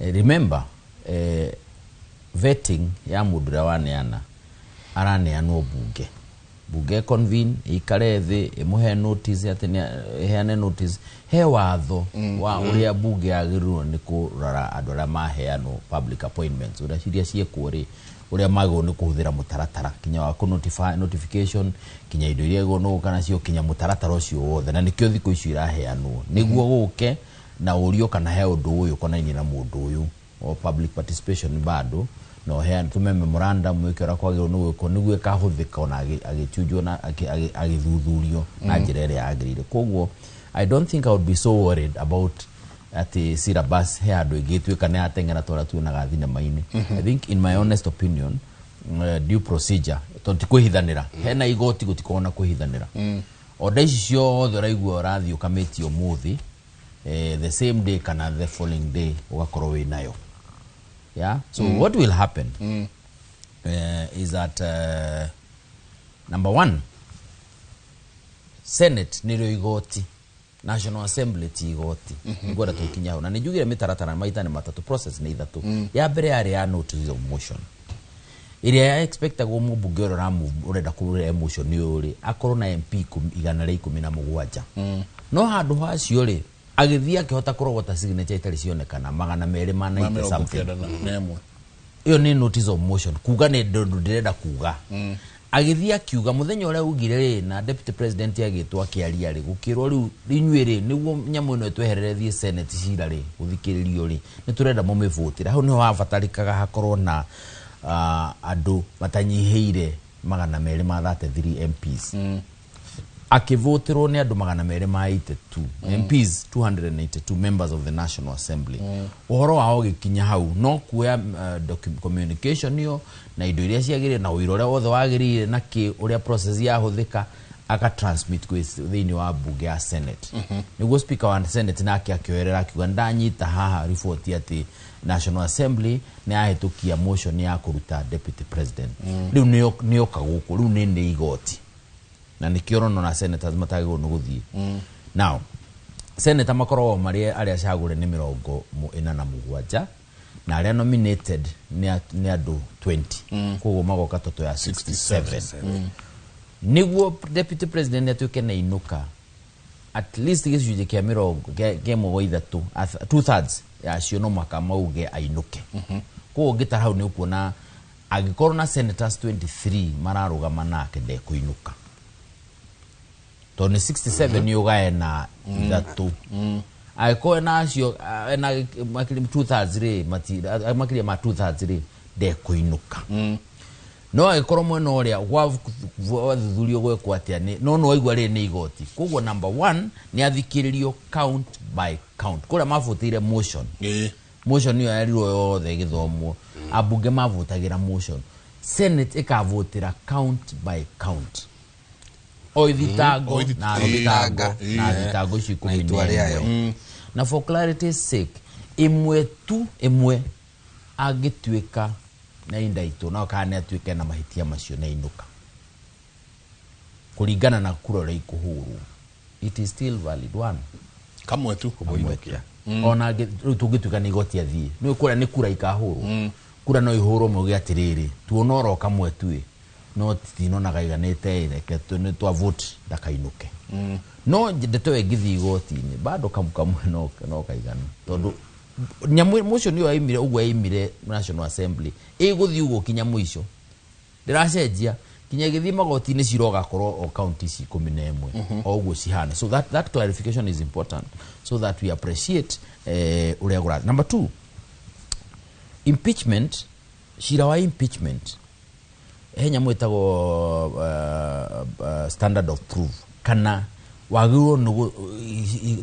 B: Remember, vetting ya mũndũ ũrĩa waneana araneanwo bunge convene, ĩikare thĩ, ĩmũhe notice atĩ ĩheane notice. He watho wa ũrĩa bunge yagĩrĩirwo nĩ kũrora andũ arĩa maheanwo public appointments, ũrĩa ciria ciĩkwo rĩ, ũrĩa magĩrĩirwo nĩ kũhũthĩra mũtaratara kinya wa kũ notification, kinya indo iria igũrũ nĩ gũka nacio, kinya mũtaratara ũcio wothe. Na nĩkĩo thikũ icio iraheanwo nĩguo gũke na ũrio kana he ũndũ ũyũ ũkonainie na mũndũ ũyũ o public participation bado na ũheane tume memorandum wĩke ũrĩa kwagĩrĩirwo nĩ gwĩkwo nĩguo ĩkahũthĩka ona agĩchujwo na agĩthuthurio na njĩra ĩrĩa yagĩrĩire. Koguo I don't think I would be so worried about atĩ syllabus he handũ ĩngĩtuĩka nĩ yateng'era ta ũrĩa tuonaga thinema-inĩ. I think, in my honest opinion, due procedure, tondũ ti kwĩhithanĩra hena igoti, gũtikoragwo na kwĩhithanĩra. Order ici ciothe ũraigua ũrathiĩ ũkamĩtie ũmũthĩ, the same day kana the following day ũgakorwo wĩ nayo. Yeah, so what will happen is that number one, Senate nĩrĩo igoti, National Assembly ti igoti. Ngwenda tũkinya hau na nĩ njugire mĩtaratara maita nĩ matatũ, process nĩ ithatũ. Ya mbere yarĩ ya notice of motion, ĩrĩa ya expectagwo mũmbunge ũrĩa ũrenda kũrehe motion ũyũ rĩ, akorwo na MP 117. No handũ hacio rĩ, agĩthiĩ akĩhota kũrogota signature itarĩ cionekana 200 ma
A: Ma
B: 90
A: mĩrongo
B: something.
A: 91.
B: Ĩyo nĩ notice of motion, kuga nĩ ndũ ndĩrenda kuga. Agĩthiĩ akiuga mũthenya ũrĩa augire rĩ, na deputy president agĩtwo akĩaria rĩ, gũkĩrwo rĩu inyuĩ rĩ, nĩguo nyamũ ĩno ĩtweherere thiĩ Senate cira rĩ, gũthikĩrĩrio rĩ, nĩ tũrenda mũmĩvũtĩre. Hau nĩho habatarĩkaga hakorwo na andũ matanyihĩire 233 MPs. Akĩvũtĩrwo nĩ andũ 282 MPs, 282 members of the National Assembly. Ũhoro wao ũgĩkinya hau no kuoya communication ĩyo na indo iria ciagĩrĩire na ũira ũrĩa wothe wagĩrĩire na kĩ ũrĩa process yahũthĩka, aka transmit kwĩ thĩinĩ wa bunge ya Senate, nĩguo speaker wa Senate nake akĩoerera akiuga ndanyita haha riboti atĩ National Assembly nĩ yahĩtũkia motion ya kũruta deputy president. Rĩu nĩyoka gũkũ, rĩu nĩ igoti, na nĩkĩo ũrona ona senators matagĩrĩirwo nĩ gũthiĩ. Now senator makoragwo marĩ arĩa acagũre nĩ 47, Na arĩa nominated nĩ andũ 20, koguo magoka toto ya 67. Nĩguo deputy president atuĩke nĩ ainũka, at least gĩcunjĩ kĩa mĩrongo kĩa ĩmwe gwa ithatũ, 2/3 yacio, no mũhaka mauge ainũke. Koguo ũngĩtara hau nĩ ũkuona angĩkorwo na senators 23 mararũgama nake, ndekũinũka, tondũ nĩ 67 nĩ ũgae na ithatũ. Angĩkorwo ena acio ena makĩria 2/3 rĩ, makĩria ma 2/3 rĩ, ndekũinũka. No angĩkorwo mwena ũrĩa gwathuthurio gwekwo atĩa nĩ no nĩ waigua rĩrĩ nĩ igoti. Koguo number one, nĩ athikĩrĩrio count by count. Kũrĩa mabũtĩire motion, motion ĩyo yarirwo yothe ĩgĩthomwo, ambunge mavotagĩra motion, senate ĩkavotĩra count by count, o ithitango na thitango na thitango icio 11.
C: Itua rĩayo.
B: Na for clarity's sake, ĩmwe tu, ĩmwe angĩtuĩka na indaitũ no kana nĩ atuĩke na mahĩtia macio, nĩ ainũka kũringana na kura ũrĩa ikũhũrwo. It is still valid one.
A: Kamwe tu.
C: Kũmũinũkia.
B: Ona rĩu tũngĩtuĩka nĩ igoti athiĩ, nĩ kũrĩa nĩ kura ikahũrwo, kura no ihũrwo mauge atĩrĩrĩ, tuona oro kamwe tu ĩ, no titinonaga iganĩte ĩ, reke nĩ twa vote ndakainũke. No ndeto ĩyo ĩngĩthiĩ igoti-inĩ bado kamwe no kaigana, tondũ nyamũ motion ĩyo yaimire ũguo, yaimire National Assembly, ĩgũthiĩ ũguo kinya mũico, ndĩracenjia kinya ĩgĩthiĩ magoti-inĩ, cira ũgakorwo o county ici 11 o ũguo cihana. So that clarification is important so that we appreciate ũrĩa kũrathiĩ. Number two, impeachment, cira wa impeachment, he nyamũ ĩtagwo standard of proof, kana wagĩrĩirwo nĩ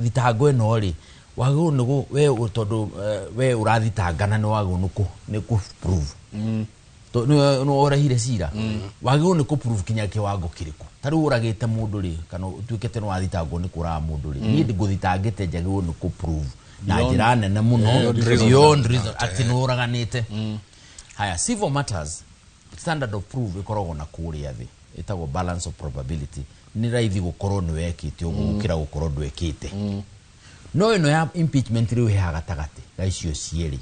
B: thitango ĩno rĩ, wagĩrĩirwo nĩ we tondũ we ũrathitangana nĩ wagĩrĩirwo nĩ kũ prove nĩ ũrehire cira, wagĩrĩirwo nĩ kũ prove kinya kĩwango kĩrĩkũ. Ta rĩu ũragĩte mũndũ rĩ, kana ũtuĩkĩte nĩ wathitangwo nĩ kũraga mũndũ rĩ, niĩ ngũthitangĩte, njagĩrĩirwo nĩ kũ prove na njĩra nene mũno, beyond reason, atĩ nĩ ũraganĩte. Haya, civil matters, standard of proof ĩkoragwo na kũrĩa thĩ, ĩtagwo balance of probability. Nĩ raithi gũkorwo nĩ wekĩte ũguo gũkĩra gũkorwo ndwekĩte. No ĩno ya impeachment rĩu ĩhaha gatagatĩ ga icio cierĩ,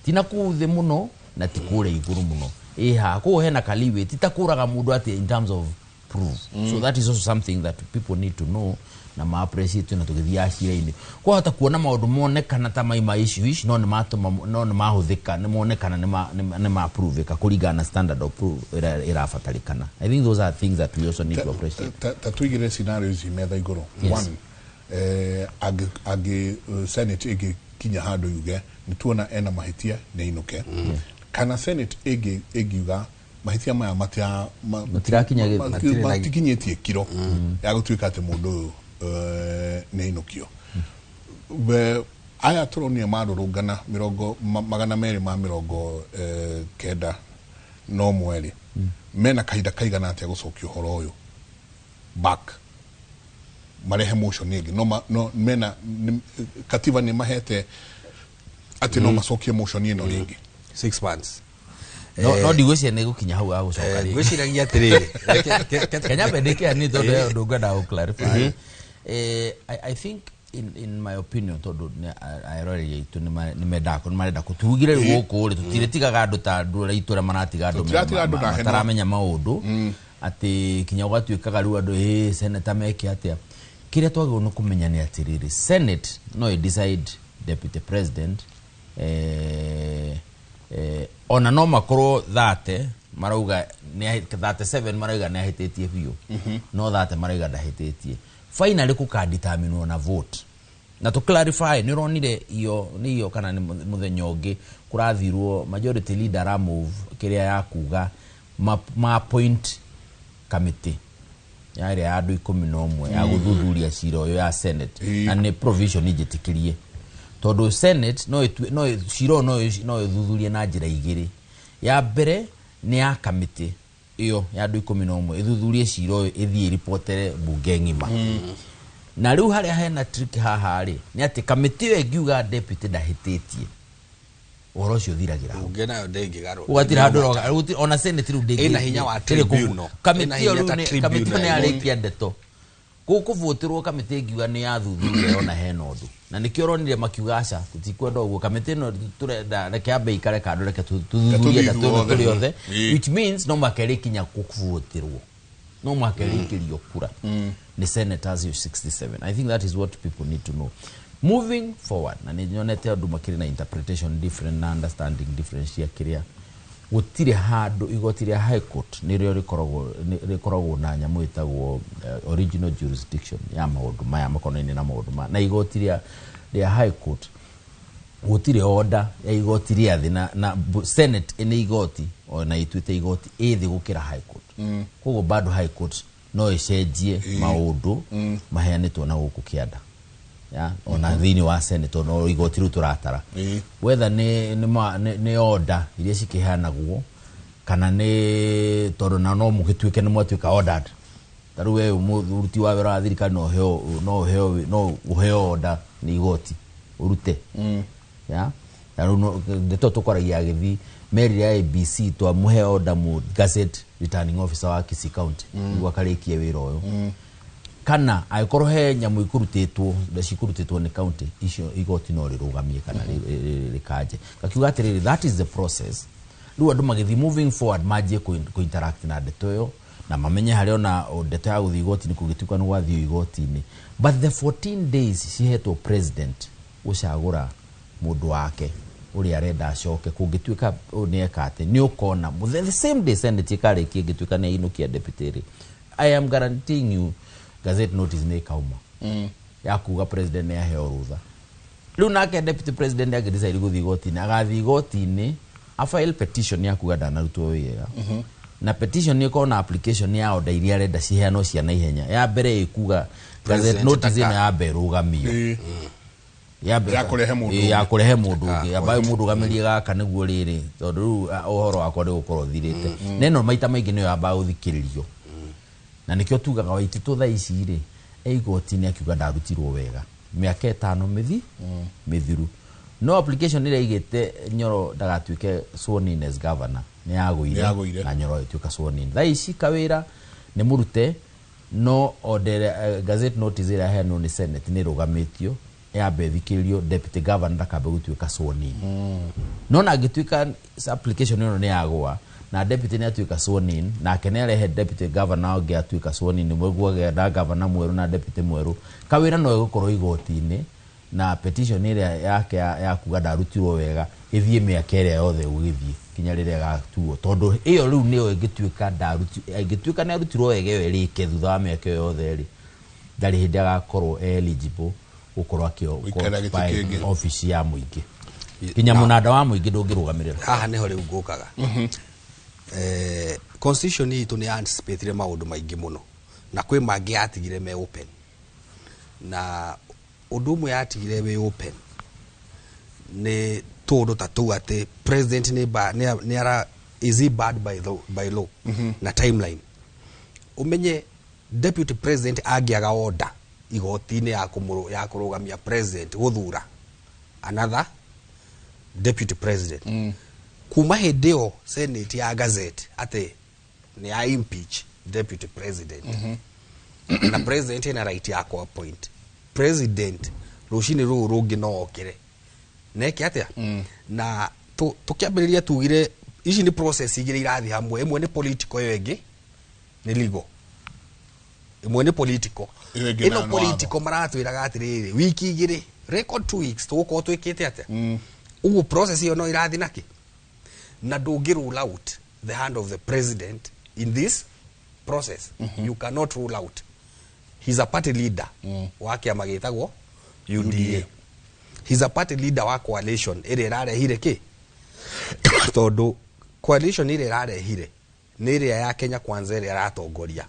B: ti na kũu thĩ mũno na ti kũrĩa igũrũ mũno, ĩhaha koguo hena kaliwĩ, ti ta kũraga mũndũ atĩ in terms of proof. So that is also something that people need to know na ma appreciate. Na tũgĩthiaga cira-inĩ, kwahota kuona maũndũ monekana ta maima issue ici, no nĩ matũma, no nĩ mahũthĩka, nĩ monekana nĩ ma proveka kũringana na standard of proof ĩrĩa ĩrabatarĩkana. I think those are things that we also need to appreciate.
A: Ta tuigire scenario ici metha igũrũ.
B: Yes.
A: One, angĩ senate ĩngĩkinya handũ yuge nĩ tuona ena mahĩtia, nĩ ainũke, kana senate ĩngiuga mahĩtia maya
B: Matirakinya
A: matikinyĩtie kiro ya gũtuĩka atĩ mũndũ ũyũ nĩ ainũkio. Aya tũronire marũrũngana mĩrongo 291 rĩ, mena kahinda kaigana atĩa gũcokia ũhoro ũyũ back, marehe motion ĩngĩ? No mena katiba nĩ mahete atĩ no macokie motion ĩno rĩngĩ?
C: 6 months.
B: No ndigwĩciria nĩ gũkinya hau ga gũcoka rĩngĩ.
C: Ngwĩciragia atĩrĩrĩ,
B: Kenya mbendeke ni tondu he ũndũ ngwendaga gũ clarify. I think in my opinion, tondu eroreri aitũ nĩ mendaga, nĩ marenda tugire rĩu gũkũ rĩ, tũtirĩtigaga andũ ta andũ arĩa aitũ arĩa maratiga andũ
A: Tũtiratiga andũ na heno.
B: mataramenya maũndũ, atĩ kinya gũgatuĩkaga rĩu andũ ĩ seneta meke atĩa. Kĩrĩa twagĩrĩirwo nĩ kũmenya nĩ atĩrĩrĩ, senate no ĩ decide deputy president, ona no makorwo 30 marauga 37 marauga nĩ ahĩtĩtie biũ, no 30 marauga ndahĩtĩtie. Finally kũkadeterminwo na vote. Na to clarify, nĩ ũronire iyo nĩ iyo kana nĩ mũthenya ũngĩ kũrathirwo majority leader aramove kĩrĩa ya kuga ma appoint committee ya ĩrĩa ya andũ 11 ya gũthuthuria cira ũyũ ya senate, na nĩ provision njĩtĩkĩrie, tondũ senate no cira ũyũ no ĩthuthurie na njĩra igĩrĩ. Ya mbere nĩ ya kamĩtĩ ĩyo ya andũ 11 ĩthuthurie cira ũyũ, ĩthiĩ ĩripotere bunge ng'ima. Na rĩu harĩa hena trick haha rĩ, nĩ atĩ kamĩtĩ ĩyo ĩngiuga deputy ndahĩtĩtie, ũhoro ũcio ũthiragĩra hau.
C: Bunge nayo ndĩngĩgarũra.
B: Gũgatirĩ handũ ona senate rĩu
C: Ĩna hinya wa
B: ndĩrĩ
C: tribunal.
B: kamĩtĩ
C: Ĩna
B: ĩyo
C: hinya
B: rĩu
C: ta
B: kamĩtĩ ĩyo
C: tribunal
B: nĩ
C: ya
B: yarĩkia ndeto. Gũkũvũtĩrwo kamĩtĩ ĩngiuga nĩ yathuthuria yona hena ũndũ, na nĩkĩo ũronire makiuga aca, tũtikwenda ũguo, kamĩtĩ ĩno tũrenda reke ambe ikare kando, reke tũthuthurie
A: Tũthiĩ
B: ndeto ĩno
A: ithuothe.
B: tũrĩ othe, which means no mũhaka ĩrĩkinya kũvũtĩrwo, no mũhaka ĩrĩikĩrio kura nĩ senators io 67. I think that is what people need to know moving forward. Na nĩ nyonete andũ makĩrĩ na interpretation different na understanding different cia kĩrĩa. Gũtirĩ handũ igoti rĩa High Court nĩrĩo rĩkoragwo na nyamũ ĩtagwo original jurisdiction ya maũndũ maya makonainie na maũndũ maya, na igoti rĩa High Court gũtirĩ order ya igoti rĩa thĩ na Senate nĩ igoti ona ituĩte igoti ĩ thĩ gũkĩra High Court. Koguo bado High Court no ĩcenjie maũndũ maheanĩtwo na gũkũ kĩanda ya ona thĩinĩ wa Senate, ona igoti rĩu tũratara, whether nĩ order iria cikĩheanagwo kana nĩ tondũ na no mũgĩtuĩke nĩ mwatuĩka ordered. Ta rĩu we mũruti wa wĩra wa thirikari no ũheo order nĩ igoti ũrute ya na rĩu ndeto tũkwaragia agĩthi merire IEBC twamũhe order mu gazette returning officer wa Kisii County nĩguo akarĩkie wĩra ũyũ, kana angĩkorwo he nyamũ ikũrutĩtwo na cikũrutĩtwo nĩ county icio, igoti no rĩrũgamie kana rĩkanje. Ngakiuga atĩrĩrĩ, that is the process. Rĩu andũ magĩthiĩ moving forward manjie kũ-interact na ndeto ĩyo na mamenye harĩa ona o ndeto ya gũthiĩ igoti-inĩ kũngĩtuĩka nĩ gwathiĩ igoti-inĩ. But the 14 days cihetwo president gũcagũra mũndũ wake ũrĩa arenda acoke, kũngĩtuĩka ũyũ nĩ eka atĩ nĩ ũkona the same day Senate ĩkarĩkia, ĩngĩtuĩka nĩ ainũkia deputy rĩ, I am guaranteeing you gazette notice nĩ ĩkauma ya kuga president nĩ aheo rũtha. Rĩu nake deputy president angĩdecide gũthiĩ igoti-inĩ, agathiĩ igoti-inĩ afile petition ya kuga ndanarutwo wĩra, na petition nĩ ĩkorwo na application ya order iria arenda ciheanwo cia naihenya. Ya mbere ĩkuga gazette
C: President
B: notice ĩno yambe ĩrũgamio.
A: Ya kũrehe mũndũ
B: Ya
A: ũngĩ.
B: Kũrehe mũndũ ũngĩ, ambaye mũndũgamĩrie gaka nĩguo rĩrĩ, tondũ rĩu ũhoro wakwa nĩ gũkorwo ũthirĩte. Na ĩno maita maingĩ nĩyo yambaga gũthikĩrĩrio, na nĩkĩo tugaga Waititũ thaa ici rĩ e igoti-inĩ akiuga ndarutirwo wega mĩaka 5 mĩthiru, no application ĩrĩa ĩigĩte Nyoro ndagatuĩke sworn in as governor nĩ
A: Nĩ
B: yagũire
A: yagũire.
B: Na Nyoro ĩtuĩka sworn in. Thaa ici kawĩra nĩ mũrute, no order gazette notice ĩrĩa yaheanwo nĩ Senate nĩ ĩrũgamĩtio yambe ĩthikĩrĩrio, deputy governor ndakambe gũtuĩka sworn in. No na angĩtuĩka application ĩno nĩ yagũa na deputy nĩ atuĩka sworn in, nake nĩ arehe deputy governor ũngĩ atuĩka sworn in, nĩguo na governor mwerũ na deputy mwerũ, kawĩra no ĩgũkorwo igoti-inĩ na petition ĩrĩa yake ya kuga ndarutirwo wega ĩthiĩ mĩaka ĩrĩa yothe ĩgũgĩthiĩ kinya rĩrĩa ĩgatuo, tondũ ĩyo rĩu nĩyo ĩngĩtuĩka ĩngĩtuĩka nĩ arutirwo wega, ĩyo ĩrĩke thutha wa mĩaka ĩyo yothe rĩ, ndarĩ hĩndĩ agakorwo eligible gũkorwo
A: Gũikarĩra gĩtĩ
B: akĩ
A: kĩngĩ.
B: obici ya mũingĩ, kinya mũnanda wa mũingĩ ndũngĩrũgamĩrĩra.
C: Haha nĩho rĩu ngũkaga. Constitution itũ nĩ anticipatire maũndũ maingĩ mũno, na kwĩ mangĩ yatigire me open, na ũndũ ũmwe yatigire wĩ open nĩ tũũndũ ta tũu atĩ president nĩ ba- nĩ nĩ ara is he bad by law na timeline. Ũmenye deputy president angĩaga order igoti-inĩ ya kũrũgamia president gũthura another deputy president, kuma hĩndĩ ĩyo Senate ya gazette atĩ nĩ ya impeach deputy president, na president ena right ya ku appoint president, rũcinĩ rũrũ rũngĩ no okĩre neke atĩa. Na tũkĩambĩrĩria tugire ici nĩ process igĩrĩ irathiĩ hamwe, ĩmwe nĩ political, ĩyo ĩngĩ nĩ legal. Ĩmwe nĩ political,
A: Ĩyo ĩngĩ
C: ĩno
A: nayo nĩ watho.
C: Political maratwĩraga atĩrĩrĩ, wiki 2, record 2 weeks, tũgũkorwo twĩkĩte atĩa. Ũguo process ĩyo no ĩrathiĩ nakĩ, na ndũngĩ rule out the hand of the president in this process. You cannot rule out he's a party leader wa kĩama gĩtagwo UDA. He's a party leader wa coalition ĩrĩa ĩrarehire kĩ, tondũ coalition ĩrĩa ĩrarehire nĩ ĩrĩa ya Kenya Kwanza ĩrĩa ĩratongoria,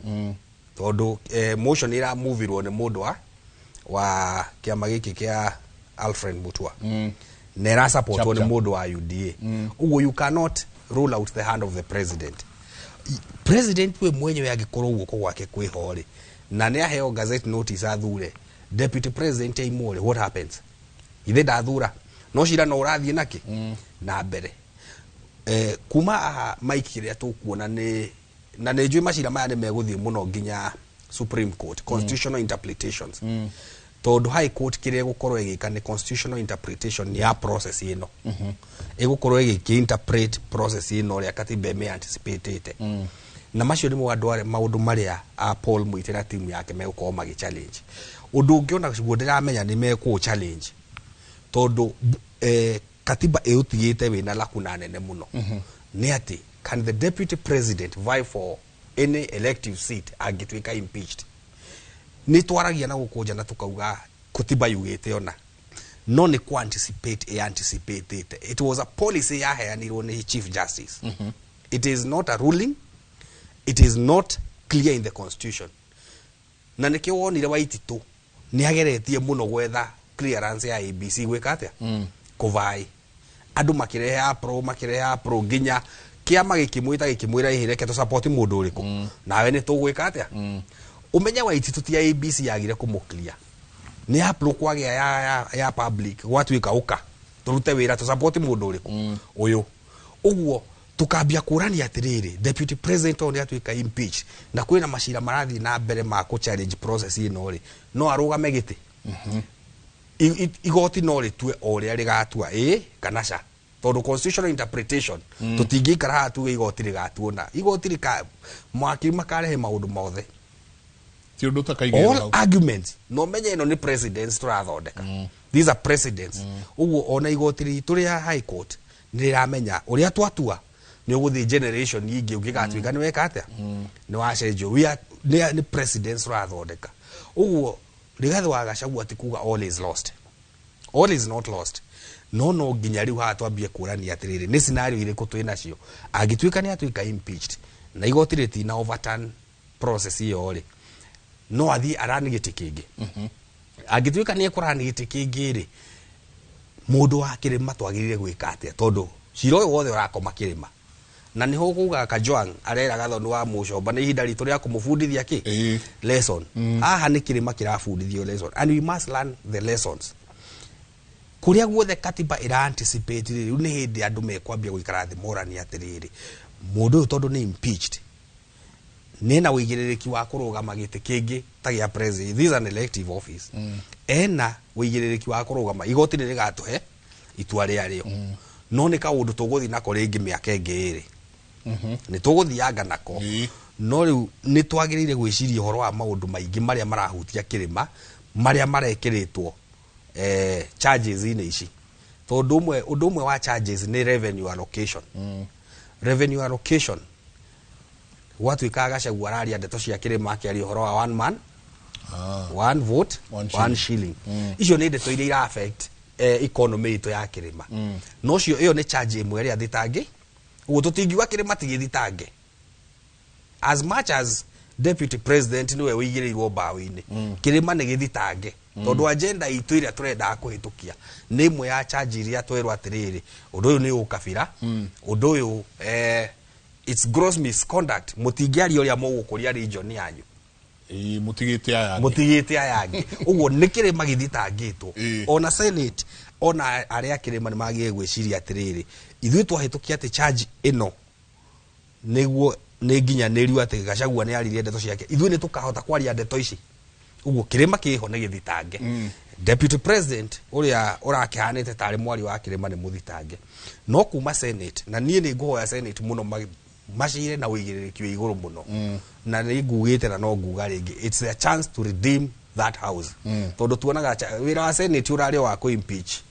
C: tondũ motion ĩramuvirwo nĩ mũndũ wa kĩama gĩkĩ kĩa Alfred Mutua na ĩrasupportwo
A: Chap,
C: nĩ
A: chap.
C: mũndũ wa UDA. Ũguo you cannot rule out the hand of the president. President we mwenyewe angĩkorwo guoko gwake kwĩho rĩ, na nĩ aheo gazette notice athure deputy president aimwo rĩ, what happens? Ithe ndathura, no cira no ũrathiĩ nakĩ na mbere. Kuma aha, Mike, kĩrĩa tũkuona nĩ na nĩ njũĩ macira maya nĩ megũthiĩ mũno nginya Supreme Court constitutional interpretations, tondũ High Court kĩrĩa ĩgũkorwo ĩgĩka nĩ constitutional interpretation ya process ĩno, ĩgũkorwo ĩgĩkĩ interpret process ĩno ũrĩa katiba ĩmĩ anticipatĩte. Na macio nĩmo andũ arĩa maũndũ marĩa a Paul Muite na timu yake megũkorwo magĩ challenge. Ũndũ ũngĩ ona guo ndĩramenya nĩ mekũ challenge, tondũ katiba ĩũtigĩte wĩna lakuna nene mũno, nĩ atĩ can the deputy president vie for any elective seat angĩtuĩka impeached? Nĩ twaragia na gũkũnja na tũkauga katiba yugĩte ona no nĩ ku anticipate ĩ anticipatĩte. It was a policy yaheanirwo nĩ Chief Justice. It is not a ruling, it is not clear in the constitution. Na nĩkĩo wonire Waititũ nĩ ageretie mũno gwetha clearance ya ABC gwĩka atĩa, kũvai andũ makĩrehe apro, makĩrehe apro, nginya kĩama gĩkĩmwĩta gĩkĩmwĩra, ĩhĩ, reke tũsapoti mũndũ ũrĩkũ nawe nĩ tũgwĩka atĩa. Ũmenye Waititũ ti ABC yagire kũmũclear, nĩ apro kwagĩa ya public gwatuĩka ũka tũrute wĩra tũsapoti mũndũ ũrĩkũ ũyũ. Ũguo tukambia kũrania atĩrĩrĩ, deputy president ũyũ nĩ atuĩka impeach na kwĩna macira marathiĩ na mbere ma kũ challenge process ĩno rĩ, no arũgame gĩtĩ? Igoti no rĩtue o ũrĩa rĩgatua, ĩ kana ca, tondũ constitutional interpretation tũtingĩikara haha tuge igoti rĩgatuona. Igoti rĩka mwakiri makarehe maũndũ mothe.
A: Ti ũndũ ũtakaigĩrwo
C: all
A: hau.
C: Arguments no menye ĩno nĩ precedents tũrathondeka. These are precedents. Ũguo ona igoti ritũ rĩa High Court nĩ rĩramenya ũrĩa twatua nĩ ũgũthiĩ generation ingĩ ũngĩgatuĩka nĩ weka atĩa, nĩ wacenjio. Nĩ precedents tũrathondeka. Ũguo Rigathĩ wa Gachagua ti kuga all is lost, all is not lost. No nginya rĩu haha twambie kũrania atĩrĩrĩ, nĩ scenario irĩkũ twĩ nacio angĩtuĩka nĩ atuĩka impeached na igoti rĩtina overturn process ĩyo rĩ, no athiĩ arani gĩtĩ kĩngĩ? Angĩtuĩka nĩ ekũrani gĩtĩ kĩngĩ rĩ, mũndũ wa kĩrĩma twagĩrĩire gwĩka atĩa? Tondũ cira ũyũ wothe ũrakoma kĩrĩma, na nĩho kuga Kajwang arera Gathoni wa Mũcomba nĩ ihinda ritũ rĩa kũmũbundithia kĩ lesson. Haha nĩ kĩrĩma kĩrabundithio lesson, and we must learn the lessons. Kũrĩa guothe katiba ĩra anticipate rĩ, rĩu nĩ hĩndĩ andũ mekwambia gũikara thĩ moranie atĩrĩrĩ, mũndũ ũyũ tondũ nĩ impeached nĩna ũigĩrĩrĩki wa kũrũgama gĩtĩ kĩngĩ ta gĩa president. This is an elective office. Ena ũigĩrĩrĩki wa kũrũgama, igoti nĩ rĩgatũhe itua rĩarĩo, no nĩ kaũndũ tũgũthiĩ nako rĩngĩ mĩaka ĩngĩ ĩrĩ, nĩ tũgũthianga nako. No rĩu nĩ twagĩrĩire gwĩciria ũhoro wa maũndũ maingĩ marĩa marahutia kĩrĩma, marĩa marekĩrĩtwo charges-inĩ ici, tondũ ũmwe, ũndũ ũmwe wa charges nĩ revenue allocation. Revenue allocation gwatuĩka Gachagua araria ndeto cia kĩrĩma, akĩaria ũhoro wa one man, one vote,
A: one
C: one
A: shilling.
C: shilling. Icio nĩ ndeto iria ira affect economy itũ ya kĩrĩma. No cio ĩyo nĩ charge ĩmwe ĩrĩa thitangi. Ũguo tũtingiuga kĩrĩma ti gĩthitange, as much as deputy president niwe ũigĩrĩirwo mbaũ-inĩ, kĩrĩma nĩ gĩthitange, tondũ agenda itũ ĩrĩa tũrendaga kũhĩtũkia nĩ ĩmwe ya charge iria twerwo atĩrĩrĩ, ũndũ ũyũ nĩ ũkabira, ũndũ ũyũ it's gross misconduct, mũtingĩaria ũrĩa mũgũkũria region yanyu.
A: Ĩĩ, mũtigĩte aya angĩ.
C: Mũtigĩte aya angĩ. Ũguo nĩ kĩrĩma gĩthitangĩtwo. Ona Senate, ona arĩa kĩrĩma nĩ magĩrĩire gwĩciria atĩrĩrĩ, ithuĩ twahĩtũkia atĩ charge ĩno nĩguo nĩ nginyanĩru, atĩ Gachagua nĩ aririe ndeto ciake, ithuĩ nĩ tũkahota kwaria ndeto ici? Ũguo kĩrĩma kĩho nĩ gĩthitange. Deputy president ũrĩa ũrakĩhanĩte tarĩ mwari wa kĩrĩma nĩ mũthitange. No kuma Senate, na niĩ nĩ ngũhoya Senate mũno macire na ũigĩrĩrĩki wĩ igũrũ mũno, na nĩ ngugĩte na no nguga rĩngĩ, it's a chance to redeem that house, tondũ tuonaga wĩra wa Senate ũrarĩ o wa kũ impeach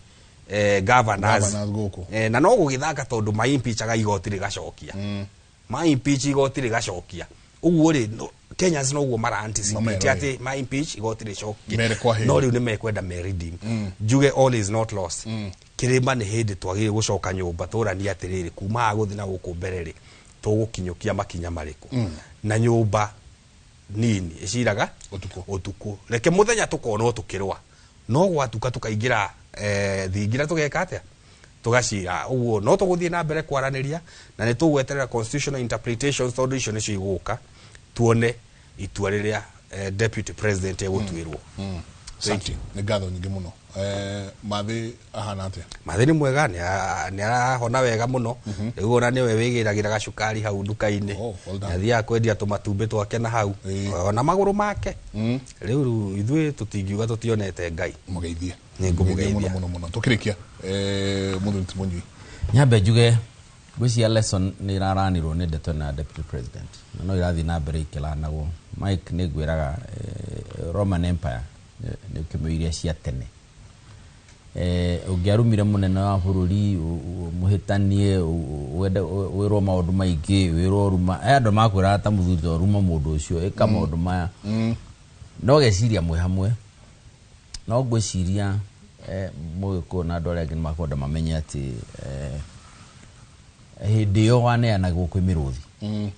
C: governors.
A: Governors gũkũ.
C: Na no gũgĩthaka, tondũ ma impeachaga igoti rĩgacokia, ma impeach igoti rĩgacokia. Ũguo rĩ, Kenyans noguo mara anticipate
A: Mamerore.
C: atĩ ma impeach igoti rĩcokie.
A: Mere kwa heri.
C: No rĩu nĩ mekwenda me redeem. Njuge all is not lost. Kĩrĩma nĩ hĩndĩ twagĩrĩire gũcoka nyũmba tũranie atĩrĩrĩ, kuma haha gũthiĩ na gũkũ mbere rĩ, tũgũkinyũkia makinya marĩkũ? Na nyũmba nini ĩciraga
A: ũtukũ.
C: Ũtukũ reke mũthenya tũkonwo tũkĩrũa, no gwatuka tũkaingĩra thingira, tũgeka atĩa, tũgacira. Ũguo no tũgũthiĩ na mbere kwaranĩria na nĩ tũgweterera constitutional interpretations, tondũ icio nĩcio igũka, tuone itua rĩrĩa deputy president egũtuĩrwo.
A: Asante. Nĩ ngatho nyingĩ mũno. Mathĩ ahana atĩa?
C: Mathĩ nĩ mwega, nĩ arahona wega mũno. Rĩu ona nĩwe wĩgĩragĩra gacukari hau nduka-inĩ.
A: Well done.
C: Nĩ athiaga kwendia tũmatumbĩ twake na hau ona magũrũ make. Rĩu ithuĩ tũtingiuga tũtionete Ngai.
A: Mũgeithie.
C: Nĩ
A: Mũgeithie
C: ngũmũgeithia.
A: mũno mũno mũno. Tũkĩrĩkia, mũthuri ti Mũnyui.
B: Nyambe njuge ngwĩciria lesson nĩ ĩraranirwo nĩ ndeto na deputy president na no irathiĩ na mbere ikĩranagwo. Mike, nĩ ngwĩraga, Roman Empire nĩ kĩmwe iria cia tene. Ũngĩarumire mũnene wa bũrũri, mũhĩtanie, wende wĩrwo maũndũ maingĩ, wĩrwo ruma, he andũ makwĩraga ta mũthuri ta ruma mũndũ ũcio, ĩka maũndũ maya, no geciria mwĩ hamwe. No ngwĩciria, mũgĩkũyũ na andũ arĩa angĩ nĩ makwenda mamenye atĩ, hĩndĩ ĩyo waneanagwo kwĩ mĩrũthi.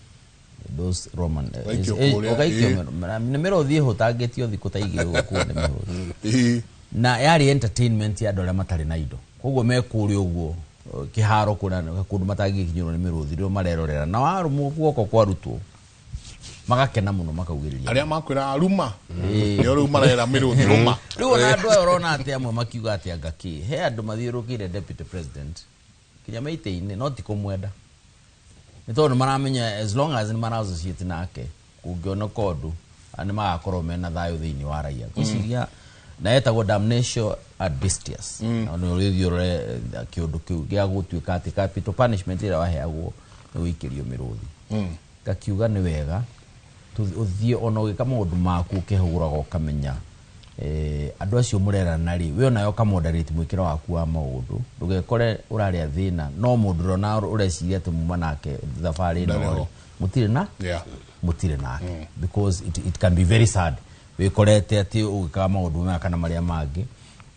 B: Those Roman,
A: Ũgaikio kũrĩa,
B: ũgaikio nĩ mĩrũthi ĩhũtangĩtio thikũ ta igĩrĩ ũgakuo nĩ mĩrũthi. Na yarĩ entertainment ya andũ arĩa matarĩ na indo, koguo me kũrĩa ũguo kĩharo kũrĩa kũndũ matangĩkinyĩrwo nĩ mĩrũthi, rĩo marerorera na warũmwo guoko kwarutwo magakena mũno, makaugĩrĩria.
A: Arĩa makwĩra ruma nĩo rĩu marera mĩrũthi rũma.
B: Rĩu ona andũ aya ũrona atĩ amwe makiuga atĩ anga kĩ he andũ mathiũrũkĩire deputy president kinya maitĩ-inĩ, no ti kũmwenda, nĩ tondũ maramenya as long as nĩ mara associate nake, kũngĩoneka ũndũ nĩ magakorwo mena thayũ thĩinĩ wa raia. Ngwĩciria na etagwo damnatio ad bestias. Na nĩ ũrĩthiĩ ũrore kĩũndũ kĩu gĩa gũtuĩka atĩ capital punishment ĩrĩa waheagwo nĩ gũikĩrio mĩrũthi. Ngakiuga nĩ wega ũthiĩ ona ũgĩka maũndũ maku ũkĩhũraga ũkamenya, andũ acio mũrerana rĩ, we onawe ũkamoderate mwĩkĩre waku wa maũndũ, ndũgekore ũrarĩa thĩna no mũndũ ũrona ũreciria atĩ muma nake thabarĩ ĩno
A: Ndarĩ
B: rĩ,
A: ho.
B: mũtirĩ na mũtirĩ nake, because it can be very sad wĩkorete atĩ ũgĩkaga maũndũ maya kana marĩa mangĩ,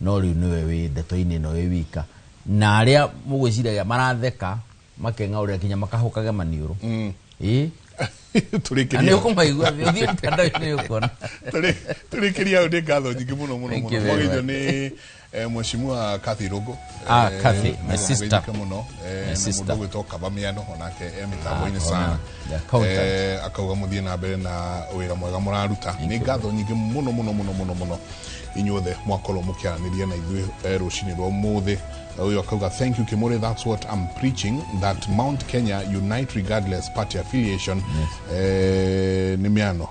B: no rĩu nĩwe wĩ ndeto-inĩ ĩno wĩ wika, na arĩa mũgwĩciragia maratheka makeng'aũrĩra kinya makahũkage maniũrũ. Ĩĩ.
A: Tũrĩkĩrie.
B: Na nĩ ũkũmaigua, ũthiĩ mtandao-inĩ nĩ ũkuona.
A: Tũrĩkĩrie hau. Nĩ ngatho nyingĩ mũno mũno
B: Thank
A: mũno.
B: you very
A: Mwageithio
B: much.
A: nĩ mheshimiwa Kathy Irũngũ.
B: Kathy, my
A: Nĩguo
B: sister.
A: mũgeithĩke mũno.
B: My
A: Na
B: sister.
A: mũndũ ũgwĩtwo Kaba Mĩano onake e mĩtambo-inĩ
B: Ah,
A: sana.
B: ona, the accountant.
A: Akauga mũthiĩ na mbere na wĩra mwega mũraruta. Nĩ ngatho nyingĩ mũno mũno mũno mũno mũno inyuothe mwakorwo mũkĩaranĩria na ithuĩ rũcinĩ rwa ũmũthĩ. Ũyũ akauga, "Thank you, Kimuri, that's what I'm preaching, that Mount Kenya unite regardless party affiliation." Nĩ mĩano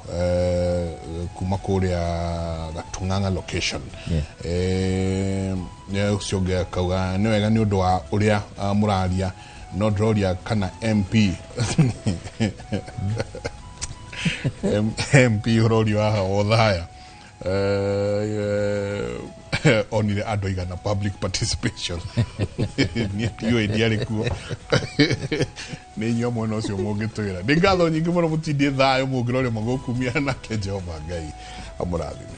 A: kuma kũrĩa Gatung'ang'a location. Ũcio ũngĩ akauga nĩ wega nĩ ũndũ wa ũrĩa mũraria, no ndĩroria kana MP ũrorio haha Othaya onire andũ aigana public participation. Niĩ ndiũĩ, ndiarĩ kuo, nĩ inyuĩ mwena ũcio mũngĩtwĩra. Nĩ ngatho nyingĩ mũno, mũtindie thayũ, mũngĩroria magũkumia nake Jehova Ngai amũrathime.